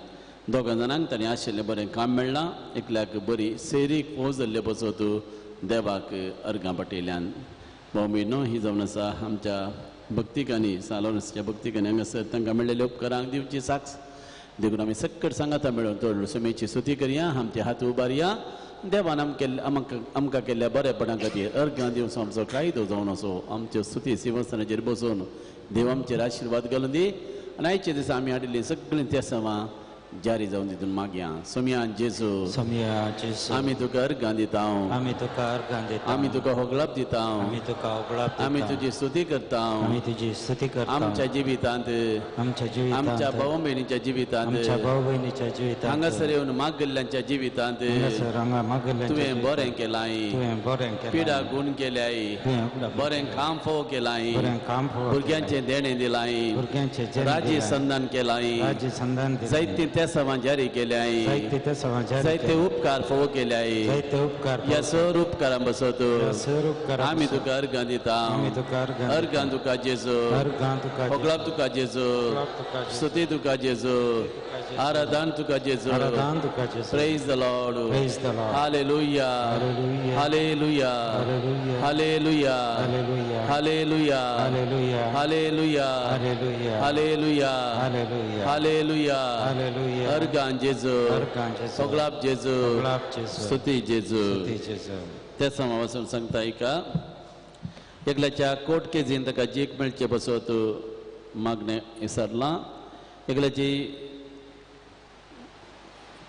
दोगां जाणांक ताणें आशिल्लें बरें काम मेळ्ळां. एकल्याक बरी सेरीक फौज जाल्ले पसत देवाक अर्गां पटयल्यान. भाव भयणो ही जावन आसा आमच्या भक्तिकांनी सालोनसच्या भक्तिकांनी हांगासर तांकां मेळ्ळेल्या उपकारांक दिवची साक्ष. देखून आमी सक्कड सांगाता मेळून तोडलो समेची स्तुती करया. आमचे हात उबारया. देवान आमकां केल्ल्या बरेपणा खातीर अर्गां दिवचो आमचो कायदो जावन असो आमच्यो स्तुती सिंहासनाचेर बसून देव आमचेर आशिर्वाद घालून दी. आनी आयच्या दिसा आमी हाडिल्लीं सगळीं तेसांवां जारी जावन तितून मागया. सोमया जेजू, सोमया जेजू, आमी तुका अर्गां दिता, आमी तुका अर्गां दिता, आमी तुका होगळाप दिता, आमी तुका होगळाप दिता, आमी तुजी स्तुती करता, आमी तुजी स्तुती करता. आमच्या जिवितांत, आमच्या जिवितांत, आमच्या भाव भयणीच्या जिवितांत, आमच्या भाव भयणीच्या जिवितांत, हांगासर येवन मागल्ल्यांच्या जिवितांत, हांगासर हांगा मागल्ल्यांच्या तुवें बरें केलां, तुवें बरें केलां, पिडा गुण केल्याय, बरें काम फोव केलां, बरें काम फोव, भुरग्यांचें देणें दिलां, भुरग्यांचें राज्य संधान केलां, राज्य संधान दिलां, जायतीं तेसांवां जारी केल्याय, जायते तेसांवां जारी, जायते उपकार फोव केल्याय, जायते उपकार, ह्या सर उपकारां बसत सर उपकार आमी तुका अर्गां दिता, आमी तुका अर्गां, अर्गां तुका जेजू, अर्गां तुका, होगळाप तुका जेजू, स्तुती तुका जेजू, आराधन तुका जेजू, आराधन तुका जेजू. Praise the Lord, praise the Lord. Hallelujah, hallelujah, hallelujah, hallelujah, hallelujah, hallelujah, hallelujah, hallelujah, hallelujah, hallelujah, hallelujah. अर्गां जेजू, अर्गां जेजू, होगळाप जेजू, होगळाप जेजू, स्तुती जेजू, स्तुती जेजू. त्या समा वचून सांगता एका एकल्याच्या कोर्ट केजीन ताका जीक मेळचे बसत मागणें विसरलां. एकल्याची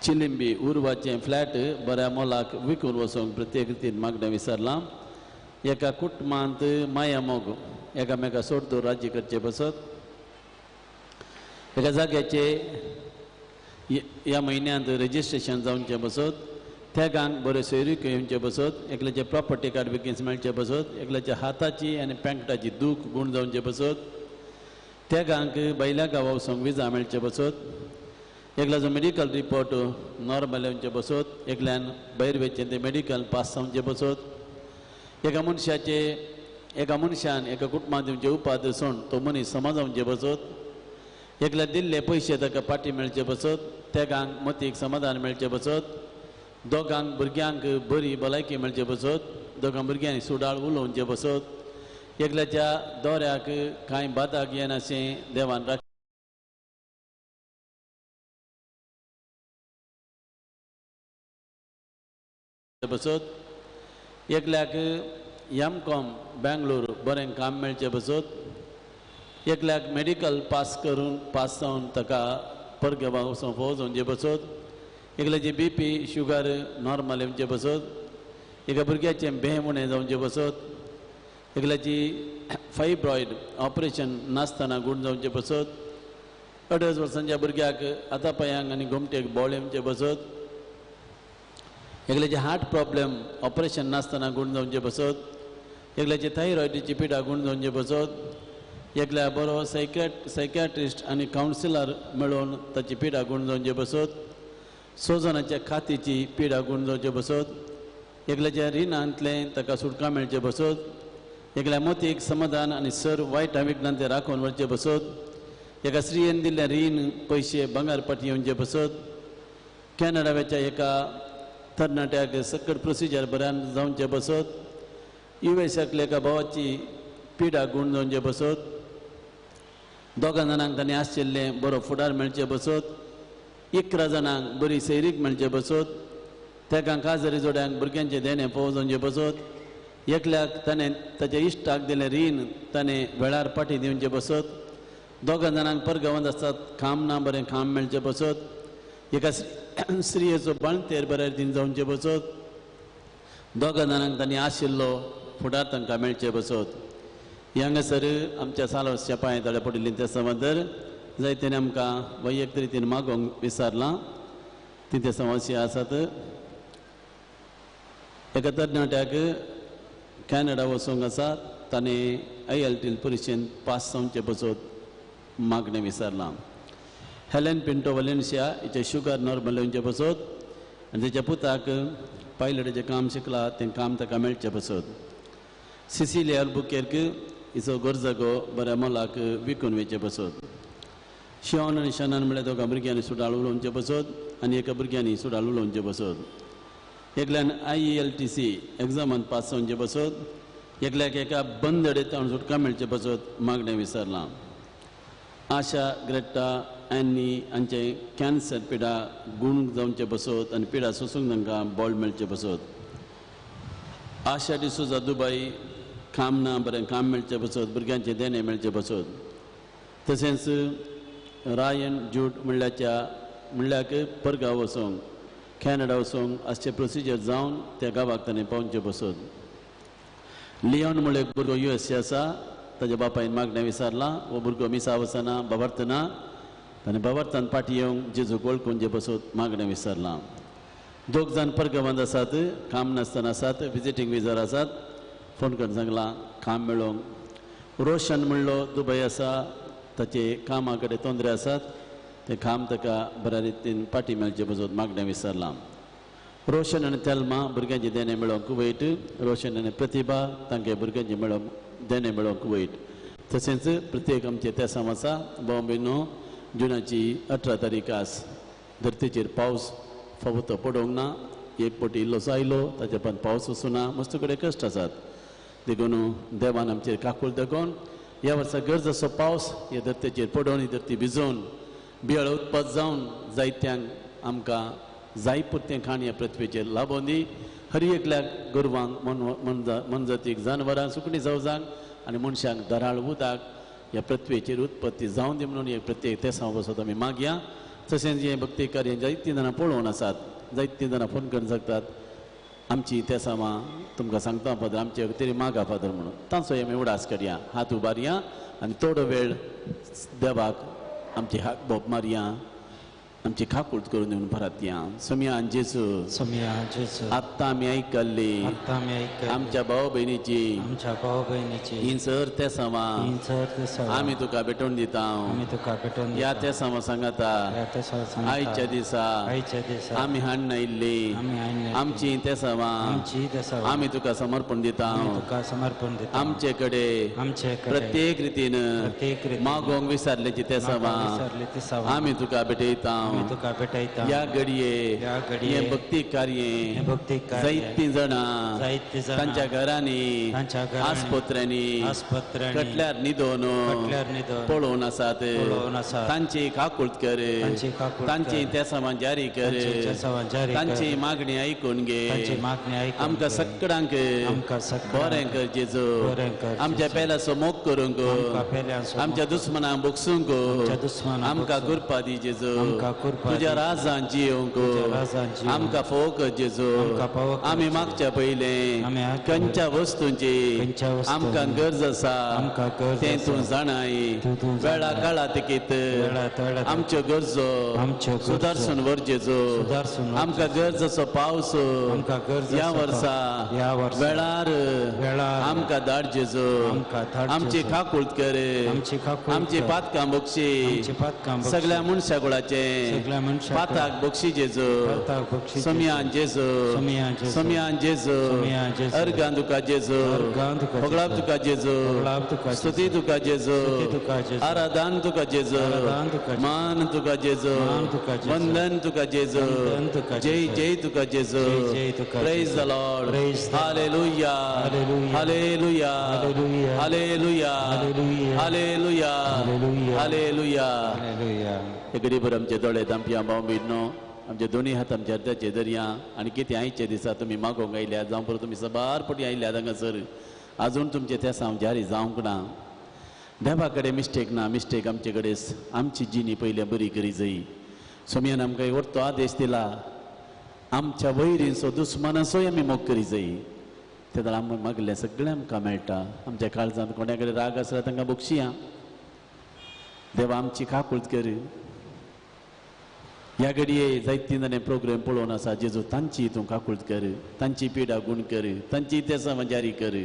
चिलिंबी उर्वाचें फ्लॅट बऱ्या मोलाक विकून वचूंक प्रत्येक रितीन मागणें विसरलां. एका कुटुंबांत माया मोग एकामेका सोडतो राज्य करचे बसत. एका जाग्याचे ह्या म्हयन्यांत रजिस्ट्रेशन जावचें बसत. तेगांक बऱ्यो सोयरीक येवचे बसत. एकल्याचे प्रॉपर्टी कार्ड बेगीन मेळचे बसत. एकल्याच्या हाताची आनी पेंकटाची दूख गूण जावचे बसत. तेगांक भायल्या गांवा वचूंक विजा मेळचे बसत. एकल्याचो मेडिकल रिपोर्ट नॉर्मल येवचे बसत. एकल्यान भायर वचचें तें मेडिकल पास जावचें बसत. एका मनशाचे एका मनशान एका कुटुंबांत दिवचे उपाद सोण तो मनीस समाजावचे बसत. एकल्या दिल्ले पयशे ताका पाटी मेळचे बसत. तेगांक मतीक समाधान मेळचें बसत. दोगांक भुरग्यांक बरी भलायकी मेळचे बसत. दोगां भुरग्यांनी सुडाळ उलोवचें बसत. एकल्याच्या दोऱ्याक कांय बादाक येनाशें देवान राख बसत. एकल्याक एम कॉम बेंगलोर बरें काम मेळचें बसत. एकल्याक मेडिकल पास करून पास जावन ताका परगेवाक वचून फोव जावचें बसत. एकल्याची बी पी शुगर नॉर्मल येवचें बसत. एका भुरग्याचें भें उणें जावचें बसत. एकल्याची फायब्रॉयड ऑपरेशन नासतना गूण जावचें बसत. 18 वर्सांच्या भुरग्याक हाता पांयांक आनी गोमटेक बोळ येवचें बसत. एकल्याचे हार्ट प्रॉब्लेम ऑपरेशन नासतना गूण जावचें बसत. एकल्याची थायरॉयडीची पिडा गूण जावचें बसत. एकल्या बरो सायकॅट्रिस्ट आनी कावन्सिलर मेळोवन ताची पिडा गूण जावचें बसत. सोजनाच्या खातीची पिडा गूण जावचें बसत. एकल्याच्या रिणांतलें ताका सुटका मेळचें बसत. एकल्या मोतीक समाधान आनी सर वायट विघ्नान तें राखून व्हरचें बसत. एका स्त्रियेन दिल्लें रीण पयशे भांगर पाटी येवचें बसत. कॅनडाच्या एका तरणाट्याक सकट प्रोसिजर बऱ्यान जावचें बसत. युएसांतल्या एका भावाची पिडा गूण जावचें बसत. दोगां जाणांक तांणी आशिल्लें बरो फुडार मेळचें बसत. 11 जाणांक बरी सैरीक मेळचें बसत. तेगांक काजरी जोड्यांक भुरग्यांचें देणें फोव जावचें बसत. एकल्याक ताणें ताच्या इश्टाक दिलें रीण ताणें वेळार पाटी दिवचें बसत. दोगां जाणांक परगांवांत आसतात काम ना बरें काम मेळचें बसत. एका स्त्रियेचो बाळंतेर बऱ्या रितीन जावचें बसत. दोगां जाणांक तांणी आशिल्लो फुडार तांकां मेळचें बसत. हांगासर आमच्या सालवसच्या पांय तळे पडिल्लीं त्या समजर जायते आमकां वैयक्तीक रितीन मागोवंक विसरलां ती ते समस्या आसात. एका तरणाट्याक कॅनडा वचूंक आसा ताणें IELTS परिक्षेंत पास जावचें बसत मागणें विसरलां. हेलेन पिंटो वलेन्शिया हिचें शुगर नॉर्मल येवचें बसत आनी तेच्या पुताक पायलटाचें काम शिकलां तें काम ताका मेळचें बसत. सिसिलिया बुकेर्क हिचो गरजागो बऱ्या मोलाक विकून वयचें बसत. शिवन आनी शनन म्हळ्यार दोगां भुरग्यांनी सुडाळ उलोवचें बसत आनी एका भुरग्यांनी सुडाळ उलोवचें बसत. एकल्यान IELTS एग्जामान पास जावचें बसत. एकल्याक एका बंदडेत सुटका मेळचें बसत मागणें विसरलां. आशा ग्रेटा आनी हांचें कॅन्सर पिडा गूण जावचें बसत आनी पिडा सोसूंक तांकां बळ मेळचें बसत. आशा डिसोजा दुबय काम ना बरें काम मेळचें बसत, भुरग्यांचें देणें मेळचें बसत. तशेंच रायन जूट म्हणल्याक परगांव वचोंक कॅनडा वचोंक आसचे प्रोसिजर जावन त्या गांवाक ताणें पावचे बसत. लियोन म्हणल्यार एक भुरगो यू एस ए आसा, ताज्या बापायन मागणें विचारलां, हो भुरगो मिसा वचना बाबार्थना, ताणें बाबार्थान फाटी येवंक जेजूक वळखून जे बसत मागणें विचारलां. दोग जाण परगांवांत आसात, काम नासतना आसात, विजिटींग विजार आसात, फोन करून सांगलां काम मेळोवंक. रोशन म्हणलो दुबय आसा, ताचे कामा कडेन तोंदरे आसात, तें काम ताका बऱ्या रितीन फाटी मेळचें बसत मागणें विचारलां. रोशन आनी तेल्मा भुरग्यांचें देणें मेळोवंक कुवैट, रोशन आनी प्रतिभा तांगे भुरग्यांचें मेळोवंक देणें मेळोवंक कुवैट. तशेंच प्रत्येक आमचें तेसांव आसा भाव भयणो, जुनाची 18 तारीख आस धरतेचेर पावस फावो तो पडोवंक ना, एक पटी इल्लोसो आयलो ताच्या पण पावस वचूना, मस्त कडेन कश्ट आसात. देखून देवान आमचेर काकूळ दाखोवन ह्या वर्सा गरज असो पावस ह्या धरतेचेर पडोवन ही धरती भिजोवन बियाळ उत्पाद जावन जायत्यांक आमकां जाय पुरतें खाण ह्या पृथ्वेचेर लाबोवन दी. हर एकल्याक गोरवांक मनजातीक जानवरांक सुकणीं जावजांक आनी मनशांक दराळ उदक ह्या पृथ्वेचेर उत्पत्ती जावन दी म्हणून एक प्रत्येक तेसांव बसत आमी मागया. तशेंच हें भक्ती कार्य जायतीं जाणां पळोवन आसात, जायतीं जाणां फोन करून सांगतात आमची तेसांवां तुमकां सांगता फादर, आमचे तरी मागा फादर म्हणून तांचो आमी उडास करया, हात उबारया आनी थोडो वेळ देवाक आमची हात बोप मारया, आमची काकूट करून दिवन परत या. सोमया जेजू, सोमया जेजू, आत्तां आमी आयकल्ली आमच्या भाव भयणीची, आमच्या भाव भयणीची ही सर तेसांवां आमी तुका भेटोवन दिता, आमी तुका भेटोवन ह्या तेसांवां सांगता आयच्या दिसा आमी हाडून आयिल्ली आमची तेसांवां आमी तुका समर्पण दिता, तुका समर्पण दिता. आमचे कडेन प्रत्येक रितीन मागोवंक विसरल्याची तेसांवां आमी तुका भेटयता. ह्या घडये हें भक्ती कार्य जायतीं जाणां तांच्या घरांनी आस्पत्र्यांनी कटल्यार न्हिदोन पळोवन आसात, तांची काकूट कर, तांची तेसांवां जारी कर, तांची मागणी आयकून घे, आमकां सगळ्यांक बरें कर जेजू, आमच्या पेल्याचो मोग करूंक, आमच्या दुस्मनांक बोगसूंक आमकां कृपा दी जेजू, तुज्या राजान जियोंक आमकां फोव कर जेजू. आमी मागच्या पयलें खंयच्या वस्तूंची आमकां गरज आसा तें तूं जाणाय, वेळा काळा तिकीत आमच्यो गरजो सुदारसून व्हर जेजू, आमकां गरज असो पावस ह्या वर्सा वेळार आमकां धाड जेजू, आमची काकूट कर, आमची पातकां बक्षी सगळ्या मनशा कुळाचें पाताक बक्षी जेजू, सोमयान जेजू, सोमयान जेजू, अर्गान तुका जेजू, होगळाप तुका जेजू, स्तुती तुका जेजू, आराधन तुका जेजू, मान तुका जेजू, वंदन तुका जेजू, जय जय तुका जेजू. Praise the Lord. Hallelujah, hallelujah, hallelujah, hallelujah, hallelujah. गरीबर आमचे दोळे दामपया भाव भयणो, आमचे दोनी हात आमच्या अर्द्याचे दर्या आनी कितें आयचे दिसा तुमी मागोवंक आयल्यात, जावं पुरो तुमी सबार पटी आयल्यात हांगासर, आजून तुमचें तेसांव जारी जावंक ना. देवा कडेन मिस्टेक ना, मिस्टेक आमचे कडेन, आमची जिणी पयलें बरी करी जाय. सोमयान आमकां व्हडतो आदेश दिला, आमच्या वैरींचो दुस्मानाचोय आमी मोग करी जाय. तेन्ना आमकां मागलें सगळें आमकां मेळटा. आमच्या काळजांत कोणा कडेन राग आसल्यार तांकां बक्षिया. देवा आमची काकूट कर. ह्या घडये जायतीं जाणां प्रोग्राम पळोवन आसा जेजू, तांची तूं काकूट कर, तांची पिडा गूण कर, तांची तेसांवां जारी कर.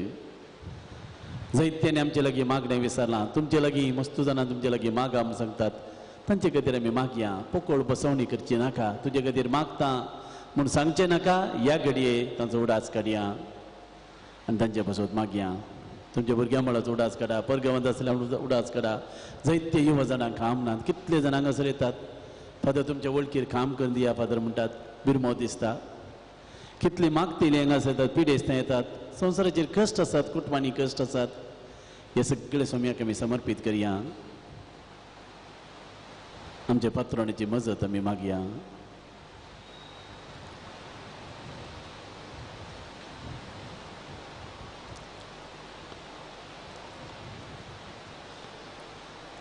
जायत्यांनी आमचे लागीं मागणें विसरलां, तुमचे लागीं मस्तू जाणां तुमचे लागीं मागा म्हूण सांगतात, तांचे खातीर आमी मागया. पोकळ बसवणी करची नाका, तुजे खातीर मागता म्हूण सांगचें नाका. ह्या घडये तांचो उडास काडया आनी तांचे पासत मागया. तुमच्या भुरग्यां मळाचो उडास काडा, परगांवांत आसल्यार उडास काडा. जायते युवा जाणांक काम नात, कितले जाणां हांगासर येतात, फादर तुमच्या वळखीर काम करून दिया फादर म्हणटात, बिरमो दिसता. कितली मागतली हांगासर येतात, पिडेस्तां येतात, संवसाराचेर कश्ट आसात, कुटुंबांनी कश्ट आसात. हे सगळे सोमयाक आमी समर्पीत करया. आमच्या पात्राणीची मजत आमी मागया.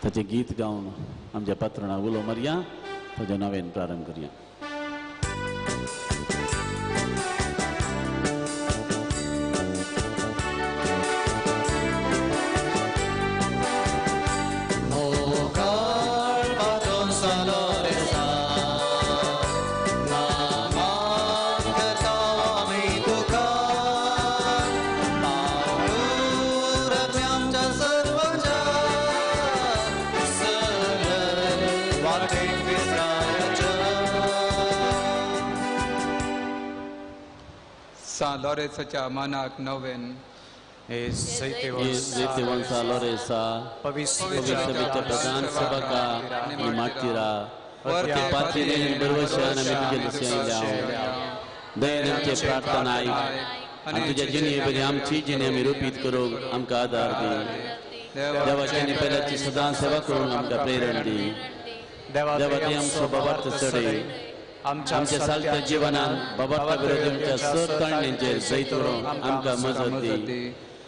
ताचें गीत गावन आमच्या पात्रणाक उलो मारया, ताच्या नव्यान प्रारंभ करया. सांत लॉरेन्साच्या मानाक नोवेन. जैतिवंता लॉरेन्सा, पवित्र प्रधान सभका आनी मार्तीरा, पातिरे बरवशान आमी तुजे दिशेन आयल्या. दयेन आमचे प्रार्थना आयक आनी तुज्या जिणे बरी आमची जिणे आमी रुपीत करूंक आमकां आदार दी. देवाची आनी पेल्याची सदां सेवा करूंक आमकां प्रेरण दी. देवा ती आमचो बाबार्थ चडय, आमच्या सालत्या जिवनान बाबार्था विरोधी सर ताळणेचेर जैत व्हरूंक आमकां मजत दी.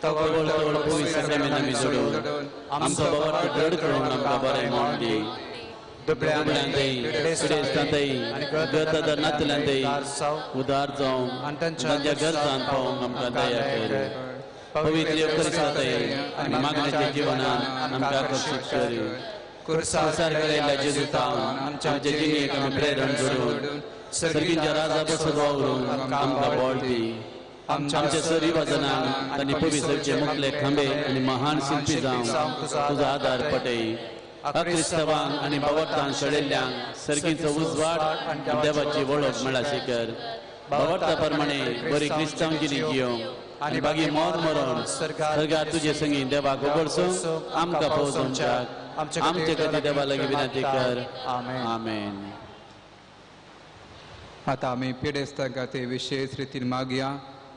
तवळ तवळ पवित्र साक्रामेंत आमी जोडून आमचो बाबार्थ दृढ करूंक आमकां बरें म्हण दी. दुबळ्यांतय, पिडेस्तांतय, गरजदार नातल्यांतय उदार जावंक आनी तांच्या गरजांत पावोवंक आमकां दया कर. पवित्र येवकरिस्तांतय आनी मागण्याच्या जिवनान आमकां आकर्शीत कर. कुर्सार केलेल्या जेजूतावन आमच्या जिणेक आमी प्रेरण जोडून सर्गींच्या राजा बसत वावरून आमकां बळ दी. आमच्या सरिवाजनान तांणी पवित्रचे मुखले खांबे आनी महान शिल्पी जावंक तुजो आदार पटय. अक्रिस्तवांक आनी बावर्तान सडिल्ल्यांक सर्गीचो उजवाड आनी देवाची वळख मेळाशी कर. बावर्ता प्रमाणे बरी क्रिस्तांव जिणी जियोंक आनी बागी मोर मरोन सर्गार तुजे संगी देवाक उगडसूंक आमकां पोवचोंच्याक आमचे खातीर देवा लागीं विनंती कर. आमेन. आतां आमी पिडेस्तां खातीर विशेश रितीन मागया.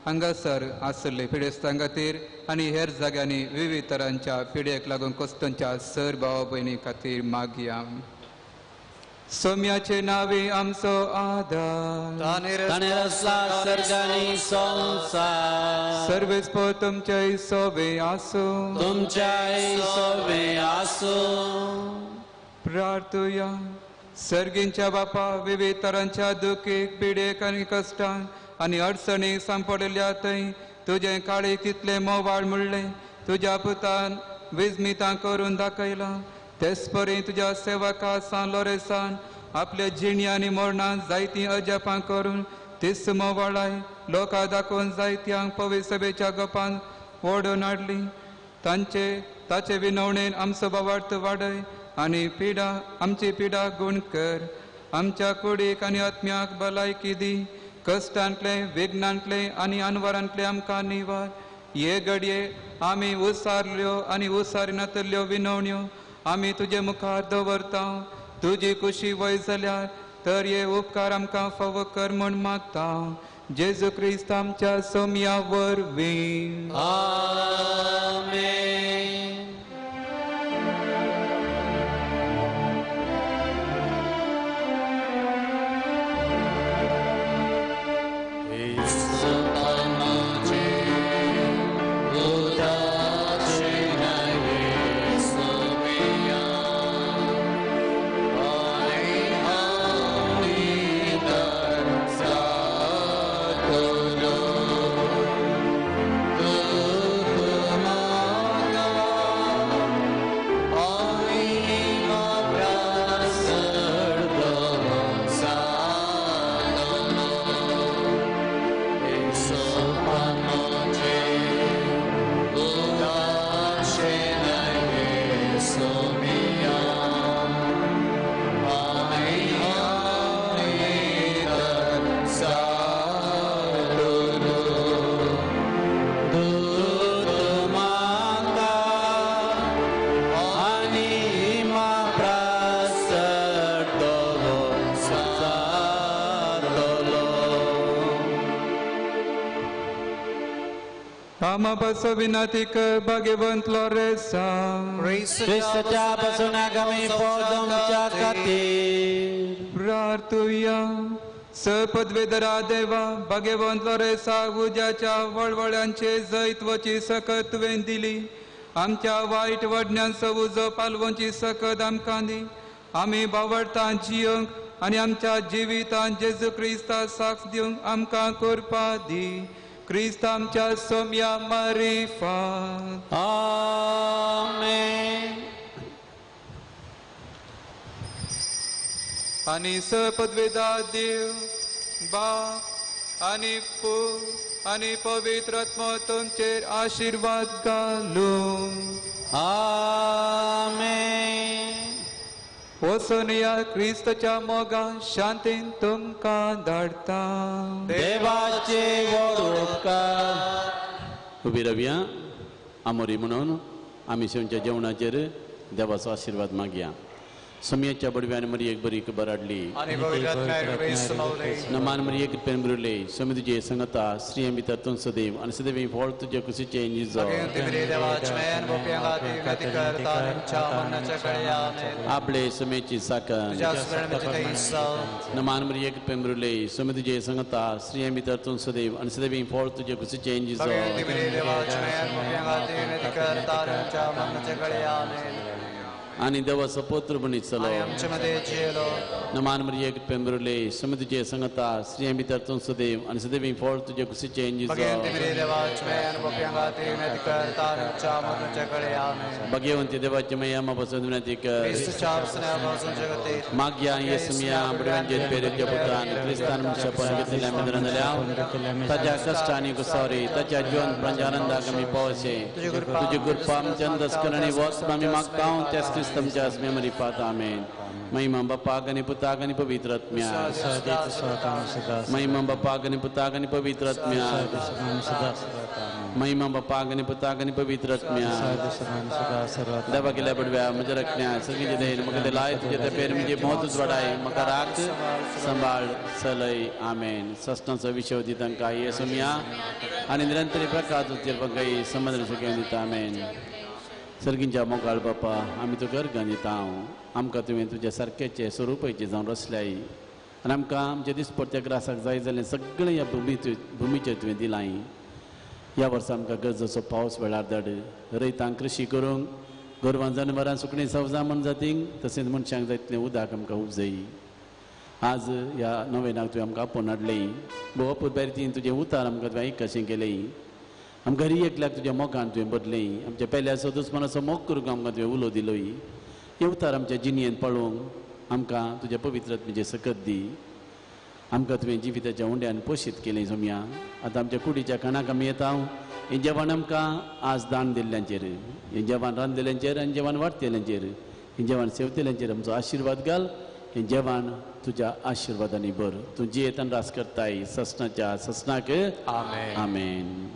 हांगासर आसले पिडेस्तां खातीर आनी हेर जाग्यांनी विविध तरांच्या पिडेक लागून कोस्तंच्या सर भाव भयणी खातीर मागया. सोम्याचे नावे आमचो आदार, ताणें रचला सर्ग आनी संवसार. सर्वेस्पर तुमचे सोबे आसूं, तुमच्याय सोबे आसूं. प्रार्थुया. सर्गींच्या बापा, विविध तरांच्या दुखीक, पिडेक आनी कश्टांक आनी अडचणीक सांपडिल्ल्या थंय तुजें काळीक कितलें मोवाळ म्हणलें तुज्या पुतान विजमितां करून दाखयलां. तेच परी तुज्या सेवका सांत लॉरेन्सान आपल्या जिणी आनी मरणान जायतीं अजापां करून तीच मोवाळाय लोकां दाखोवन जायत्यांक पवित्र सभेच्या गपान ओडून हाडली. तांचे ताचे विनवणेन आमचो बावार्थ वाडय आनी पिडा आमची पिडा गूण कर. आमच्या कुडीक आनी आत्म्याक भलायकी दी. कश्टांतले, विघ्नांतले आनी अनवरांतले आमकां निवार. हे घडये आमी उसारल्यो आनी उसारिनातल्यो विनवण्यो आमी तुजे मुखार दवरता. तुजी कुशी वय जाल्यार तर हे उपकार आमकां फावो कर म्हूण मागता. जेजू क्रिस्त आमच्या सोम्या वरवीं. आमेन. आमा विनंती कर भाग्यवंत लॉरेन्सा, क्रिस्ताच्या बसवण्याक आमी पोवचोंच्या खातीर प्रार्थुया. सपदवेदरा देवा, भाग्यवंत लॉरेन्सा उज्याच्या वळवळ्यांचे जैत्वाची सकत तुवें दिली. आमच्या वायट वाडण्यांचो उजो पालवची सकत आमकां दी. आमी बावडटां जियोंक आनी आमच्या जिवितांत जेजू क्रिस्ता साक्ष दिवंक आमकां करपा दी. क्रिस्त आमच्या सोम्या मारिफात. आमेन. आनी सपदवेदा देव बाप आनी पूत आनी पवित्र आत्मो तुमचेर आशिर्वाद घालूं. आमेन. वचून ह्या क्रिस्ताच्या मोगान शांतीन तुमकां धाडटा. देवाचे व्हड उपकार. उबी रावया आमोरी म्हणून आमी शेवच्या जेवणाचेर देवाचो आशिर्वाद मागया. सोमयाच्या बडव्यान मरियेक बरी खबर हाडली. नमान मरिये कृपेन भरिल्ले स्वामी तुजे संगता स्त्रियां भितर तूं सदैव आनी सदैव फळ तुजे कुशीचें निजो. आपले सोम्याची साकर. नमान मरिये कृपेन भरिल्ले स्वामी तुजे संगता स्त्रियां भितर तूं सदैव आनी सदैव फळ तुजे कुशीचें निजो. आनी देवाचो पुत्र बनीत चलो. नमान मरिये कृपेन भरिल्ले स्वामी तुजे संगता स्त्रियां भितर तूं सदैव आनी सदैव फळ तुजे कुशीचें निजो. भाग्यवंती देवाची मैया म्हापासून विनंती कर. मागया येसमिया बडव्यांचेर पेरेच्या पुत्रान क्रिस्तान मनशापण घेतिल्ल्या मेदरान जाल्या ताच्या कश्टांनी कुसावरी ताच्या जिवन प्रांच्या आनंदाक आमी पावचे. तुजी कृपा आमच्या अंतस्करण आनी वच आमी मागता त्याच क्रिस्त आमच्या मेमरी पात. आमेन. महिमा बापाक आनी पुताक आनी पवित्र आत्म्याक. महिमा बापाक आनी पुताक आनी पवित्र आत्म्याक. महिमा बापाक आनी पुताक आनी पवित्र आत्म्याक. देवा केल्या बडव्या म्हज्या रखण्या सगळी देन म्हाका ते लाय तुजे तेपेर म्हजी मौतूच वाडाय म्हाका राख सांबाळ चलय. आमेन. सस्नाचो विशय दी तांकां येसुमिया आनी निरंतरी प्रकार तुजेर समज शक्य दिता. आमेन. सर्गींच्या मोगाळ बापा आमी तुका अर्गां दिता. आमकां तुवें तुज्या सारकेचे स्वरुपाचें जावन रचल्याय आनी आमकां आमच्या दिसपट्ट्या ग्रासाक जाय जाल्लें सगळें ह्या भुमीचेर तुवें दिलाय. ह्या वर्सा आमकां गरजेचो पावस वेळार धाड. रयतांक कृशी करूंक गोरवां जनावरां सुकणीं सवजां मनजातींक तशेंच मनशांक जाय तितलें उदक आमकां उपजय. आज ह्या नवेनाक तुवें आमकां आपोवन हाडलें. भोव अपुरबायेन तुजें उतार आमकां तुवें आयकशें केलें. आमकां घरी एकल्याक तुज्या मोगान तुवें बदलें. आमच्या पेल्याचो दुस्मानाचो मोग करूंक आमकां तुवें उलो दिलोय. हे उतार आमच्या जिणयेन पळोवंक आमकां तुज्या पवित्र आत्म्याचें सकत दी. आमकां तुवें जिविताच्या उंड्यान पोशीत केलें सोमया. आतां आमच्या कुडीच्या खाणाक आमी येता. हें जेवण आमकां आज दान दिल्ल्यांचेर, हें जेवण रांदिल्ल्यांचेर आनी जेवण वाडटेल्यांचेर, हें जेवण सेवतेल्यांचेर आमचो आशिर्वाद घाल. हें जेवण तुज्या आशिर्वादांनी भर. तूं जियेतान रास करताय ससनाच्या ससनाक. आमेन. आमेन.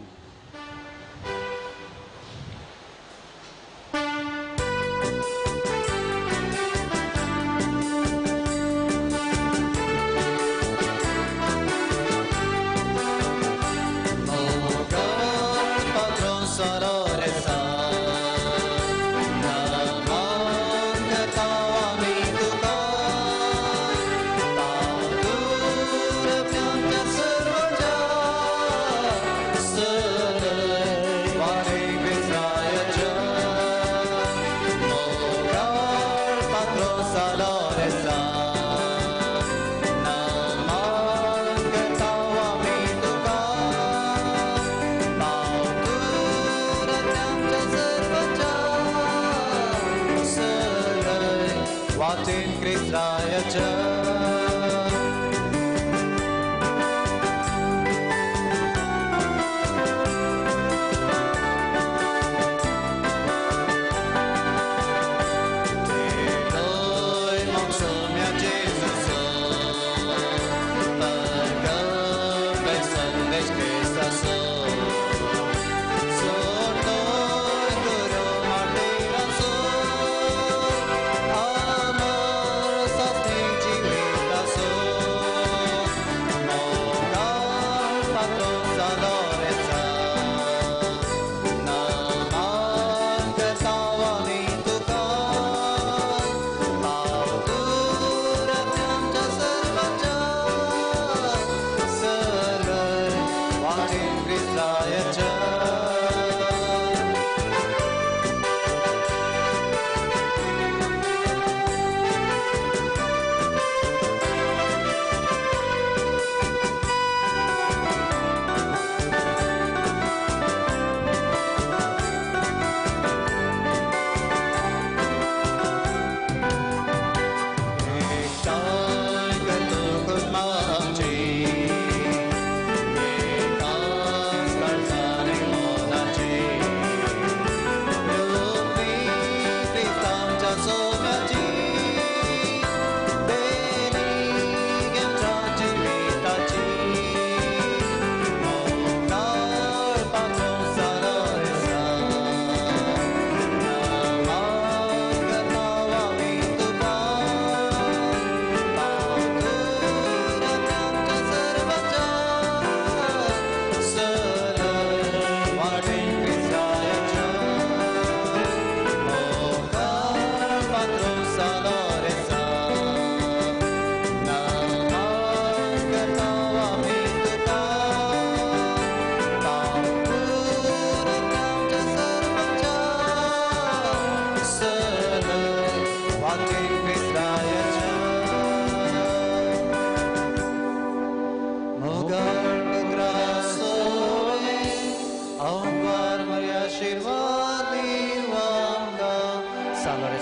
Amor, só tem de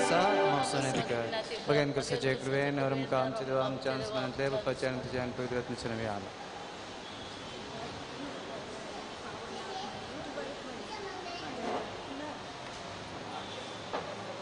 आसा मावसोने दिका बघेन कृष्णाचे कृपेन अरमका आमचे देवा आमच्या स्मरणांतले बापाच्या आणि तुझ्या आणि पवित्र आत्म्याच्या नावे आमेन.